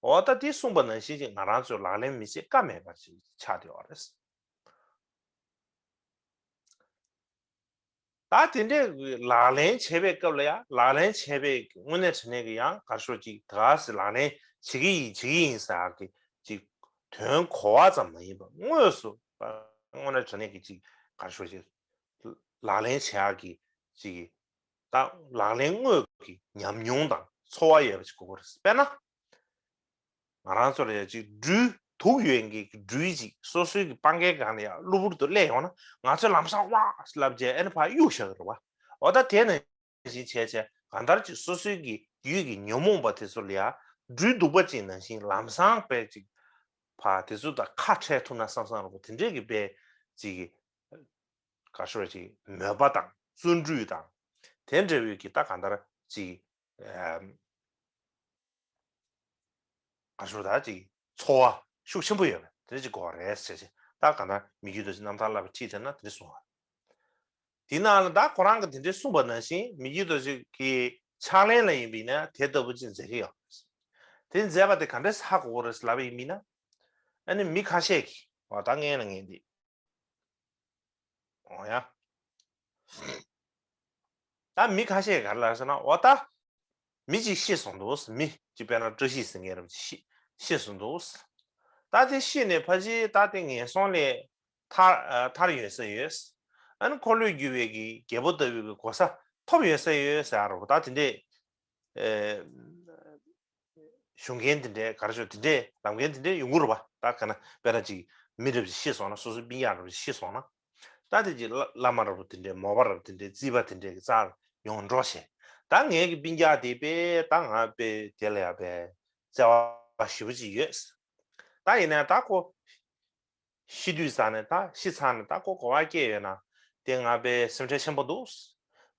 འོ་ད་དེ་གསུངས་པ་ནང་བཞིན་ཅིག་ང་རང་ཚོས་ལག་ལེན་མི་བྱེད་ཀ་མེད་པ་ཅིག་ཆགས་བསྡད་ཡོད་རེད། ད་དེ་འདྲའི་ལག་ལེན་བྱེད་པའི་སྐབས་ལ་ཡང་ལག་ལེན་བྱེད་པའི་དངོས་གནས་དྲང་གནས་ཀྱི་ཡང་གར་ཤོག་ཅིག་ད་ག་སེ་ལག་ལེན་ བྱེད་ཀྱི་ཡིན་བྱེད་ཀྱི་ཡིན་ཟེར་ཡག་གི་ཅིག་དོན་གོ་བ་ཙམ་མ་ཡིན་པར་དངོས་སུ་དངོས་གནས་དྲང་གནས་ཀྱི་ཅིག་ག་རེ་ཞུ་ཅིག་ལག་ལེན་བྱེད་ཡག་གི་ཅིག་ད་ལག་ལེན་དངོས་ཀྱི་ཉམས་མྱོང་དང་ཚོར་བ་ཡོད་པ་ཅིག་དགོས་ཀྱི་རེད། དཔེར་ན། ང་རང་ཚོ་ལ་ཡ་ཅིག་སྦྲུལ་དུག་ཡོད་མཁན་གྱི་སྦྲུལ་ཅིག་སོ་སོའི་གི་སྤང་ཁའི་སྒང་ལ་ཡ་གློ་བུར་དུ་སླེབས་ཡོང་ན་ང་ཚོས་ལམ་སང་ཝ་ལབ་བྱས་ཨ་ནི་ཕར་གཡུག་བཞག་གི་རེད་བ། འོ་ད་དེ་ནང་བཞིན་བྱས་བྱས་གང་ལྟར་ཅིག་སོ་སོའི་གི་ཡུལ་གྱི་ཉོན་མོངས་པ་དེ་ཚོ་ལ་ཡ་སྦྲུལ་དུག་པ་ཅིག་ནང་བཞིན་ལམ་སང་དཔེ་ཅིག་ཕར་དེ་ཚོ་དང་ཁ་བྲལ་ཐུབ་ན་བསམ་བསམ་རེད་བ། དེ་འདྲས་ཀྱི་དཔེ་ཅིག་གི་ག་ཤོར་ཅིག་མོས་པ་དང་བརྩོན་འགྲུས་དང་དེ་འདྲ་བའི་གི་ད་གང་ལྟར་ཅིག་ཨམ། ག་ཤོར་ད་ཅིག་ཚོར་བ་ཤུགས་ཆེན་པོ་ཡོད་པ་དེ་འདྲ་ཅིག་དགོས་རེད་ཟེར་ཅིག་ད་གང་ལྟར་མི་རྒྱུད་དུ་ཅིག་རྣམ་ཐར་བསླབ་པའི་ཁྲིད་དེ་ན་དེ་འདྲ་གསུངས་པ། དེ་ནང་ལ་ད་ཁོ་རང་གི་དེ་འདྲ་གསུངས་པ་ནང་བཞིན་མི་རྒྱུད་དུ་ཅིག་གི་ཕྱག་ལེན་ལ་ཡིན་པ་ཡིན་ན་དེ་ལྟ་བུ་ཅིག་མཛད་ཀྱི་ཡོད་རེད། དེ་མཛད་པ་དེ་ག་འདྲས་ཧ་གོ་གི་རེད་ལབ་པ་ཡིན་པ་ཡིན་ན། ཨ་ནི་མི་ཁ་ཤས་ཀྱིས་འོ་ད་ངས་ལ་ངས་འདི། འོ་ཡ། ད་མི་ཁ་ཤས་ག་རེ་ལབ་ཟེར་ན་འོ་ད། མི་གཅིག་ཤི་སོང་འདུག་མི་གཅིག་དཔེར་ན་བཀྲ་ཤིས་ཟེར་མཁན་རབས་ཅིག་ཤི་ཤི་སོང་འདུག་ད་དེ་ཤི་ནས་ཕལ་ཆེར་ད་དེ་ངན་སོང་ལས་ཐར་ཨ་ཐར་ཡོད་ས་ཡོད། ཨ་ནི་འཁོར་ལོས་སྒྱུར་བའི་གི་རྒྱལ་པོ་ལྟ་བུའི་གི་གོ་ས་ཐོབ་ཡོད་ས་ཡོད་ཟེར་རོ། ད་དེ་འདྲས་ཨེ། ཞུ་མཁན་དེ་འདྲའི་ག་རེ་ཞུ་དེ་འདྲའི་ལབ་མཁན་དེ་འདྲའི་ཡོང་གི་རེད་པ། ད་ག་ན་དཔེར་ན་ཅིག་མི་རབས་ཅིག་ཤི་སོང་ན་སོ་སོའི་སྤུན་ཀྱག་རབས་ཅིག་ཤི་སོང་ན། ད་དེ་ཅིག་བླ་བླ་མ་རབས་དེ་འདྲའི་མོས་པ་རབས་དེ་འདྲའི་རྩིས་པ་དེ་འདྲའི་གི་རྩར་ཡོང་འགྲོ་བྱས། ད་ངའི་གི་སྤུན་ཀྱག་དེ་དཔེ་ད་ང་དཔེ་དེ་ལ་ཡ་དཔེ་བརྩེ་བ་ཞེ་པོ་ཅིག་ཡོད། ད་ཡིན་ནའི་ད་ཁོ། ཤི་དུས་ཙང་ནས་ད་ཤི་ཚར་ནས་ད་ཁོ་ག་པར་སྐྱེས་ཡོད་ན་དེ་ང་དཔེ་སེམས་ཁྲལ་ཆེན་པོ་འདུག་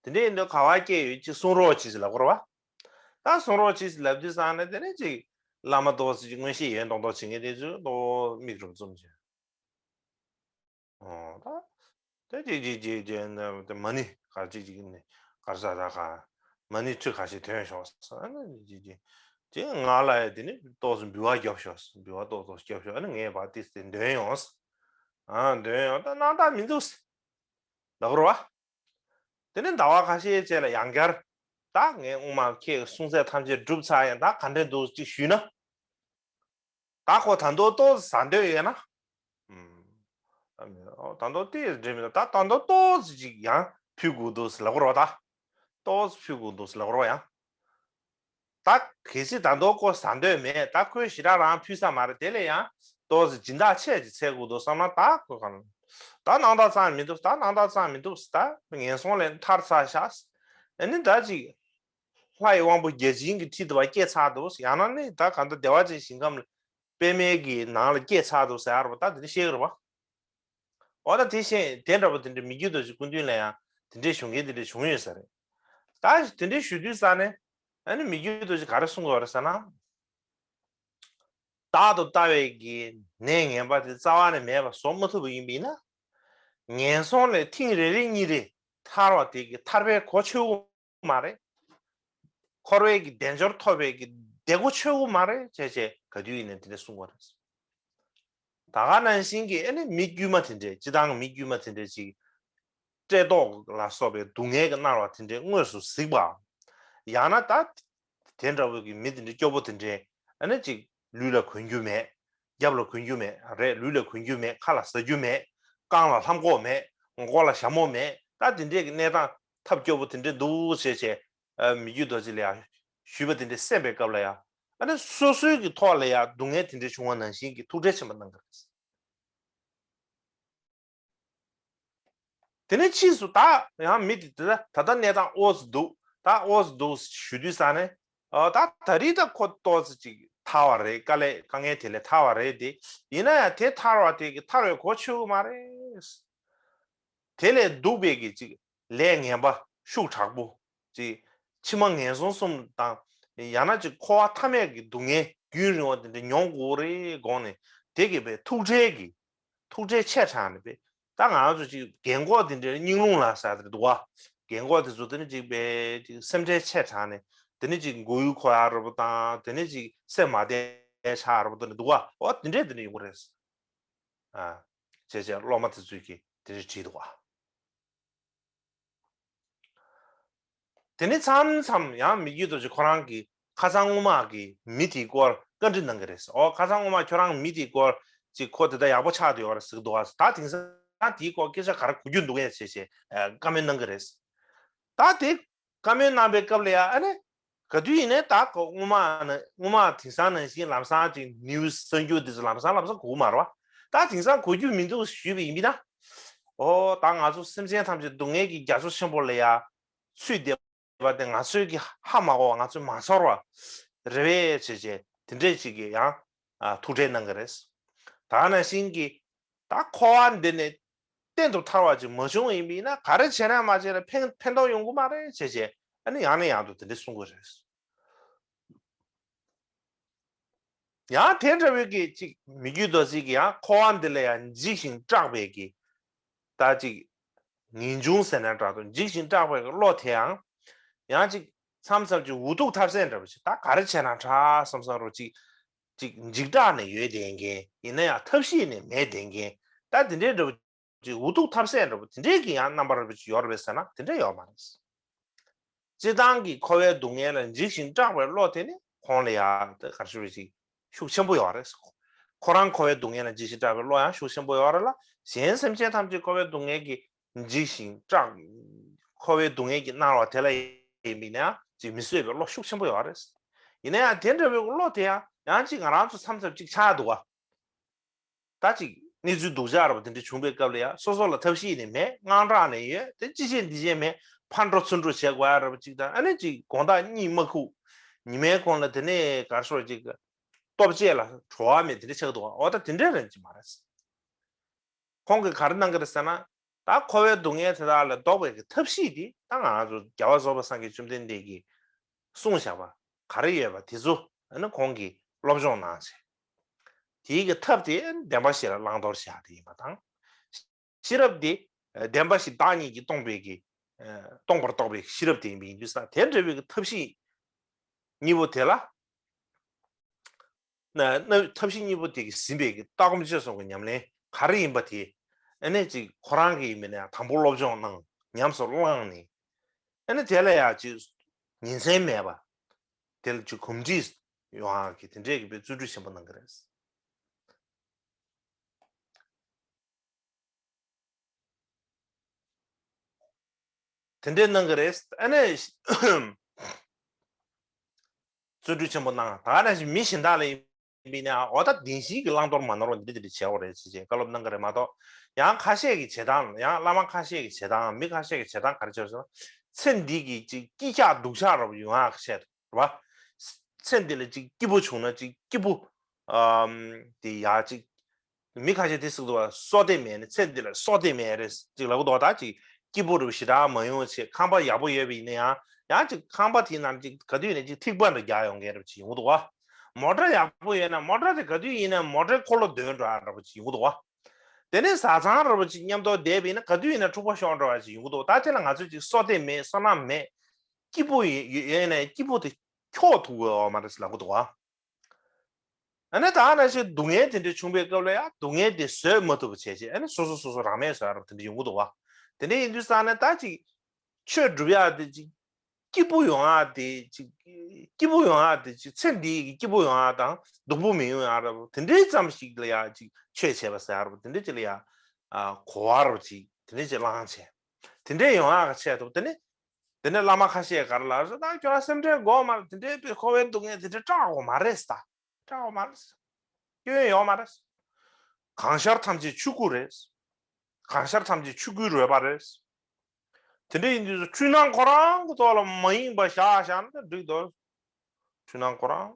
དེ་འདྲ་ཡིན་དུས་ག་པར་སྐྱེས་ཡོད་ཅིག་གསུང་རོགས་གྱིས་ལབ་དགོས་རེད་པ། ད་གསུང་རོགས་གྱིས་ལབ་དུས་ཙང་ནས་དེ་ནས་ཅིག་བླ་མ་ཏོག་ཙམ་ཅིག་མངོན་ཤེས་ཡོད་མདོག་མདོག་བྱེད་མཁན་དེ་ཚོས་ཏོག་མིག་རུབ་རྩུབ་བྱས། ཨོ་ད། དེ་ཅིག་ཅིག་ཅིག་ཅིག་ནས་མ་ཎི་ག་ཅིག་ཅིག་ནས་གར་ས་ར་ག་མ་ཎི་ཁྲི་ཁ་ཤས་ཐོན་ཤོག་ཟེར་ཨ་ནི་ཅིག་ཅིག་ཅིག་ང་ལ་ཡ་དེ་ནི་ཏོག་ཙམ་འབུལ་བ་རྒྱོབ་ཤོག་འབུལ་བ་ཏོག་ཏོག་རྒྱོབ་ཤོག་ཨ་ནི་ངས་བ་ཏི་སེ་འདོན་ཡོང་ཨ་འདོན་ཡོང་ད་སྣང་དག་མི་འདུག་ཟེར་ལབ་རོ་བ། དེ་ནི་ཟླ་བ་ཁ་ཤས་རྗེས་ལ་ཡང་བསྐྱར་ད་ངས་དབུ་མ་ཁྱེད་གསུང་ཚད་ཐམས་ཅད་གྲུབ་ཚར་ཡང་ད་ག་འདྲ་འདུག་ཅིག་ཞུས་ན། ད་ཁོ་ད་དུང་ཏོག་ཙམ་ཟ་འདོད་ཡོད་ན། ཨུམ། ད་དུང་ཏོག་ཙམ་འདྲེ་མི་འདུག་ད་ད་དུང་ཏོག་ཙམ་ཅིག་ཡང་ཕུལ་དགོས་འདུག་ཟེར་ལབ་དགོས་རེད་པ་ད། ཏོག་ཙམ་ཕུལ་དགོས་འདུག་ཟེར་ལབ་དགོས་རེད་པ་ཡང་། ད་གལ་སྲིད་ད་དུང་ཁོ་ཟ་འདོད་མེད་ད་ཁོས་ཞེ་དྲག་རང་ཕུལ་ས་མ་རེད་དེ་ལས་ཡང་ཏོག་ཙམ་སྦྱིན་བདག་ཆེ་ཅིག་འཚོལ་དགོས་འདུག་བསམ་ན་ད་ཁོས་གང་། ད་སྣང་དག་ཙམ་མི་འདུག་ད་སྣང་དག་ཙམ་མི་འདུག་ད་ངན་སོང་ལས་ཐར་ཚར་ཤག་ཨ་ནི་ད་ཅིག་ལྷ་ཡི་དབང་པོ་བརྒྱ་བྱིན་གྱི་ཁྲི་དུ་བ་སྐྱེས་ཚར་འདུག་ཡང་ན་ནི་ད་གང་ལྟར་བདེ་བ་ཅན་ཞིང་ཁམས་པདྨའི་གི་ནང་ལ་སྐྱེས་ཚར་འདུག་ཟེར་བ་ད་དེ་འདྲ་བཤད་ཀྱི་རེད་པ། འོ་ད་དེ་བཞིན་དེ་འདྲ་པོ་དེ་འདྲ་མི་རྒྱུད་དུ་ཅིག་སྐུ་མདུན་ལ་ཡང་དེ་འདྲའི་བྱུང་མཁན་དེ་འདྲ་བྱུང་ཡོད་ས་རེད། ད་དེ་འདྲའི་ཞུ་དུས་ཙང་ནས་ཨ་ནི་མི་རྒྱུད་དུ་ཅིག་ག་རེ་གསུང་དགོས་རེད་ཟེར་ན། བདག་ཏུ་ལྟ་བའི་གི་ནད་ངན་པ་དེ་རྩ་བ་ནས་མེད་པ་བཟོ་མ་ཐུབ་པ་ཡིན་པ་ཡིན་ན། ངན་སོང་ལས་ཐེངས་རེ་རེ་གཉིས་རེ་ཐར་བ་དེ་གི་ཐར་པའི་གོ་ཆོད་པོ་མ་རེད། འཁོར་བའི་གི་བདེ་འབྱོར་ཐོབ་པའི་གི་བདེ་གོ་ཆོད་པོ་མ་རེད་བྱས་བྱས་ག་དུས་ཡིན་ནའི་དེ་འདྲ་གསུང་གི་རེད། ད་ག་ནང་བཞིན་གྱི་ཨ་ནི་མི་དཀྱུས་མ་དེ་འདྲས་སྤྱི་བཏང་གི་མི་དཀྱུས་མ་དེ་འདྲས་ཅིག་བཀྲེས་ལྟོགས་ལ་སོགས་པའི་སྡུག་བསྔལ་གྱིས་མནར་བ་དེ་འདྲས་དངོས་སུ་གཟིགས་པའམ། ཡང་ན་ད་དེ་འདྲ་བོ་གི་མི་དེ་འདྲས་སྐྱོ་པོ་དེ་འདྲས་ཨ་ནི་ཅིག་ལུས་ལ་གོན་རྒྱུ་མེད། རྒྱབ་ལ་གོན་རྒྱུ་མེད་རེད། ལུས་ལ་གོན་རྒྱུ་མེད། ཁ་ལ་ཟ་རྒྱུ་མེད། རྐང་ལ་ལྷམ་གོག་མེད། མགོ་ལ་ཞྭ་མོ་མེད། ད་དེ་འདྲས་ཀྱི་གནས་སྟངས་ཐབས་སྐྱོ་པོ་དེ་འདྲས་འདུག་ཟེར་བྱས་མི་རྒྱུད་རྡོ་རྗེ་ལ་ཡང་ཞུས་པ་དེ་འདྲས་གསན་པའི་སྐབས་ལ་ཡང་ཨ་ནི་སོ་སོའི་གི་ཐོག་ལ་ཡང་སྡུག་བསྔལ་དེ་འདྲས་བྱུང་བ་ནང་བཞིན་གྱི་ཐུགས་ཁྲལ་ཆེན་པོ་གནང་གི་རེད། དེ་ནས་ཕྱིས་སུ་ད་ཡང་མི་དེ་ད་ལྟ་གནས་སྟངས་འོ་ཙམ་འདུག་ད་འོ་ཙམ་འདུག་ཞུ་དུས་ཙང་ནས་ཨ་ད་ད་རེས་ད་ཁོ་ཏོག་ཙམ་ཅིག་ཐར་བ་རེད། དཀའ་ལས་དཀའ་ངལ་དེ་ལས་ཐར་བ་རེད་དེ། ཡིན་ན་ཡང་དེ་ཐར་བ་དེ་གི་ཐར་བའི་གོ་ཆོད་གི་མ་རེད། དེ་ལས་སྡུག་པའི་གི་ཅིག་ལས་ངན་པ་ཤུགས་དྲག་པོ་ཅིག་ཕྱི་མ་ངན་སོང་གསུམ་དང་ཡང་ན་ཅིག་འཁོར་བ་མཐའ་མེད་ཀྱི་སྡུག་བསྔལ་རྒྱུན་རིང་བ་དེ་འདྲ་མྱོང་དགོས་རེད་དགོངས་ནས་དེ་གི་པའི་ཐུགས་ཁྲལ་གྱི་ཐུགས་ཁྲལ་ཆེ་དྲགས་ནས་པའི་ད་ང་ཚོ་ཅིག་རྒན་གོག་དེ་འདྲའི་སྙིང་རླུང་ལ་ཟ་དེ་འདུག་བ། རྒན་གོག་དེ་ཚོ་དེ་ནི་ཅིག་པའི་ཅིག་སེམས་ཁྲལ་ཆེ་དྲགས་ནས་དེ་ནི་ཅིག་མགོ་ཡུ་འཁོར་ཡག་རེད་པོ་དང་དེ་ནི་ཅིག་སེམས་མ་བདེ་ཆགས་རེད་པོ་དེ་འདྲ་འདུག་བ། འོ་དེ་འདྲས་དེ་འདྲ་ཡོང་གི་རེད། ཨ། བྱས་བྱས་སློབ་མ་དེ་ཚོས་ཀྱིས་དེ་འདྲ་བྲིས་འདུག་བ། དེ་ནས་མཚམས་མཚམས་ཡང་མི་རྒྱུད་རྡོ་རྗེ་ཁོ་རང་གི་ ཁ་སང་སྔོན་མ་གི་མི་དེའི་སྐོར་བཀའ་འདྲི་གནང་གི་རེད། ཨོ་ཁ་སང་སྔོན་མ་ཁྱོད་རང་མི་དེའི་སྐོར་ཅིག་ཁོ་དེ་ལྟར་ཡག་པོ་ཆགས་བསྡད་ཡོད་རེད་ཟེར་གི་འདུག་ཨ། ད་དེང་སང་དེའི་སྐོར་སྐད་ཆ་ག་རེ་གོ་རྒྱུ་འདུག་ཨེ་བྱས་བྱས་བཀའ་མོལ་གནང་གི་རེད། ད་དེ་བཀའ་མོལ་གནང་པའི་སྐབས་ལ་ཡ་ཨ་ནི་ག་དུས་ཡིན་ནའི་ད་ཁོ་སྔོན་མ་ནི་སྔོན་མ་དེང་སང་ནང་བཞིན་ལམ་སང་ཅིག་ནིའུ་སི་གསར་འགྱུར་དེ་ཚོ་ལམ་སང་ལམ་སང་གོ་གི་མ་རེད་བ། ད་དེང་སང་གོ་རྒྱུ་མི་འདུག་ཞུས་པ་ཡིན་པས་ན། ཨོ་ད་ང་ཚོ་སེམས་ཅན་ཐམས་ཅད་སྡུག་བསྔལ་གྱི་རྒྱ་མཚོ་ཆེན་པོ་ལ་ཡ་ཚུད་བསྡད་པ་དེ་ང་ཚོས་ཀྱི་ཧ་མ་གོ་བ་ང་ཚོས་མ་ཚོར་བ་རེད་པས་བྱས་བྱས་དེ་འདྲས་ཅིག་གི་ཡང་ཐུགས་ཁྲལ་གནང་གི་རེད། ད་ནང་བཞིན་གྱི་ད་འཁོར་བ་འདི་ནས་གཏན་དུ་ཐར་བ་ཅིག་མ་བྱུང་བ་ཡིན་པས་ན་ག་རེ་བྱས་ན་མ་བྱས་ན་ཕན་ཕན་ཐོགས་ཡོང་གི་མ་རེད་བྱས་བྱས་ཨ་ནི་ཡང་ནས་ཡང་དུ་དེ་འདྲས་གསུང་གི་རེད། ཡང་དེ་འདྲ་བའི་གི་ཅིག་མི་རྒྱུད་རྡོ་རྗེ་གི་ཡང་འཁོར་བ་འདི་ལ་ཡང་འཇིགས་ཤིང་སྐྲག་པའི་གི་ད་ཅིག་ངེས་འབྱུང་ཟེར་ན་འདྲ་འདུག་འཇིགས་ཤིང་སྐྲག་པའི་གི་བློ་དེ་ཡང་ཡང་ཅིག་མཚམས་མཚམས་ཅིག་འུ་ཐུག་ཐབས་ཟད་འདྲ་བ་ཅིག་ད་ག་རེ་བྱས་ན་ཁྲ་བསམ་བསམ་རོ་ཅིག་ཅིག་འཇིགས་སྐྲག་ནས་ཡོད་བསྡད་མཁན་ཡིན་ན་ཡང་ཐབས་ཤེས་ནས་མེད་བསྡད་མཁན་ད་དེ་འདྲའི་འདྲ་བ་ཅིག་འུ་ཐུག་ཐབས་ཟད་འདྲ་བ་དེ་འདྲའི་གི་ཡང་རྣམ་པ་རེ་བ་ཅིག་ཡོད་རེད་ཟེར་ན་དེ་འདྲ་ཡོད་མ་རེད། སྤྱིར་བཏང་གི་འཁོར་བའི་སྡུག་བསྔལ་ལ་འཇིགས་ཤིང་སྐྲག་པའི་བློ་དེ་ནི་ཁོང་ལ་ཡང་དེ་ག་རེ་ཞུ་བ་ཅིག་ཤུགས་ཆེན་པོ་ཡོད་རེད། ཁོ་རང་འཁོར་བའི་སྡུག་བསྔལ་ལ་འཇིགས་ཤིང་སྐྲག་པའི་བློ་ཡང་ཤུགས་ཆེན་པོ་ཡོད་རེད་ལ་གཞན་སེམས་ཅན་ཐམས་ཅད་འཁོར་བའི་སྡུག་བསྔལ་གྱི་འཇིགས་ཤིང་སྐྲག་འཁོར་བའི་སྡུག་བསྔལ་གྱི་སྣང་བ་དེ་ལ་ཡིན་པས་ན་ཅིག་མི་བཟོད་པའི་བློ་ཤུགས་ཆེན་པོ་ཡོད་རེད། ཡིན་ན་ཡང་དེ་འདྲ་བའི་བློ་དེ་ཡང་ཡང་ཅིག་ང་རང་ཚོ་མཚམས་མཚམས་ཅིག་ཆགས་འདུག་བ། ད་ཅིག་གནས་ཚུལ་སྡུག་ཅག་ར་བ་དེ་འདྲ་བྱུང་བའི་སྐབས་ལ་ཡང་སོ་སོ་ལ་ཐབས་ཤེས་ནི་མེད་དངངས་སྐྲག་ནས་ཡོད་དེ་ཅི་བྱེད་འདི་བྱེད་མེད་ཕར་འགྲོ་ཚུར་འགྲོ་བྱེད་དགོས་ཡ་ར་བ་ཅིག་དང་ཨ་ནི་ཅིག་དགོང་དག་གཉིད་མ་ཁུག་ཉི་མའི་གུང་ལ་དེ་ནས་གར་སོར་ཅིག་ལྟོ་ཆས་ལ་བྲོ་བ་མེད་དེ་འདྲ་ཆགས་འདུག་འོ་ད་དེ་འདྲ་རན་གྱི་མ་རེད། ཁོང་གིས་ག་རེ་གནང་གི་རེད་ཟེར་ན། ད་འཁོར་བའི་སྡུག་བསྔལ་དེ་དག་ལས་ལྡོག་པའི་གི་ཐབས་ཤེས་དེ་ད་ང་ཚོ་རྒྱལ་བ་རྫོགས་པའི་སངས་རྒྱས་བཅོམ་ལྡན་འདས་ཀྱིས་གསུངས་བཞག་པ་ག་རེ་ཡོད་པ་དེ་ཚོ་ཨ་ནི་ཁོང་གིས་སློབ་སྦྱོང་གནང་བྱས། དེའི་གི་ཐབས་དེ་བདེན་པ་བཞི་ལ་བླང་དོར་བྱ་དེ་ཡིན་པ་དང་། ཤེས་རབ་དེ་བདེན་པ་བཞི་བདག་ཉིད་ཀྱིས་སྟོང་པའི་གི་སྟོང་པར་རྟོགས་པའི་ཤེས་རབ་དེ་ཡིན་པ་ཡིན་དུས་ས་དེ་འདྲ་བའི་གི་ཐབས་ཤེས་གཉིས་པོ་དེ་ལ། ན་ན་ཐབས་ཤེས་གཉིས་པོ་དེ་གིས་ཟིན་པའི་གི་ལྟ་སྒོམ་སྤྱོད་གསུམ་གྱི་ཉམས་ལེན་ག་རེ་ཡིན་པ་དེ་ཨ་ནི་ཅིག་ཁོ་རང་གི་ཡིན་མིན་ན་ཡང་དང་པོ་སློབ་སྦྱོང་གནང་ཉམས་སུ་བླངས་ནས་ཨ་ནི་དེ་ལ་ཡང་ཅིག་ཉིན་མཚན་མེད་པ་དེ་ལ་ཅིག་གོམས་འདྲིས་ཡོང་ཡག་གི་དེ་འདྲས་ཀྱི་བའི་བརྩོན་འགྲུས་ཆེན་པོ་གནང་གི་རེད། དེ་འདྲའི་གནང་གི་རེད། ཨ་ནི་བརྩོན་འགྲུས་ཆེན་པོ་གནང་ད་ག་ནང་བཞིན་མི་གཞན་དག་ལ་ཡིན་པས་ན་འོ་ད་བདེན་བཞིའི་གི་བླང་དོར་མ་ནོར་བ་འདི་འདྲ་འདི་བྱེད་དགོས་རེད་ཅེས་བཀའ་སློབ་གནང་གི་རེད་མ་གཏོགས་ཡང་ཁ་ཤས་ཀྱི་བྱེད་སྟངས་ཡང་བླ་མ་ཁ་ཤས་ཀྱི་བྱེད་སྟངས་མི་ཁ་ཤས་ཀྱི་བྱེད་སྟངས་ག་རེ་བྱས་སོང་ཚེ་འདི་གི་ཅིག་སྐྱིད་ཆགས་སྡུག་ཆགས་རབ་ཡོང་ཡག་བཤད་འདུག་རེད་བ། ཚེ་འདི་ལ་ཅིག་སྐྱིད་པོ་བྱུང་ན་ཅིག་སྐྱིད་པོ་དེ་ཡག་ཅིག་མི་ཁ་ཤས་དེ་ཟེར་གི་འདུག་བ། སྲོག་དེ་མེད་ནས་ཚེ་འདི་ལ་སྲོག་དེ་མེད་རེད་ཅིག་ལབ་གི་འདུག་བ། ད་ཅིག་སྐྱིད་པོ་རེད་ཞེ་དྲག་མ་ཡོང་བྱས་ཁང་པ་ཡག་པོ་ཡོད་པ་ཡིན་ན་ཡང་ཡང་ཅིག་ཁང་པ་དེའི་ནང་ཅིག་ག་དུས་ཡིན་ན་ཅིག་ཐིགས་པ་འདྲ་རྒྱག་ཡོང་མཁན་རེད་ཅིག་ཡོང་གི་འདུག་བ། མོ་ཊ་ཡག་པོ་ཡོད་ན་མོ་ཊ་དེ་ག་དུས་ཡིན་ན་མོ་ཊའི་འཁོར་ལོ་འདོན་འགྲོ་ཡ་འདྲ་པོ་ཅིག་ཡོང་གི་འདུག་བ། དེ་ནས་བཟའ་ཚང་འདྲ་པོ་ཅིག་མཉམ་དུ་བསྡད་པ་ཡིན་ན་ག་དུས་ཡིན་ན་འཁྲུག་པ་ཤོར་འགྲོ་ཡ་ཅིག་ཡོང་གི་འདུག་ད་དེ་ལ་ང་ཚོས་ཅིག་སྲོག་དེ་མེད་བསོད་ནམས་མེད་སྐྱིད་པོ་ཡོད་ཡོད་ན་སྐྱིད་པོ་དེ་འཁྱོག་ཐུབ་ཀྱི་ཡོད་མ་རེད་ལབ་གི་འདུག་བ། ཨ་ནི་ད་ནང་བཞིན་སྡུག་བསྔལ་དེ་འདྲ་བྱུང་བའི་སྐབས་ལ་ཡང་སྡུག་བསྔལ་དེ་བཟོད་མ་ཐུབ་པ་བྱས་བྱས་ཨ་ནི་སོ་སོ་སོ་སོ་རང་མེད་བཟོ་ཡ་རབས་དེ་འདྲ་ཡོང་གི་འདུག་བ། དེ་འདྲ་ཡིན་དུས་ཙང་ནས་ད་ཅིག་ཆོས་སྒྲུབ་ཡ་དེ་ཅིག་སྐྱིད་པོ་ཡོང་ཡ་དེ་ཅིག་སྐྱིད་པོ་ཡོང་ཡ་དེ་ཅིག་ཚེ་འདི་ཡི་གི་སྐྱིད་པོ་ཡོང་ཡ་དང་སྡུག་པོ་མི་ཡོང་ཡ་རབས་དེ་འདྲའི་ཙམ་ཞིག་ལ་ཡ་ཅིག་ཆོས་བྱས་པ་ཟེར་ཡ་རབས་དེ་འདྲ་ཅིག་ལ་ཡ་གོ་བ་རབས་ཅིག་དེ་འདྲ་ཅིག་བླངས་བྱས་དེ་འདྲ་ཡོང་ཡ་གི་ཆེད་དུ་དེ་ནི། དེ་ནས་བླ་མ་ཁ་ཤས་ག་རེ་ལབ་ཟེར་ན་ཁྱོད་རང་སེམས་ཁྲལ་དགོས་མ་རེད། དེ་འདྲའི་དཔེ་འཁོར་བའི་སྡུག་བསྔལ་དེ་འདྲ་སྐྲག་དགོས་མ་རེད་ད། སྐྲག་དགོས་མ་རེད། སྐྱོན་ཡོད་མ་རེད། གང་ཤར་ཐམས་ཅད་ཆོས་སྐུ་རེད། གང་ཤར་ཐམས་ཅད་ཆོས་སྐུའི་རོལ་པ་རེད། དེ་འདྲ་ཡིན་དུས་སུ་འཁྲུལ་སྣང་ཁོ་རང་གི་ཐོག་ལ་མ་ཡེངས་པ་བཞག་བཞག་ན་འགྲིག་འདུག་འཁྲུལ་སྣང་ཁོ་རང་།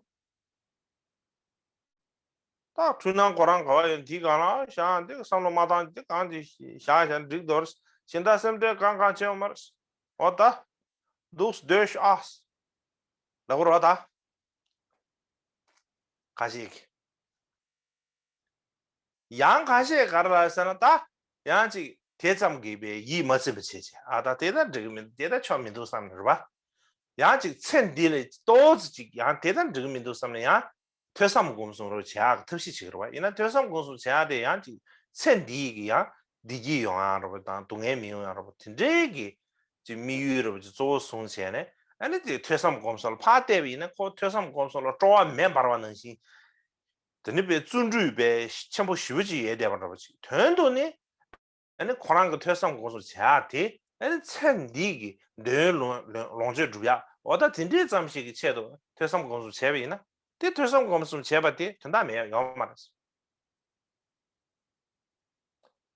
ད་འཁྲུལ་སྣང་ཁོ་རང་ག་བ་ཡོད་འདི་གང་ལ་བཞག་འདི་བསམ་བློ་མ་བཏང་འདི་གང་འདི་བཞག་བཞག་འགྲིག་འདོར་གཞན་དག་སེམས་ཁྲལ་གང་གང་བྱེད་འོ་མར་འོ་ད་འདུག་སྡོད་ཤོག་ཨ་ལ་གོ་རོ་ད་ཁ་ཤས་ཀྱི་ཡང་ཁ་ཤས་ག་རེ་ལ་ཟེར་ན་ད་ཡང་ཅིག་དེ་ཙམ་གྱིས་པའི་ཡིད་མ་ཚིམ་པ་བྱེད་ཅེས་ཨ་ད་དེ་ད་འགྲིག་གི་མི་འདུག་དེ་ད་ཆོག་མི་འདུག་བསམ་ནས་རེད་བ། ཡང་ཅིག་ཚེ་འདི་ལས་ཏོག་ཙམ་ཅིག་ཡང་དེ་ད་འགྲིག་གི་མི་འདུག་བསམ་ནས་ཡང་། ཐོས་བསམ་སྒོམ་གསུམ་རོ་བྱེད་ཡག་ཐབས་ཤེས་བྱེད་ཀྱི་རེད་བ། ཡིན་ན་ཐོས་བསམ་སྒོམ་གསུམ་བྱེད་ཡག་དེ་ཡང་ཅིག་ཚེ་འདི་ཡི་གི་ཡང་བདེ་སྐྱིད་ཡོང་ཡག་རེད་བ་དང་སྡུག་བསྔལ་མི་ཡོང་ཡག་རེད་བ་དེ་འདྲའི་གི་ཅིག་དམིགས་ཡུལ་རེད་བ་ཅིག་གཙོ་བོ་བཟུང་བྱས་ནས་ ཨ་ནི་དེ་ཐོས་བསམ་སྒོམ་གསུམ་ལ་ཕར་བལྟས་པ་ཡིན་ན་ཁོ་ཐོས་བསམ་སྒོམ་གསུམ་ལ་སྤྲོ་བ་མེ་འབར་བ་ནང་བཞིན། དེ་ནི་པའི་བརྩོན་འགྲུས་པའི་ཆེན་པོ་ཞེ་པོ་ཅིག་ཡོད་བསྡད་པ་འདྲ་པོ་ཅིག་དོན་དུ་ནི། ཨ་ནི་ཁོ་རང་གི་ཐོས་བསམ་སྒོམ་གསུམ་བྱེད་ཡག་དེ་ཨ་ནི་ཚེ་འདི་གི་འདོད་ཡོན་ལོངས་ལོངས་སྤྱོད་སྒྲུབ་ཡག་འོ་ད་དེ་འདྲའི་ཙམ་ཞིག་གི་ཆེད་དུ་ཐོས་བསམ་སྒོམ་གསུམ་བྱས་པ་ཡིན་ན་དེ་ཐོས་བསམ་སྒོམ་གསུམ་བྱས་པ་དེ་དོན་དག་མེད་ཡག་ཡོད་མ་རེད།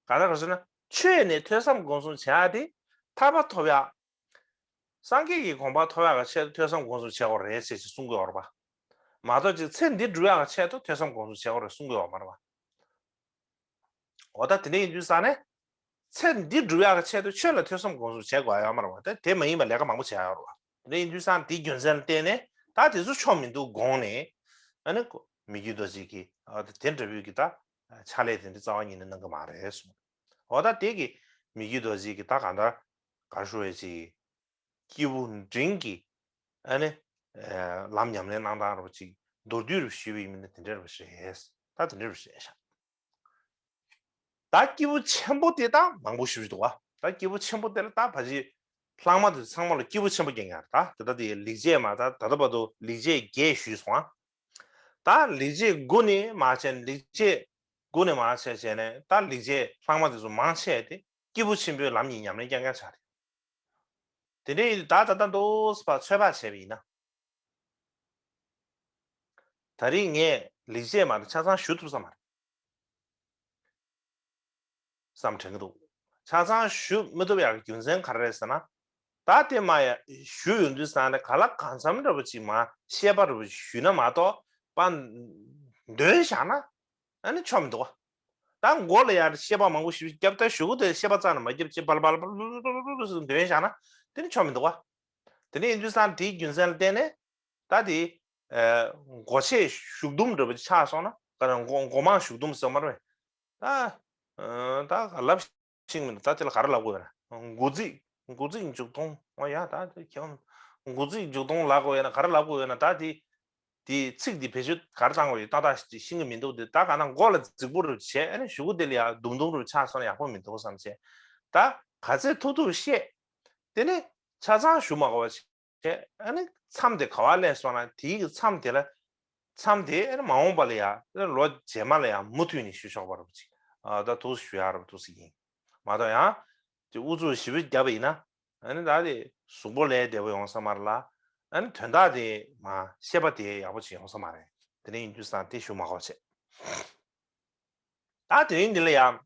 ག་ད་ག་ཟེར་ན་ཆོས་ནི་ཐོས་བསམ་སྒོམ་གསུམ་བྱེད་ཡག་དེ་ཐར་པ་ཐོབ་ཡག་སངས་རྒྱས་ཀྱི་གོ་འཕང་ཐོབ་ཡག་གི་ཆེད་དུ་ཐོས་བསམ་སྒོམ་གསུམ་བྱེད་དགོས་རེད་ཅེས་ཅིག་གསུང་གི་ཡོད་རེད་པ། མ་གཏོགས་ཅིག་ཚེ་འདི་སྒྲུབ་ཡག་གི་ཆེད་དུ་ཐོས་བསམ་སྒོམ་གསུམ་བྱེད་དགོས་རེད་གསུང་གི་ཡོད་མ་རེད་པ། འོ་ད་དེ་འདྲ་ཡིན་དུས་ཙང་ནས། ཚེ་འདི་སྒྲུབ་ཡག་གི་ཆེད་དུ་ཆོས་ལ་ཐོས་བསམ་སྒོམ་གསུམ་བྱེད་དགོས་ཡ་ཡོད་མ་རེད་པ། དེ་དེ་མ་ཡིན་པ་ལས་ཀ་མང་པོ་བྱེད་ཡ་ཡོད་རེད་པ། དེ་འདྲ་ཡིན་དུས་ཙང་དེའི་རྒྱུ་མཚན་ལ་བརྟེན་ནས་ད་དེ་ཚོ་ཆོ་མི་འདུག་དགོངས་ནས། ཨ་ནི་མི་བསྐྱོད་རྡོ་རྗེ་གིས་ཨ་དེ་འདྲ་བོའི་གི་ད་ཕྱག་ལས་དེ་འདྲ་རྩ་བ་ཉིད་ནས་གནང་གི་མ་རེད་གསུངས། འོ་ད་དེ་གི་མི་བསྐྱོད་རྡོ་རྗེ་གིས་ད་གང་ལྟར་ག་རེ་ཞུ་བའི་ཅིག་སྐྱེས་བུ་འབྲིང་གི་ཨ་ནི་ལམ་ཉམས་ལེན་གནང་སྟངས་རོ་ཅིག་མདོར་བསྡུས་རུ་ཞུས་པ་ཡིན་ན་དེ་འདྲ་རུ་རེད། ད་དེ་འདྲ་རུ་རེད་ཤག་ད་སྐྱེས་བུ་ཆེན་པོ་དེ་ད་མང་པོ་ཞུ་རྒྱུ་འདུག་བ། ད་སྐྱེས་བུ་ཆེན་པོ་དེ་ལ་ད་ཕ་གི་ལྷག་མ་དེ་ཚང་མ་ལ་སྐྱེས་བུ་ཆེན་པོ་རྐྱང་རྐྱང་རེད། ད་དེ་ད་དེ་ལེགས་བྱས་མ་ད་ད་ལྟ་བར་དུ་ལེགས་བྱས་བརྒྱད་ཞུས་སོང་ཨ། ད་ལེགས་བྱས་དགུ་ནས་མར་བྱས་ནས་ལེགས་བྱས་དགུ་ནས་མར་བྱས་བྱས་ནས་ད་ལེགས་བྱས་ལྷག་མ་དེ་ཚོ་མང་ཆེ་དེ་སྐྱེས་བུ་ཆེན་པོའི་ལམ་གྱི་ཉམས་ལེན་རྐྱང་རྐྱང་ཆགས་རེད། དེ་འདྲའི་ད་ད་ལྟ་འདུག་ཟེར་བ་ཚོད་དཔག་བྱས་པ་ཡིན་ན། ད་རིང་ངས་ལེགས་བྱས་མ་ད་ཆ་ཚང་ཞུ་ཐུབ་ས་མ་རེད། བསམ་དྲན་གྱི་འདུག་ཆ་ཚང་ཞུ་མི་ཐུབ་ཡག་གི་རྒྱུ་མཚན་ག་རེ་རེད་ཟེར་ན། ད་དེ་མ་ཡ་ཞུ་ཡོང་དུས་ས་ནས་ག་ལ་གང་འཚམ་འདྲ་པོ་ཅིག་མ་བཤད་པ་འདྲ་པོ་ཞུས་ན་མ་གཏོགས་པ། འདོན་བཞག་ན་ཨ་ནི་ཆོ་མི་འདུག་བ། ད་མགོ་ལ་ཡ་བཤད་པ་མང་པོ་ཞུ་རྒྱབ་ད་ཞུ་གུ་དེ་བཤད་པ་རྩ་ནས་མ་རྒྱབ་ཅེས་བལ་བལ་བལ་བལ་འདོན་བཞག་ན་དེ་ནི་ཆོ་མི་འདུག་བ། དེ་ནི་ཡིན་དུས་ས་དེའི་རྒྱུ་མཚན་ལ་བརྟེན་ནས། ད་དེ། མགོ་ཆེ་གཞུག་དུམ་འདྲ་པོ་ཆགས་སོང་ན་ག་རེ་མགོ་མགོ་མང་གཞུག་དུམ་ཟེར་མ་རེད། ད། ད་ག་ལབ་ཤིང་མི་འདུག་ད་དེ་ལ་ག་རེ་ལབ་དགོས་ཡོད་ན། མགོ་རྫིག་མགོ་རྫིག་མཇུག་སྟོང་། ཨོ་ཡ་ད་དེ་ཁྱེད་མགོ་རྫིག་མཇུག་སྟོང་ལབ་དགོས་ཡོད་ན་ག་རེ་ལབ་དགོས་ཡོད་ན། ད་དེ་དེ་ཚིག་དེ་བེད་སྤྱོད་ག་རེ་བཏང་དགོས་ཡོད་ཏག་ཏག་ཤེས་ཀྱི་མི་འདུག་དེ་ད་ག་ན་མགོ་ལ་རྫིག་པོ་རུ་བྱས་ཨ་ནི་གཞུག་གུ་དེ་ལ་ཡ་དུམ་དུམ་རུ་ཆགས་སོང་ན་ཡག་པོ་མི་འདུག་བསམ་བྱས། ད་ག་ཚད་ཐུབ་ཐུབ་བཤད། དེ་ནི་ཆ་ཚང་ཞུ་མ་དགོས་པ་བྱས། བྱས་ཨ་ནི་མཚམས་དེ་ག་བ་སླེབས་སོང་ན་དེའི་གི་མཚམས་དེ་ལ། མཚམས་དེ་ཨ་ནི་མ་འོངས་པ་ལ་ཡ་ལོ་རྗེས་མ་ལ་ཡ་མུ་མཐུད་ནས་ཞུ་ཆོག་པ་རུ་ཅིག་ཨ་ད་ཐུགས་ཞུ་ཡ་རུ་ཐུགས་སྲིད་ཡིན། མ་གཏོགས་ཡང་དེ་ཨུ་ཚུགས་ཞིབ་པོ་བརྒྱབ་པ་ཡིན་ན་ཨ་ནི་ད་དེ་གཟུགས་པོ་ལས་བདེ་པོ་ཡོང་ས་མ་རེད་ལ། ཨ་ནི་དོན་དག་དེ་མ་བཤད་པ་དེ་ཡག་པོ་ཅིག་ཡོང་ས་མ་རེད། དེ་ནས་ཡིན་དུས་ཙང་དེ་ཞུ་མ་དགོས་བྱས། ད་དེ་རིང་འདི་ལ་ཡ། ང་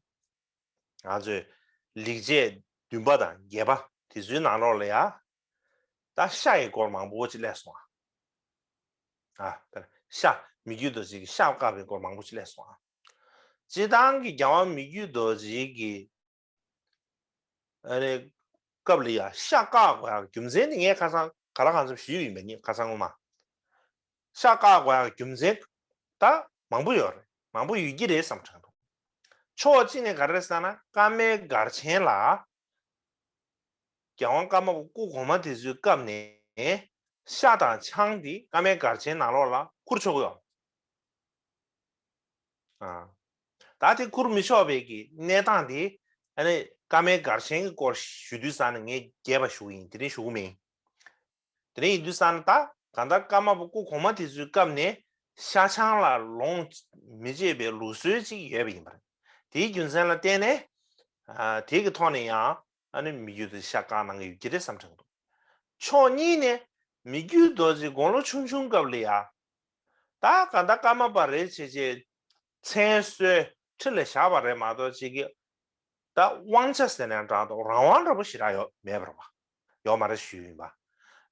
ཚོས་ལེགས་བྱས་བདུན་པ་དང་བརྒྱད་པ་དེ་ཚོའི་ནང་ལོགས་ལ་ཡ། ད་ཤ་ཡི་སྐོར་མང་པོ་ཅིག་སླེབས་སོང་ཨ། ཨ་ད་ཤ་མི་བསྐྱོད་རྡོ་རྗེ་གི་ཤ་བཀག་པའི་སྐོར་མང་པོ་ཅིག་སླེབས་སོང་ཨ། སྤྱིར་བཏང་གི་རྒྱལ་བ་མི་བསྐྱོད་རྡོ་རྗེ་གི་ཨ་ནི་སྐབས་ལ་ཡ་ཤ་བཀག་དགོས་ཡ་རྒྱུ་མཚན་ནི་ངས་ཁ་སང་ག་ལ་གང་འཚམ་ཞུས་ཡིན་པ་ཉིད་ཁ་སང་ངོ་མ། ཤ་བཀག་དགོས་ཡ་རྒྱུ་མཚན་ད་མང་པོ་ཡོད་རེད། མང་པོ་ཡོད་ཀྱི་རེད་བསམ་དྲན་འདུག་ཕྱོགས་གཅིག་ནས་ག་རེ་ཟེར་ན་ཀ་མའི་སྒར་ཆེན་ལ་རྒྱལ་དབང་ཀརྨ་པ་སྐུ་གོང་མ་དེ་ཚོའི་སྐབས་ནས་ཤ་དང་ཆང་དེ་ཀ་མའི་སྒར་ཆེན་ནང་ལོགས་ལ་ཁུར་ཆོག་གི་ཡོད། ཨ། ད་དེ་ཁུར་མི་ཆོག་པའི་གི་གནས་སྟངས་དེ་ཨ་ནི་ཀ་མའི་སྒར་ཆེན་གྱི་སྐོར་ཞུ་དུས་ཙང་ནས་ངས་རྒྱས་པ་ཞུ་གི་ཡིན། དེ་རིང་ཞུ་གི་མིན། དེ་རིང་ཡིན་དུས་ཙང་ནས་ད་གང་ལྟར་ཀརྨ་པ་སྐུ་གོང་མ་དེ་ཚོའི་སྐབས་ནས་ཤ་ཆང་ལ་ལོངས་མི་སྤྱོད་པའི་ལུགས་སྲོལ་ཅིག་ཡོད་པ་ཡིན་པ་རེད། དེའི་རྒྱུ་མཚན་ལ་བརྟེན་ནས་ཨ་དེ་གི་ཐོག་ནས་ཡང་ཨ་ནི་མི་རྒྱུད་དུ་ཤ་བཀག་གནང་གི་ཡོད་ཀྱི་རེད་བསམ་དྲན་འདུག་ཕྱོགས་གཉིས་ནས་མི་བསྐྱོད་རྡོ་རྗེ་དགུང་ལོ་ཆུང་ཆུང་སྐབས་ལ་ཡ། ད་ག་ད་ཀརྨ་པ་རེད་བྱས་བྱས་མཚན་གསོལ་ཁྲི་ལ་བཞག་པ་རེད་མ་གཏོགས་ཅིག་གི་ད་དབང་ཆ་ཟེར་ནས་འདྲ་འདུག་རང་དབང་འདྲ་པོ་ཞེ་དྲག་ཡོད་མེད་པ་རེད་པ། ཡོད་མ་རེད་ཞུས་ཡིན་པ།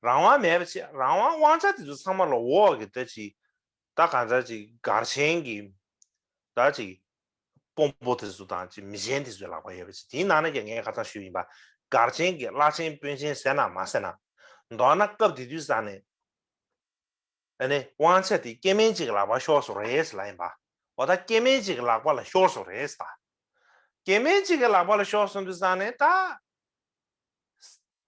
རང་དབང་མེད་པ་བྱས་རང་དབང་དབང་ཆ་དེ་ཚོ་ཚང་མ་ལ་འོག་གི་ད་ཅིག་ད་ག་ད་ཅིག་སྒར་ཆེན་གྱི་ད་ཅིག་དཔོན་པོ་དེ་ཚོ་དང་ཅིག་མི་ཆེན་དེ་ཚོའི་ལག་པ་ཡོད་པ་ཅིག་དེའི་ནང་ནས་ཀྱང་ངས་ཁ་སང་ཞུས་ཡིན་པ། སྒར་ཆེན་གྱི་བླ་ཆེན་དཔོན་ཆེན་ཟེར་ན་མ་ཟེར་ན། མདོར་ན་སྐབས་དེ་དུས་ཙང་ནས་ཨ་ནི་དབང་ཆ་དེ་སྐྱེ་དམན་གཅིག་གི་ལག་པ་ཤོར་སོང་རེད་ལབ་ཡིན་པ། འོ་ད་སྐྱེ་དམན་གཅིག་གི་ལག་པ་ལ་ཤོར་སོང་རེད་ད། སྐྱེ་དམན་གཅིག་གི་ལག་པ་ལ་ཤོར་སོང་དུས་ཙང་ནས་ད།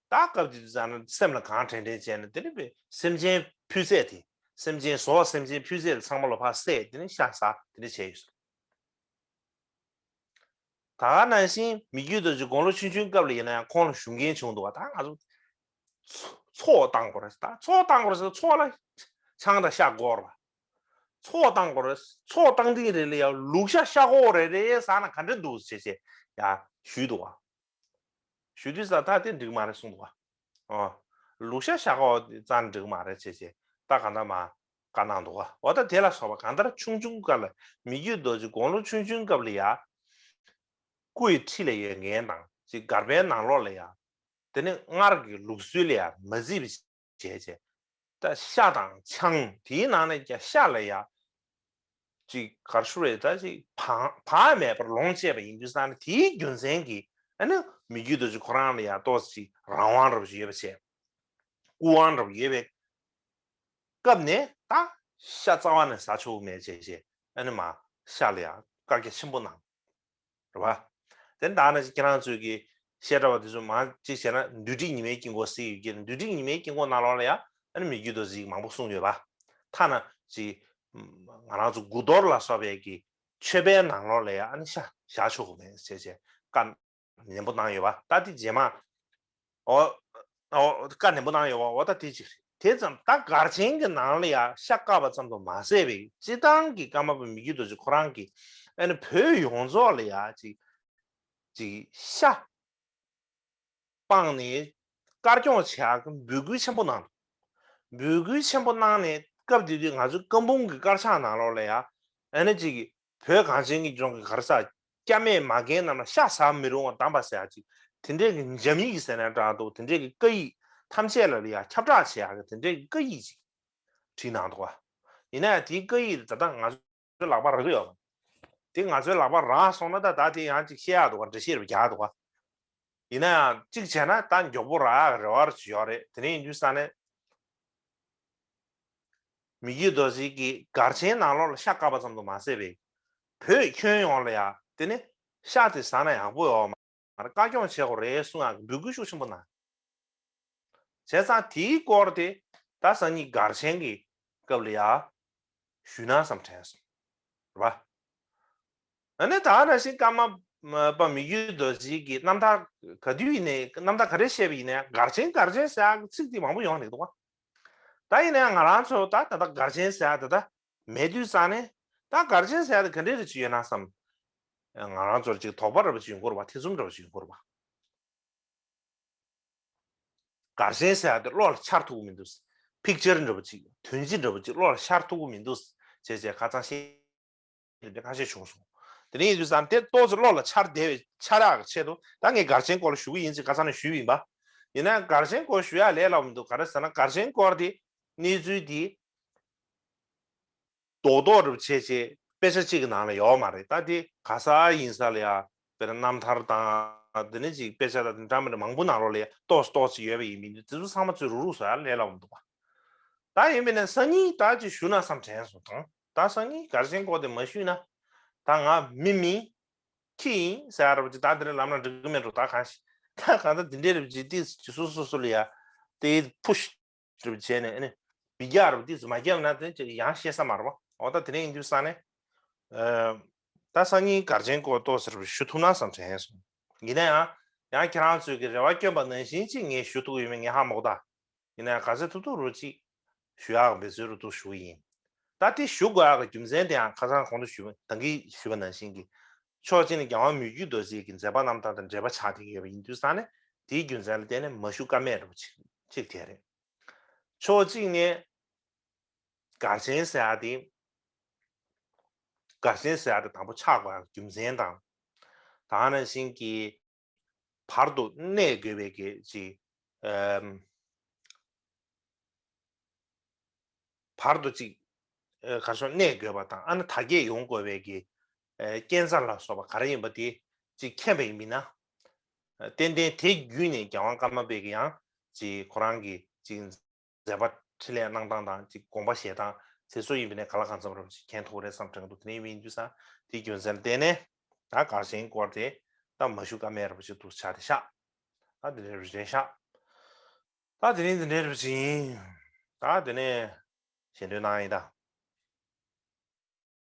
ད་སྐབས་དེ་དུས་ཙང་ནས་སེམས་ལ་གང་དྲན་དྲན་བྱས་ནས་དེ་ནི་བས་སེམས་ཅན་འཕུལ་ཚད་དེ། སེམས་ཅན་ཟོག་སེམས་ཅན་འཕུལ་ཚད་དེ་ཚང་མ་ལོ་ཕར་བསད་དེ་ནི་ཤ་ཟ་དེ་འདྲ་བྱས་ཡོད་སོང་། ད་ག་ནང་བཞིན་མི་བསྐྱོད་རྡོ་རྗེ་དགུང་ལོ་ཆུང་ཆུང་སྐབས་ལ་ཡིན་ན་ཡང་ཁོང་ལ་ཞུ་མཁན་བྱུང་འདུག་བ། ད་ང་ཚོ་ཚོ་ ཚོགས་བཏང་དགོས་རེད། ད་ཚོགས་བཏང་དགོས་རེད་ཟེར། ཚོགས་ལ་ཆང་དང་ཤ་དགོས་རེད་པ། ཚོགས་བཏང་དགོས་རེད། ཚོགས་བཏང་དུས་རེད་ལ་ཡ་ལུག་ཤ་ཤ་ཁོག་རེ་རེ་ཟ་ན་ག་འདྲ་འདུག་ཟེར་བྱས་ཡ་ཞུས་འདུག་པ། ཞུ་དུས་ཙང་ད་དེ་འགྲིག་མ་རེད་གསུངས་འདུག་ག་ཨོ། ལུག་ཤ་ཤ་ཁོག་རྩ་འགྲིག་མ་རེད་ཅེས་བྱས་ད་གང་ལྟར་མ་བཀའ་གནང་འདུག་ག་འོ་ད་དེ་ལ་སོགས་པ་གང་ལྟར་ཆུང་ཆུང་སྐབས་ལ་མི་བསྐྱོད་རྡོ་རྗེ་དགུང་ལོ་ཆུང་ཆུང་སྐབས་ལ་ཡ། སྐུ་ཡི་འཁྲིས་ལ་ཡོད་མཁན་དང་ཅིག་སྒར་པའི་ནང་ལོགས་ལ་ཡ། དེ་ནི་སྔར་གྱི་ལུགས་སྲོལ་ལ་ཡ་མ་བརྩིས་པ་བྱས་བྱས། ད་ཤ་དང་ཆང་དེའི་ནང་ནས་ཀྱང་ཤ་ལ་ཡ། ཅིག་གར་ཤུ་རེ་ད་ཅིག་བག་བག་མེད་པར་ལོངས་སྤྱད་པ་ཡིན་དུས་ཙང་ནས་དེའི་རྒྱུ་མཚན་གྱིས་ཨ་ནི་མི་བསྐྱོད་རྡོ་རྗེ་ཁོ་རང་ལ་ཡང་ཏོག་ཙམ་ཅིག་རང་དབང་འདྲ་པོ་ཞིག་ཡོད་པ་བྱས། སྐུ་དབང་འདྲ་པོ་ཡོད་པའི་སྐབས་ནས་ད་ཤ་རྩ་བ་ནས་ཟ་ཆོག་གི་མེད་བྱས་བྱས་ཨ་ནི་མ་ཤ་ལ་ཡང་བཀག་རྒྱ་ཆེན་པོ་གནང་། རེད་བ། དེ་ནི་ད་ནི་ཁྱེད་རང་ཚོས་ཀྱི་བཤད་གྲྭ་བ་དེ་ཚོ་མང་གཅིག་བྱས་ན་འདུས་འདྲིས་ཉི་མའི་དཀྱིལ་འཁོར་ཟེར་ཡོད་ཀྱི་འདུས་འདྲིས་ཉི་མའི་དཀྱིལ་འཁོར་ནང་ལོགས་ལ་ཡང་ཨ་ནི་མི་བསྐྱོད་རྡོ་རྗེ་མང་པོ་གསུངས་ཡོད་པ། ཐ་ན་ཅིག་ང་རང་ཚོ་དགུ་གཏོར་ལ་སོགས་པའི་གི་མཆོད་པའི་ནང་ལོགས་ལ་ཡང་ཨ་ནི་ཤ་བཞག་ཆོག་གི་མེད་ཟེར་བྱས་བཀའ་ནན་པོ་གནང་ཡོད་པ། ད་དེ་རྗེས་མ་ཨོ་ཨོ་བཀའ་ནན་པོ་གནང་ཡོད་པ་འོ་ད་དེ་ཅིག་རེད། དེ་ཙམ་ད་སྒར་ཆེན་གྱི་ནང་ལ་ཡང་ཤ་བཀག་པ་ཙམ་དུ་མ་ཟད་པའི་སྤྱི་བཏང་གི་ཀརྨ་པ་མི་བསྐྱོད་རྡོ་རྗེ་ཁོ་རང་གིས་ཨ་ནི་བོད་ཡོངས་རྫོགས་ལ་ཡང་ཅིག་ཅིག་ཤ་སྤངས་ནས་དཀར་སྐྱོང་བྱེད་ཡག་གི་འབོད་སྐུལ་ཆེན་པོ་གནང་འདུག་འབོད་སྐུལ་ཆེན་པོ་གནང་ནས་སྐབས་དེ་དུས་ང་ཚོའི་ཀ་འབུམ་གྱི་དཀར་ཆག་ནང་ལོགས་ལ་ཡང་ཨ་ནི་ཅིག་བོད་གངས་ཅན་གྱི་ལྗོངས་ཀྱི་ག་རེ་ཟ། སྐྱ་མེད་མ་རྒན་རྣམས་ལ་ཤ་ཟ་མི་རུང་བ་གདམས་པ་ཟེར་ཡག་ཅིག་དེ་འདྲའི་གི་འཇམ་ཡིག་གི་ཟེར་ན་འདྲ་འདུག་དེ་འདྲའི་གི་བཀའ་ཡིག་ཐམས་ཅད་ལ་ལ་ཡ་ཁྱབ་བསྒྲགས་བྱེད་ཡག་གི་དེ་འདྲའི་གི་བཀའ་ཡིག་ཅིག་བྲིས་གནང་འདུག་བ། ཡིན་ན་ཡང་དེའི་བཀའ་ཡིག་ད་ལྟ་ང་ཚོའི་ལག་པར་རག་གི་ཡོད་པ། དེ་ང་ཚོའི་ལག་པར་རག་སོང་ན་ད་ད་དེ་ཡང་ཅིག་བཤད་ཡག་འདུག་བ། འགྲེལ་བཤད་རུ་རྒྱག་འདུག་བ། ཡིན་ན་ཡང་གཅིག་བྱས་ན་ད་མགྱོགས་པོ་རག་ཡག་རེ་བ་རུ་ཅིག་ཡོད་རེད། དེ་ནས་ཡིན་དུས་ས་ནས། མི་བསྐྱོད་རྡོ་རྗེ་གིས་སྒར་ཆེན་ནང་ལོགས་ལ་ཤ་བཀག་པ་ཙམ་དུ་མ་ཟད་པའི་བོད་ཁྱོན་ཡོངས་ལ་ཡང་དེ་ནི་ཤ་དེ་ཟ་ན་ཡག་པོ་ཡོད་མ་རེད། བཀའ་སྐྱོང་བྱེད་དགོས་རེད་གསུང་ཡག་གི་འབོད་སྐུལ་ཤུགས་ཆེན་པོ་གནང་། བྱས་ཙང་དེའི་སྐོར་དེ་ད་སང་ཉིན་སྒར་ཆེན་གྱི་སྐབས་ལ་ཡང་ཞུས་ན་བསམ་དྲན་སོང་། རེད་པ། ཨ་ནི་ད་ནང་བཞིན་ཀརྨ་པ་མི་བསྐྱོད་རྡོ་རྗེ་གི་རྣམ་ཐར་ག་དུས་ཡིན་ནའི་རྣམ་ཐར་ག་རེ་བཤད་པ་ཡིན་ནའི་སྒར་ཆེན་སྒར་ཆེན་ཟེར་ཡག་གི་ཚིག་དེ་མང་པོ་ཡོང་འདུག་ག་ད་ཡིན་ནའི་ང་རང་ཚོ་ད་ད་ལྟ་སྒར་ཆེན་ཟེར་ཡག་ད་ལྟ་མེད་དུས་ཙང་ནས་ད་སྒར་ཆེན་ཟེར་ཡག་དེ་ག་འདྲས་རེ་ཅིག་ཡོད་ན་བསམ། ང་རང་ཚོར་ཅིག་དོགས་པ་རེ་བ་ཅིག་ཡོང་གི་རེད་པ། ཐེ་ཚོམ་རེ་བ་ཅིག་ཡོང་གི་རེད་པ། སྒར་ཆེན་ཟེར་ཡག་དེ་བློ་ལ་འཆར་ཐུབ་ཀྱི་མི་འདུག་པིག་ཅར་འདྲ་པོ་ཅིག་དོན་སྤྱི་འདྲ་པོ་ཅིག་བློ་ལ་འཆར་ཐུབ་ཀྱི་མི་འདུག་བྱས་བྱས་ཁ་སང་ཤེས་དེ་འདྲ་ཁ་ཤས་བྱུང་སོང་། དེ་ནས་ཡིན་དུས་ཙང་དེ་ཏོག་ཙམ་བློ་ལ་འཆར་བདེ་བའི་འཆར་ཡག་གི་ཆེད་དུ་ད་ངས་སྒར་ཆེན་སྐོར་ལ་ཞུ་གི་ཡིན་ཅེས་ཁ་སང་ནས་ཞུས་པ་ཡིན་པ། ཡིན་ན་སྒར་ཆེན་སྐོར་ཞུ་ཡག་ལས་སླ་པོ་མི་འདུག་ག་རེ་ཟེར་ན་སྒར་ཆེན་སྐོར་དེ་གནས་ཚུལ་དེ་རྡོག་རྡོག་རུ་བྱས་བྱས་དཔེ་ཆ་གཅིག་གི་ནང་ལ་ཡོད་མ་རེད། ད་དེ་ག་ས་ཡིན་ས་ལ་ཡ་དཔེར་ན་རྣམ་ཐར་དང་དེ་ནས་ཅིག་དཔེ་ཆ་དང་དེ་འདྲ་མི་འདྲ་མང་པོ་ནང་ལོགས་ལ་ཡ་ཏོག་ཙམ་ཏོག་ཙམ་ཡོད་པ་ཡིན་མིན་དེ་ཚོ་ཚང་མ་ཚུར་རུག་རུག་བཟོ་ཡག་ལས་སླ་པོ་མི་འདུག་པ། ད་ཡིན་པས་ན་སང་ཉིན་ད་ཅིག་ཞུ་ན་བསམ་དྲན་སོང་དང་། ད་སང་ཉིན་སྒར་ཆེན་སྐོར་དེ་མ་ཞུས་ན་ད་ང་མི་མིན་ཁྱི་ཡིན་ཟེར་ཡག་རེ་བ་ཅིག་ད་འདི་འདྲ་ལབ་ན་འགྲིག་གི་མེད་འགྲོ། ད་གང་ཞིག་ད་གང་ལྟར་འདི་འདྲའི་རེ་བ་ཅིག་ཏིས་ཅིག་སོ་སོ་སོ་ལ་ཡ་དེ་ཕུཤ་རེ་བ་བྱས་ནས་ཨ་ནི་མི་རྒྱག་རེ་བ་ཏིས་མ་རྒྱབ་ན་དེ་ཅིག་ཡང་ཤེས་ས་མ་རེད་པ། འོ་ད་དེ་ནས་ཡིན་དུས་ས་ནས་ད་སང་ཉིན་སྒར་ཆེན་སྐོར་ཏོག་ཙམ་རེ་བ་ཞུ་ཐུབ་ན་བསམ་དྲན་སོང་། ཡིན་ན་ཡང་ཡང་ཁྱེད་རང་ཚོས་ཀྱི་རེ་བ་བསྐྱོན་པ་ནང་བཞིན་ཅིག་ངས་ཞུ་ཐུབ་ཡོད་མེད་ངས་ཧ་མ་གོ་ད། ཡིན་ན་ཡང་ག་ཚོད་ཐུབ་ཐུབ་རུ་ཅིག་ཞུ་ཡག་འབད་རྩོལ་རུ་ཐུག་ཞུ་གི་ཡིན། ད་དེ་ཞུ་དགོས་ཡག་གི་རྒྱུ་མཚན་དེ་ཡང་ཁ་སང་གོང་དུ་ཞུས་པ་ད་གིན་ཞུས་པ་ནང་བཞིན་གྱི་ཕྱོགས་གཅིག་ནས་རྒྱལ་དབང་མི་བསྐྱོད་རྡོ་རྗེ་གི་མཛད་པ་རྣམ་ཐར་དང་འབྲེལ་བ་ཆགས་བསྡད་ཀྱི་ཡོད་པ་ཡིན་དུས་ཙང་ནས་དེའི་རྒྱུ་མཚན་ལ་བརྟེན་ནས་མ་ཞུ་ཀ་མེད་འདྲ་པོ་ཅིག་ཅིག་དེ་རེད། ཕྱོགས་གཅིག་ནས་སྒར་ཆེན་ཟེར་ཡག་དེ་སྒར་ཆེན་ཟེར་ཡག་དེ་དང་པོ་ཆགས་དགོས་ཡག་གི་རྒྱུ་མཚན་དང་། ད་ག་ནང་བཞིན་གྱི་བར་དུ་གནས་དགོས་པའི་གི་ཅིག་ཨམ། བར་དུ་ཅིག་ཨ་གར་སོང་གནས་དགོས་པ་དང་ཨ་ནི་དར་རྒྱས་ཡོང་དགོས་པའི་གི་ཨ་རྐྱེན་རྩ་ལ་སོགས་པ་ག་རེ་ཡིན་པ་དེ་ཅིག་མཁྱེན་པ་ཡིན་མིན་ན། ཨ་ཏན་ཏན་དེ་བརྒྱུད་ནས་རྒྱལ་དབང་ཀརྨ་པའི་གི་ཡང་ཅིག་ཁོ་རང་གི་ཅིག་མཛད་པ་འཕྲིན་ལས་གནང་སྟངས་དང་ཅིག་དགོངས་པ་བཞེས་སྟངས་དེ་ཚོ་ཡིན་པ་ནས་ག་ལ་གང་འཚམ་རབ་ཅིག་མཁྱེན་ཐུབ་རེད་བསམ་དྲན་འདུག་དེ་ནས་ཡིན་དུས་ཙང་དེའི་རྒྱུ་མཚན་ལ་བརྟེན་ནས་ད་སྒར་ཆེན་སྐོར་དེ་ད་མ་ཞུ་ཀ་མེད་རབ་ཅིག་འདུག་ཆགས་ཏེ་ཤག་ད་དེ་འདྲ་རེད་ཤག་ད་དེ་ནས་འདི་འདྲའི་རུ་ཅིག་ཡིན། ད་དེ་ནས་ཞལ་འདོན་གནང་ཡིན་ད།